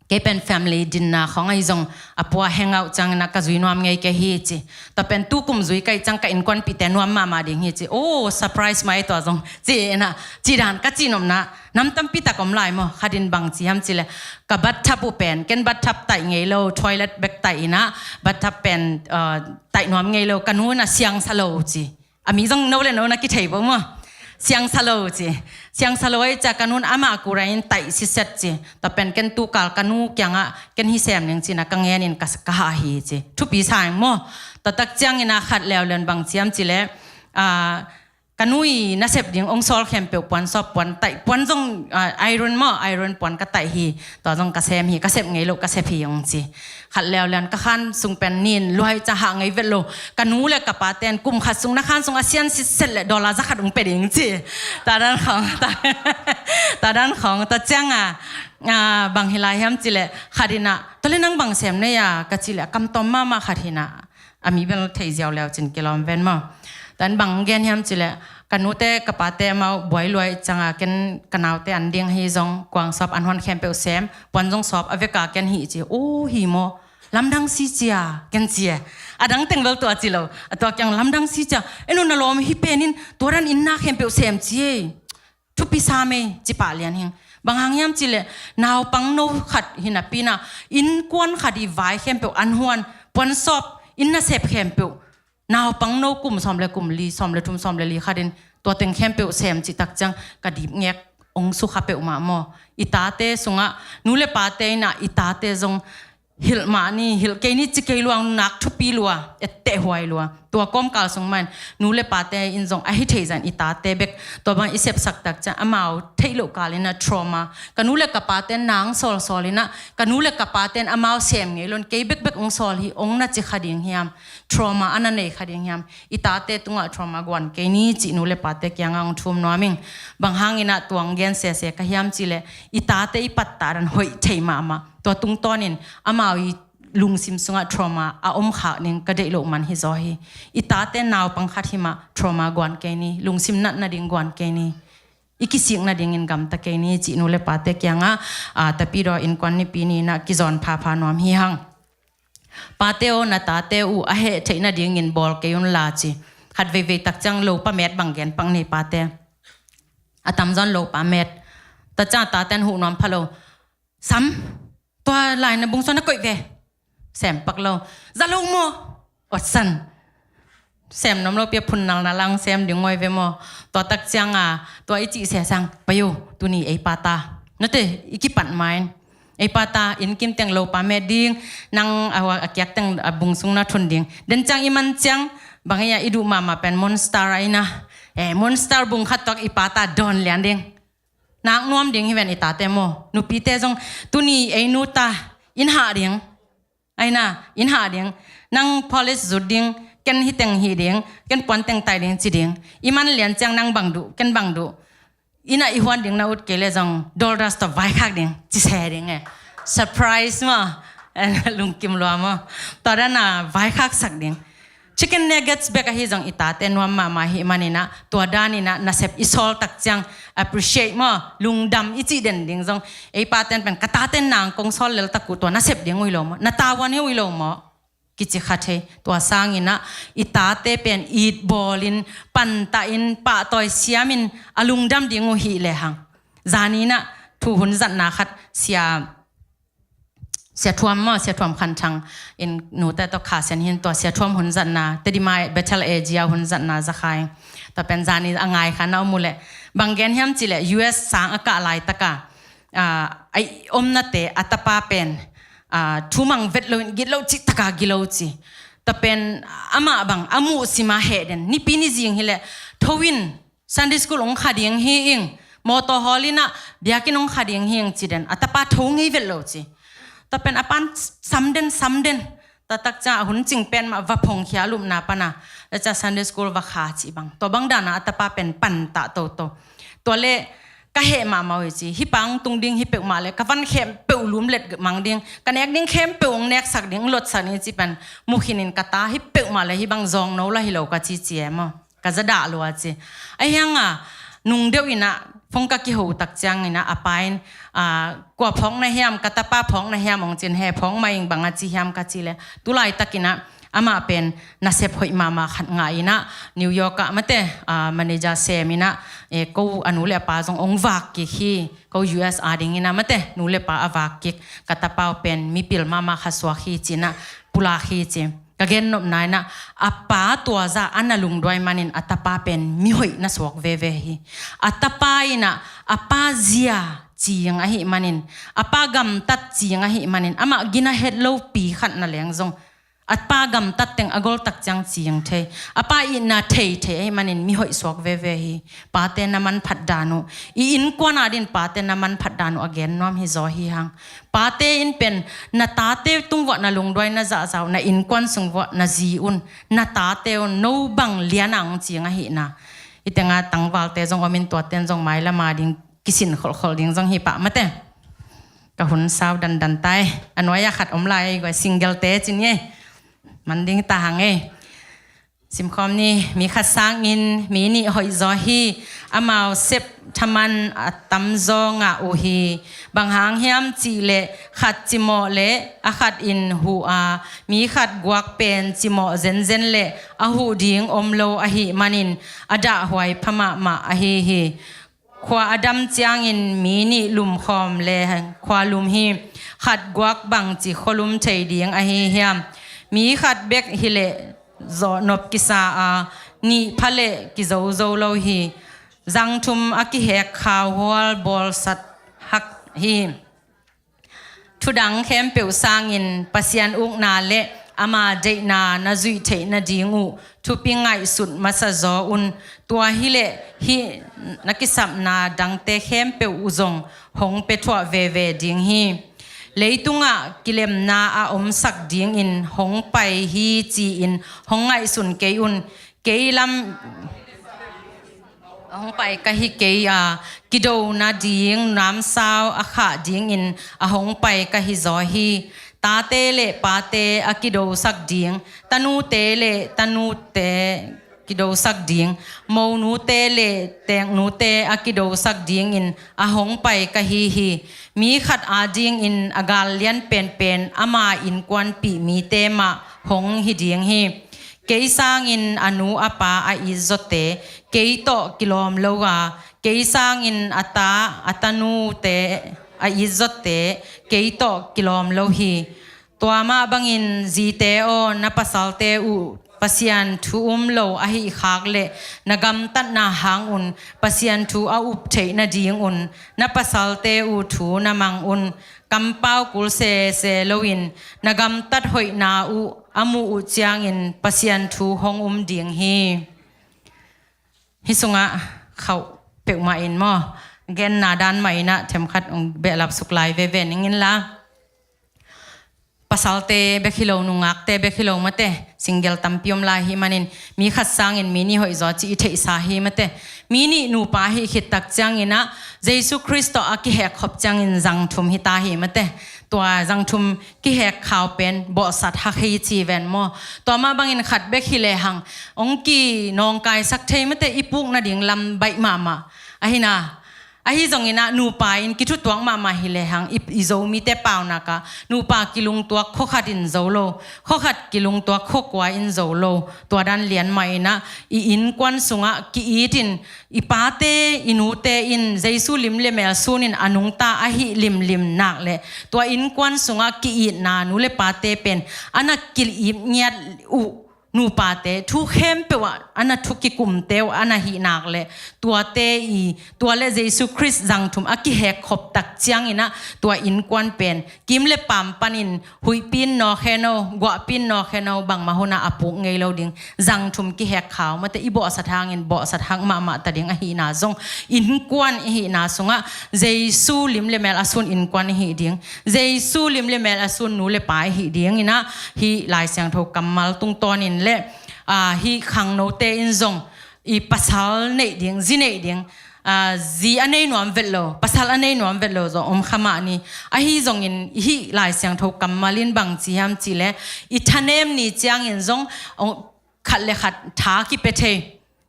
kei pen family dinner khong ahi zong a pua hangout ciangin a ka zui nuam ngei kei hi ci. Tua pen tukum zui ka hih ciang ka innkuanpihte nuam mahmah ding hi ci. Oh, surprise mai tua zong ci inah, ci dan ka cihnopna nam tampi tak om lai maw. Khatin bang ci hiam cileh ka bathtub uh pen ken bathtub taih ngei lo, toilet bek taih inah bathtub pen taih nuam ngei lo, ka nu na siangsa lo ci. A mi zong no le no na kithei bo maw. Siangsa lo ci. Siangsa lo ahi cia ka nun amah kura in taih siset ci. Tua pen ken tukal ka nu kiangah ken hi sem ning cina ka ngenin ka hah hi ci. Thupi sa ing maw. Tua tak ciangina khat leuleu in bang ciam cileh ka nu i nasep ding ong sawl khempeuh puan sawp puan taih, puan zong, ah, iron maw, iron puan ka taih hi, tua zong ka sem hi, ka sep ngei loh ka sep hi ong ci. Khat leuleu in ka khan sung pen nin luai ca hah ngei vet lo. Ka nu le ka pa ten kum khat sung na khan sung a sian sitset le dollar za khat ong pia ding ci. Tua dan khawng, tua, tua dan khawng, tua ciang a, ah, bang hi lai hiam ci le khat in a, tua le nang bang sem nei a ka ci le kam tawm mahmah khat hi in a, a mi bel thei ziau leu cin kilawm ven maw. Tua in bang gen hiam ci le, ka nute ka pate amau buai luai ciang a ken ka naute an ding hi zong kuang sawp an huan khempeuh sem, puan zong sawp a vek a ken hih ci, o hi maw, lamdang si ci a ken ci e. A dang teng bel tua ci lo, a tua kiang lamdang si ci a, en un na lawm hi pen in, tua dan inn na khempeuh sem ci e. Thupi sam e, ci pah lian hing. Bang hang hiam ci le, naupang no khat hi napi in a, innkuan khat i vai khempeuh an huan, puan sawp, inn nasep khempeuh, naupang no kum sawm le kum li, sawm le thum, sawm le li khat in, tua teng khempeuh sem cih tak ciang ka dip ngek ong sukha peuhmah maw. I tate sungah, nu le pate in a, i tate zong hilh mah ni, hilh kei ni, ci kei lua, nak thupi lua, etteh huai lua. Tua kawmkal sung mah in, nu le pate in zong a hi thei zah in i tate bek tua bang i sepsak tak ciang amau theih loh kal in a trauma. Ka nu le ka pate nang sawlsawl in a, ka nu le ka pate in amau sem ngei lo in kei bekbek ong sawl hi, ong na ci kha ding hiam, trauma a na nei kha ding hiam. I tate tungah trauma guan kei ni cih nu le pate kiangah ong thum nuam ing. Bang hang in a tua ong gen sese ka hiam ci le, i tate i pattah dan hoih thei mahmah. Tua tungtawn in amau i lungsim sungah trauma a om khak ning ka deih loh man hi zaw hi. I tate naupang khat hi mah trauma guan kei ni, lungsim nat nading guan kei ni, i kisik nadingin gamta kei ni cih nu le pate kiangah, a, Tapidaw innkuan nipi ni in a kizawn phapha nuam hi hang. Pate aw, na tate uh a heh theih nadingin bawl kei un la ci. Khat veivei tak ciang lopa met bang gen pak ni pate. A tamzaw in lopa met. Tua ciang a tate in huh nuam pha lo. Sam, tua lai na bung sung na koih ve. Sem pak lo. Za lo maw? Otsan. Sem nuam lo pi a, phun nalna lang sem ding ngoi ve maw. Tua tak ciang a, tua i cih sia sang, pai o, tuni ei pa ta. Nate, i kipat ma in. Ei pa ta, inn kim teng lopa met ding, nang a, a kiak teng a bung sung na thun ding. Den ciang i man ciang, bang ei a i duh mahmah pen Monster a in a. Eh, Monster bung khat tuak i pa ta dawn lian ding. Nak nuam ding hi ven i tate maw. Nupite zong, tuni ei nu ta, in hah ding. Ai na, in hah ding. Nang polish zut ding, ken hi teng hi ding, ken puan teng tai ding ci ding. I man lian ciang nang bang duh, ken bang duh. Inn ah i huan ding na ut kei le zong, doll dust tawh vaikhak ding, ci se ding e. Surprise maw. Lungkim lua maw. Tua dan a vaikhak sak ding. Chicken nuggets bek ahi zong i tate nuam mahmah ahih manin ah, tua danin ah nasep i sawl tak ciang appreciate maw, lungdam i cih den ding zong, ei paten pen ka taten nang kong sawl lel tak uh tua nasep ding uh hi lo maw, na tavuan hi uh hi lo maw, kici kha thei. Tua sangin ah i tate pen it bawlin, pantah in, pahtawi siamin a lungdam ding uh hih lehang. Zanin ah thu hun zatna khat sia Sia Thuam maw, Sia Thuam Khan Thang in nute tawh kha sian hin tua Sia Thuam hun zatna, Tedim ah Bethel A G ah hun zatna za kha ing. Tua pen zani a ngai kha na om uh leh. Bang gen hiam cih leh U S sang a kah laitak a, ah, a i omnate a tapa pen, ah, thu mang vet lo in gilo cih tak a gilo ci. Tua pen amah bang a muh sim a heh den. Nipi ni zing hi leh tho in Sunday school hong kha ding hi ing, mawtaw hawl in ah biakinn hong kha ding hi ing ci den, a tapa tho ngei vet lo ci. Tua pen a pan sam den, sam den. Tua tak ciang a hun cing pen mah va phong khia lupna pan a, tua ciang Sunday school va kha ci bang. Tua bang dan a a tapa pen pantah toto. Tua leh ka heh mahmah uh hi ci. Hih pa hong tung ding hi peuhmah leh ka van khempeuh lum let mang ding. Ka nek ding khempeuh hong neksak ding, hong lotsak ding ci pen. Mu khin in ka ta hih peuhmah leh hih bang zawng no lah hi lo ka ci ci e maw. Ka za dah lua ci. Ahi hang a, nung deuh in ah, phone ka kiho tak ciangin ah, a pa in, ah, kua phawk na hiam, ka tapa phawk na hiam hong cin, he phawk mah ing, bang a ci hiam ka cih leh. Tu laitakin ah, amah pen nasep hoih mahmah khat ngah in ah, New York ah mate, ah, manager sem in ah, eh, ko a nu le a pa zong hong vak kik hi, ko U S a dingin ah mate, nu le pa a vak kik, ka tapa uh pen mipil mahmah khat suak hi ci in ah, pulak hi ci. Ka gennopna in ah, a pa tua zah a na lungduai manin a tapa pen mihoih na suak veve hi. A tapa in ah, a pa zia cing ahih manin, a pa gamtat cing ahih manin, amah gina het lopi khat na leng zong, a pa gamtat teng a goltak ciang cing thei, a pa itna thei thei ahih manin mihoih suak veve hi. Pate na manphat dan uh, i innkuan adingin pate na manphat dan uh a gen nuam hi zaw hi hang. Pate in pen na tate tung vuah na lungduai na zahzah uh, na innkuan sung vuah na zi un, na tate un no bang lian a hong cing ahihna. I tenga tangvalte zong om in, tuate in zong mailam ading kisin kholhkholh ding zong hi pah mate. Ka hun sau dandan tai. A nuai-a khat om lai, ei guai, single te ci ni ei. Man ding ta hang ei. Simkhawm ni. Mi khat sangin mi nih hoih zaw hi. Amau sep thaman a tamzaw ngah uh hi. Bang hang hiam cih leh khat cimawh leh a khat in huh a, mi khat guak pen cimawh zenzen leh a huh ding om lo ahih manin a dahhuai pha mahmah ahi hi. Khua a dam ciangin mi nih lumkhawm leh khua lum hi. Khat guak bangci khualum thei ding ahi hiam? Mi khat bek hileh zawhnop kisa a, nih pha leh kizozo lo hi. Zangthum a kihek khauhual bawlsat hak hi. Thudang khempeuh sangin Pasian ukna leh ama deihna na zuih theih nading uh thupi ngaihsut masa zaw un. Tua hileh hih na kisapna dangte khempeuh uh zong hong pia thuah veve ding hi. Leitungah kilemna a omsak dingin hong pai hi ci-in hong ngaihsun kei un. Kei lam a hong pai ka hi kei a, kido nading namsau a khah dingin a hong pai ka hi zaw hi. Tate leh pate a kidosak ding, tanute leh tanute kidosak ding, monute leh teknute a kidosak dingin a hong pai ka hi hi. Mi khat adingin a gal lian penpen ama innkuanpih mite mah hong hi ding hi. Kei sangin a nu a pa a itzawte kei tawh kilawm lo a, kei sangin a ta a tanute a itzawte kei tawh kilawm lo hi. Tua mah bangin zite aw, na pasalte uh Pasian thu um lo ahih khak leh na gamtatna hang un Pasian thu a up theih nading un na pasalte uh thu na mang un. Kampau kul sese loin na gamtat hoihna uh a muh uh ciangin Pasian thu hong um ding hi. Hih sungah khauh peuhmah in maw, genna dan mah in ah themkhat hong behlap suk lai veve ning inla. Pasalte bek hi lo, nungakte bek hi lo mate, single tampi om lai hi manin, mi khat sangin mi nih hoih zaw ci i theihsa hi mate. Mi nih nupa hi khit tak ciangin ah Jesu Khrist tawh a kihek khop ciangin zangthum hi ta hi mate. Tua zangthum kihek khau pen bawhsat hak hi ci ven maw. Tua mah bangin khat bek hi lehang hong kinawngkaisak thei mate, i puk nading lam baih mahmah. Ahi na, ahi zongin ah nupa in kithutuak mahmah hi lehang i, i Zomite paunak ah nupa kilungtuak khua khat in zo lo, khua khat kilungtuak khua kua in zo lo. Tua dan lian mah in ah i innkuan sungah ki-it in, i pate i nute in Jesu lim le mel sunin a nungta ahih limlim nak leh tua innkuan sungah ki-itna nu le pate pen a na ki-it ngiat uh nupate thu khempeuh ah a na thu kikumte uh a na hih nak leh tuate i, tua le Jesu Khrist zangthum a kihek khop tak ciangin ah tua innkuan pen kim le paam panin huihpi in nawk hen aw, guahpi in nawk hen aw, bangmah hun ah a puk ngei lo ding. Zangthum kihek khau mate, i bawhsat hangin bawhsat hak mahmah ta ding ahihna zong, innkuan i hihna sungah Jesu lim le mel a sun innkuan i hih ding, Jesu lim le mel a sun nu le pa i hih ding in ah hih Lai Siangtho kammal tungtawnin le, aa, hih khangnote in zong i pasal neih ding, zi neih ding, aa, zi a nei nuam vet lo, pasal a nei nuam vet lo zong om kha mah ni. Ahi zongin hih Lai Siangtho kammal in bang ci hiam cih leh, i thanem ni ciangin zong, ong, khat le khat tha kipia thei,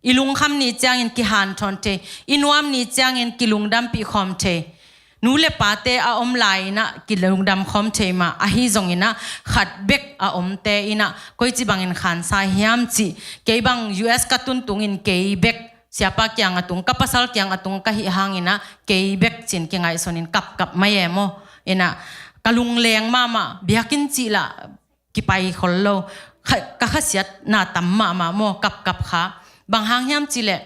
i lungkham ni ciangin kihanthawn thei, i nuam ni ciangin kilungdampih khawm thei. Nu le pate a om lai in ah kilungdam khawm thei mah, ahi zongin ah khat bek a omte in ah koici bangin khansa hiam cih, kei bang U S ka tun tungin kei bek siapa kiang a tung, ka pasal kiang a tung ka hih hangin ah kei bek cin kingaihsunin kapkap mai e maw. In ah ka lungleng mahmah, biakinn cih lah kipai khol lo, kha-, ka khasiatna tam mahmah maw, kapkap kha. Bang hang hiam cih leh,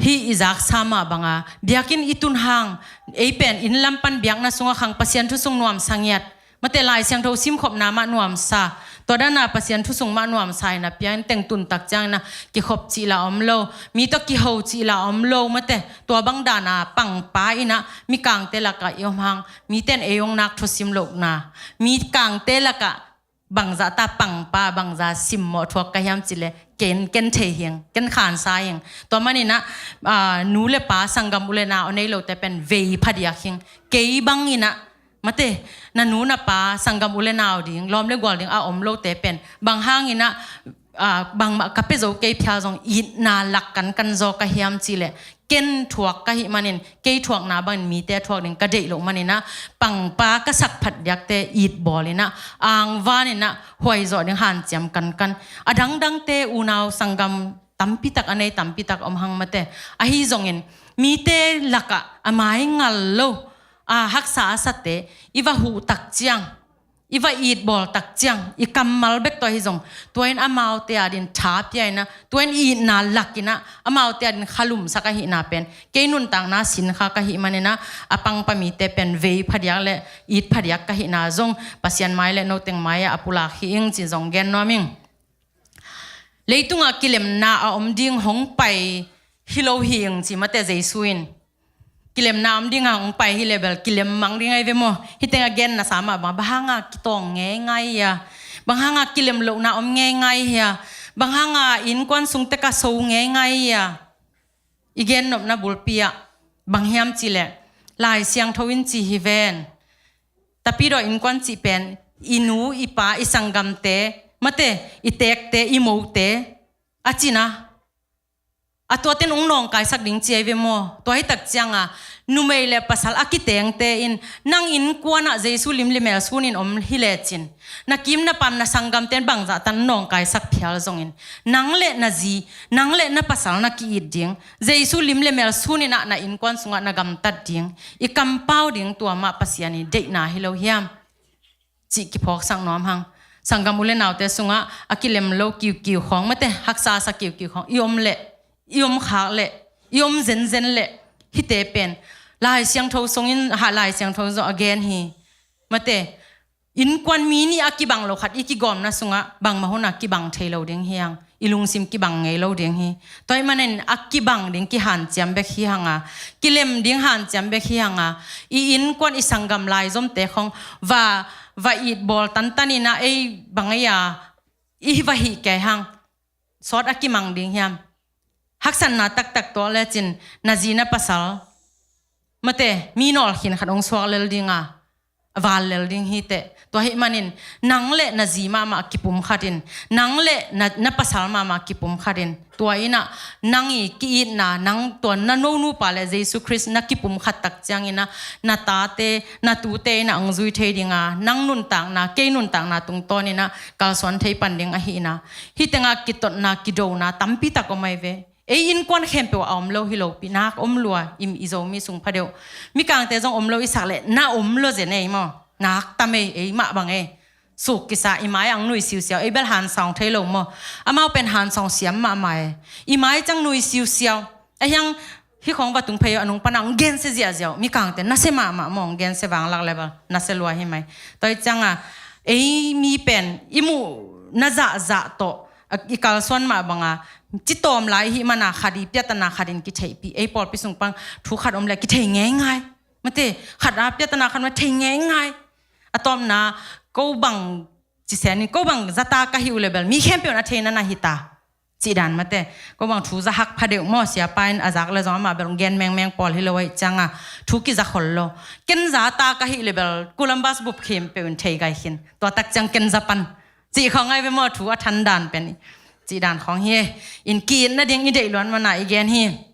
hih i zaksa mah banga, biakinn i tun hang, ei pen inn lam pan biakna sungah khang Pasian thu sung nuamsa ngiat, Mate, Lai Siangtho simkhopna mah nuamsa, tua dana Pasian thusung mah nuamsa in a piang in tengtun tak ciangin a kikhop cih la om lo, mi tawh kiho cih la om lo, mate, tua bang dana pangpa in a mikangte lakah i om hang, miten ei hong nak thusim lohna, mikangte lakah bangzah ta pangpa, bangzah simmawh thuak ka hiam cih leh ken, ken thei hing, ken khansa hing. Tua manin a, ah, nu le pa, sanggam u le nau a nei lote pen vei phadiak hing. Kei bangin a, mate, na nu na pa, sanggam u le nau ding, lawm le gual ding a om lote pen bang hangin a, ah, bangmah ka pia zo kei phial zong itna lak kankan zaw ka hiam cih leh ken thuak ka hih manin, kei thuakna bangin mite thuak ding ka deih loh manin a, pangpa ka sak phadiakte it bawl in a, angvan in a, huai zawh ding hanciam kankan. A dangdangte unau sanggam tampitak a nei tampitak om hang, mate. Ahi zongin mite lakah a mai ngal lo, a haksa a sate i va huh tak ciang, i va it bawl tak ciang, i kammal bek tawh hi zong, tua in amaute adin tha pia in a, tua in itna lak in a, amaute adin khalumsak ahihna pen kei nuntakna sinkha ka hih manin a, a pangpa mite pen vei phadiak le it phadiak ka hihna zong Pasian mai le noteng mai ah a pulak hi ing ci zong gen nuam ing. Leitungah kilemna a om ding hong pai hi lo hi ing ci, mate, Jesu in. Kilemna om ding a hong pai hi leh bel kilem mang ding ahi ve maw? Hih teng a genna sa mah bang, bang hanga kitawng ngeingai hia? Bang hanga kilem lohna om ngeingai hia? Bang hanga innkuan sung tek a so ngeingai hia? I gennopna bulpi ah bang hiam cih leh Lai Siangtho in ci hi ven. Tapidaw innkuan cih pen i nu, i pa, i sanggamte, mate, i teekte, i mote a cina, a tuaten hong nawngkaisak ding ci ahi ve maw? Tua hi tak cianga numei le pasal a kitengte in nang innkuanah Jesu lim le mel sunin om hi lecin, na kim na pam, na sanggamten bangzah tan nawngkaisak phial zongin, nang le na zi, nang le na pasal na ki-it ding, Jesu lim le mel sunin ah na innkuan sungah na gamtat ding, i kampau ding, tua mah Pasian i deihna hi lo hiam? Cih kiphawksak nuam hang. Sanggam u le naute sungah a kilem lo kiukiu khawng, mate, haksa sa kiukiu khawng i om leh, i om khak leh, i om zenzen leh, hihte pen Lai Siangtho sungin, ha, Lai Siangtho zawh a gen hi. Mate, innkuan mi nih a kibang lo khat i kigawmna sungah bangmah hun a kibang thei lo ding hi hang. I lungsim kibang ngei lo ding hi. Tua ahih manin a kibang ding kihanciam bek hi hanga, kilem ding hanciam bek hi hanga, i innkuan, i sanggam laizomte khawng va, va it bawl tantan in a, ei bang ei a, i va hih kei hang, sawt a kimang ding hiam? Haksatna taktak tuak lecin na zi na pasal, mate, mi nawlkhin khat hong suak lel dinga, val lel ding hi teh. Tua ahih manin nang le na zi mahmah kipum khatin, nang le na, na pasal mahmah kipum khatin, tua in a nang i ki-itna, nang tua na nonupa le Jesu Khrist na kipum khat tak ciangin a, na tate, na tute in a hong zui thei dinga, nang nuntakna, kei nuntakna tungtawn in a kalsuan thei pan ding ahihna, hih tengah kitotna, kidona tampi tak om ahi ve. Ei innkuan khempeuh a om lo hi lopi, nak om lua, i, i Zomi sung phadeuh. Mikangte zong om lo i sak leh na om lo zen ei maw? Nak tam ei, ei mah bang ei. Suk kisa, i mai ang nui siusiau, ei bel hansawng thei lo maw? Amau pen hansawng siam mahmah ei. I mai ciang nui siusiau. Ahi hang hih khawng va tung phei uh, a nung pan ang gensia ziahziah uh. Mikangte nasia mahmah maw, ang gensia vanglak leh bel nasia lua hi mai. Tua ahih cianga ei mi pen i muh na zahzah tawh, a, i kalsuan mah banga, citawm lai i hih mana khat i piatana khat in kitheihpih. Ei pawlpi sung pan thu khat om leh kithei ngeingai. Mate, khat a piatana khat mah thei ngeingai. A tawpna, ko bang cisen in, ko bang zata ka hih uh leh bel mi khempeuh in a theina na hi ta, cih dan, mate. Ko bang thu za hak phadeuh maw, siapa in a zak leh zong amah bel gen mengmeng pawl hi lo ahih cianga thu kiza khol lo. Ken zata ka hih leh bel Columbus bup khempeuh in thei gai khin. Tua tak ciang ken za pan. Cih khawng ahi ve maw, thu a than dan pen. Cih dan khawng hi e. In ki-it nading i deih luan mana i gen hi.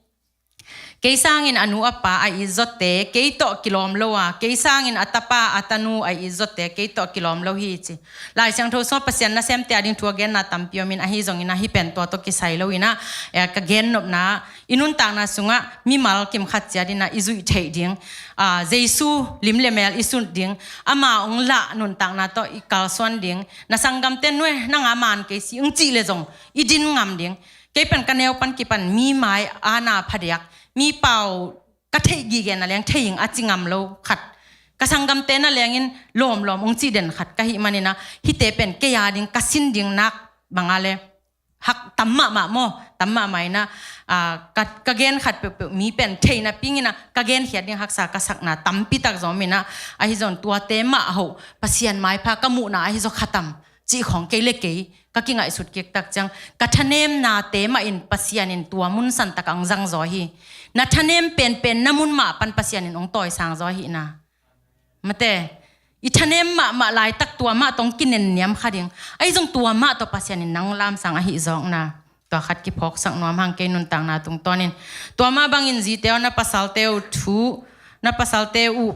Kei sangin a nu a pa a it zawte kei tawh kilawm lo a, kei sangin a tapa a tanu a it zawte kei tawh kilawm lo hi ci. Lai Siangtho sungah Pasian nasemte ading thu a genna tampi omin, ahi zongin a hih pen tua tawh kisai lo in a, eh, ka gennopna, i nuntakna sungah mimal kim khat ciat in a i zuih theih ding, ah, Jesu lim le mel i sut ding, ama hong lah nuntakna tawh i kalsuan ding, na sanggamte nuai nanga man kei si hong cih leh zong i din ngam ding. Kei pen ka neu pan kipan mi mai a na phadiak, mi pau ka theih gige na leng thei ing a ci ngam lo khat. Ka sanggamte na lengin lawmlawm hong cih den khat ka hih manin ah, hihte pen kei a ding ka sin ding nak bang a le hak tam mahmah maw, tam mahmah in ah, ah, ka, ka gen khat peuhpeuh mi pen theihna pingin ah ka genkhiat ding haksa ka sakna tampi tak zong om in ah, ahi zong tuate mah hoh Pasian maipha ka muhna ahi zaw khatam cih khawng kei le kei ka kingaihsut kik tak ciang, ka thanemnate mah in Pasian in tua mun santak ah hong zang zaw hi. Na thanem penpen na mun mah pan Pasian in hong tawisang zaw ahihna. Mate, i thanem mahmah laitak tua mah tawh hong kinenniam kha ding. Ahi zong tua mah tawh Pasian in nang lamsang ahi zawkna. Tua khat kiphawksak nuam hang kei nuntakna tungtawnin. Tua mah bangin zite aw, na pasalte uh thu, na pasalte uh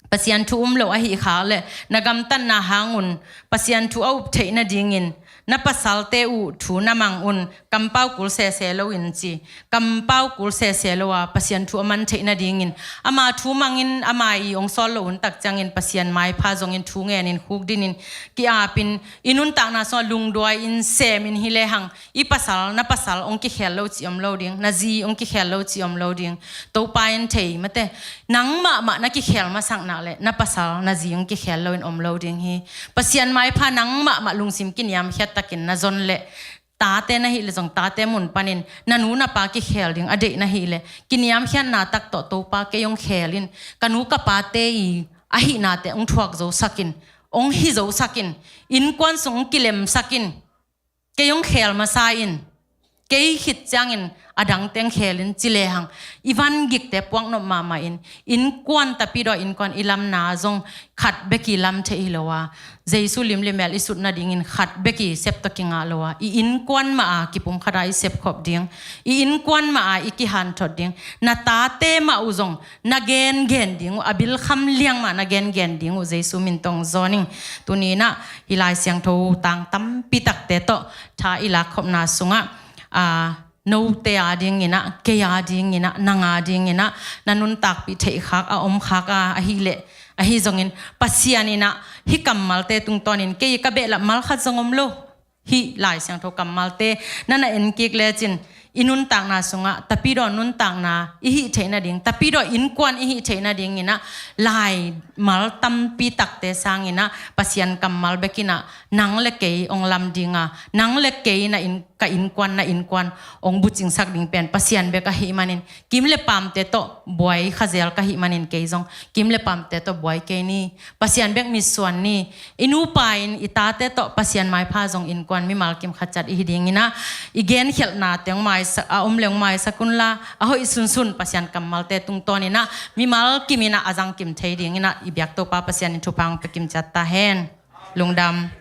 Pasian thu um lo ahih khak leh na gamtatna hangun Pasian thu a up theih nadingin na pasalte uh thu na mang un, kampau kul sese loin ci. Kampau kul sese lo a Pasian thu a man theih nadingin ama thu mangin ama i hong sawl lo un tak ciangin Pasian maipha zongin thu ngenin khukdinin ki-apin i nuntakna sungah lungduai-in semin hi lehang i pasal, na pasal hong kikhel lo cih om lo ding, na zi hong kikhel lo cih om lo ding. Topa in thei mate, nang mahmah na kikhel masak nak leh na pasal na zi hong kikhel loin om lo ding hi. Pasian maipha nang mahmah lungsim kiniamkhiat takin na zon leh tate na hih leh zong tate mun panin na nu na pa kikhel ding a deih na hih leh kiniamkhiatna tak tawh Topa kei hong khel in, ka nu ka pate i ahihnate hong thuak zosakin, hong hi zosakin, innkuan sung hong kilemsakin, kei hong khel masa in, kei khit ciangin a dangte hong khel in ci lehang i van gikte puak nop mahmah in, innkuan tapidaw innkuan i lamna zong khat bek i lam thei hi lo a, Jesu lim le mel i sut nadingin khat bek i sep tawh kingah lo a, i innkuan mah a kipumkhat a i sepkhop ding, i innkuan mah a i kihanthot ding. Na tate mah uh zong na gengen ding uh, a bilkham liang mah na gengen ding uh Jesu min tawh hong zawn ing. Tuni in ah hih Lai Siangtho tang tampi takte tawh tha i lakkhopna sungah, a, note a dingin ah, kei a dingin ah, nang a dingin ah na nuntakpih theih khak a om khak a, ahih leh, ahi zongin Pasian in ah hih kammalte tungtawnin kei ka behlap mal khat zong om lo. Hih Lai Siangtho kammalte na na en kik lecin i nuntakna sungah tapidaw nuntakna i hih theih nading, tapidaw innkuan i hih theih nadingin ah laimal tampi takte sangin ah Pasian kammal bekin ah nang le kei hong lam ding a, nang le kei na inn, ka innkuan, na innkuan hong bucingsak ding pen Pasian bek ahih manin, kim le pamte tawh buai kha zel ka hih manin kei zong kim le pamte tawh buai kei ni. Pasian bek mitsuan ni. I nupa in i tate tawh Pasian maipha zong innkuan mimal kim khat ciat i hi dingin ah, i genkhialhnate hong maisak, a om le hong maisak unla, a hoih sunsun Pasian kammalte tungtawnin ah mimal kimin ah a zang kim thei dingin ah i biak Topa Pasian in thupha hong pia kim ciat ta hen. Lungdam.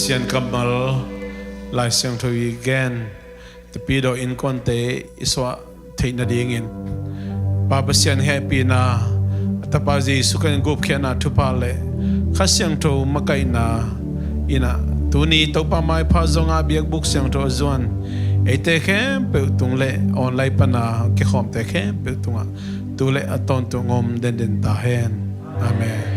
Pasian kammal Lai Siangtho i gen tapidaw innkuante i suah theih nadingin Pa Pasian hehpihna, a Tapa Jesu Khrih gupkhiatna thupha le Kha Siangtho makaihna in ah tuni Topa maipha zongah biakbuk siangtho a zuan eite khempeuh tung le online pana kikhawmte khempeuh tungah tu le a tawntung om denden ta hen. Amen.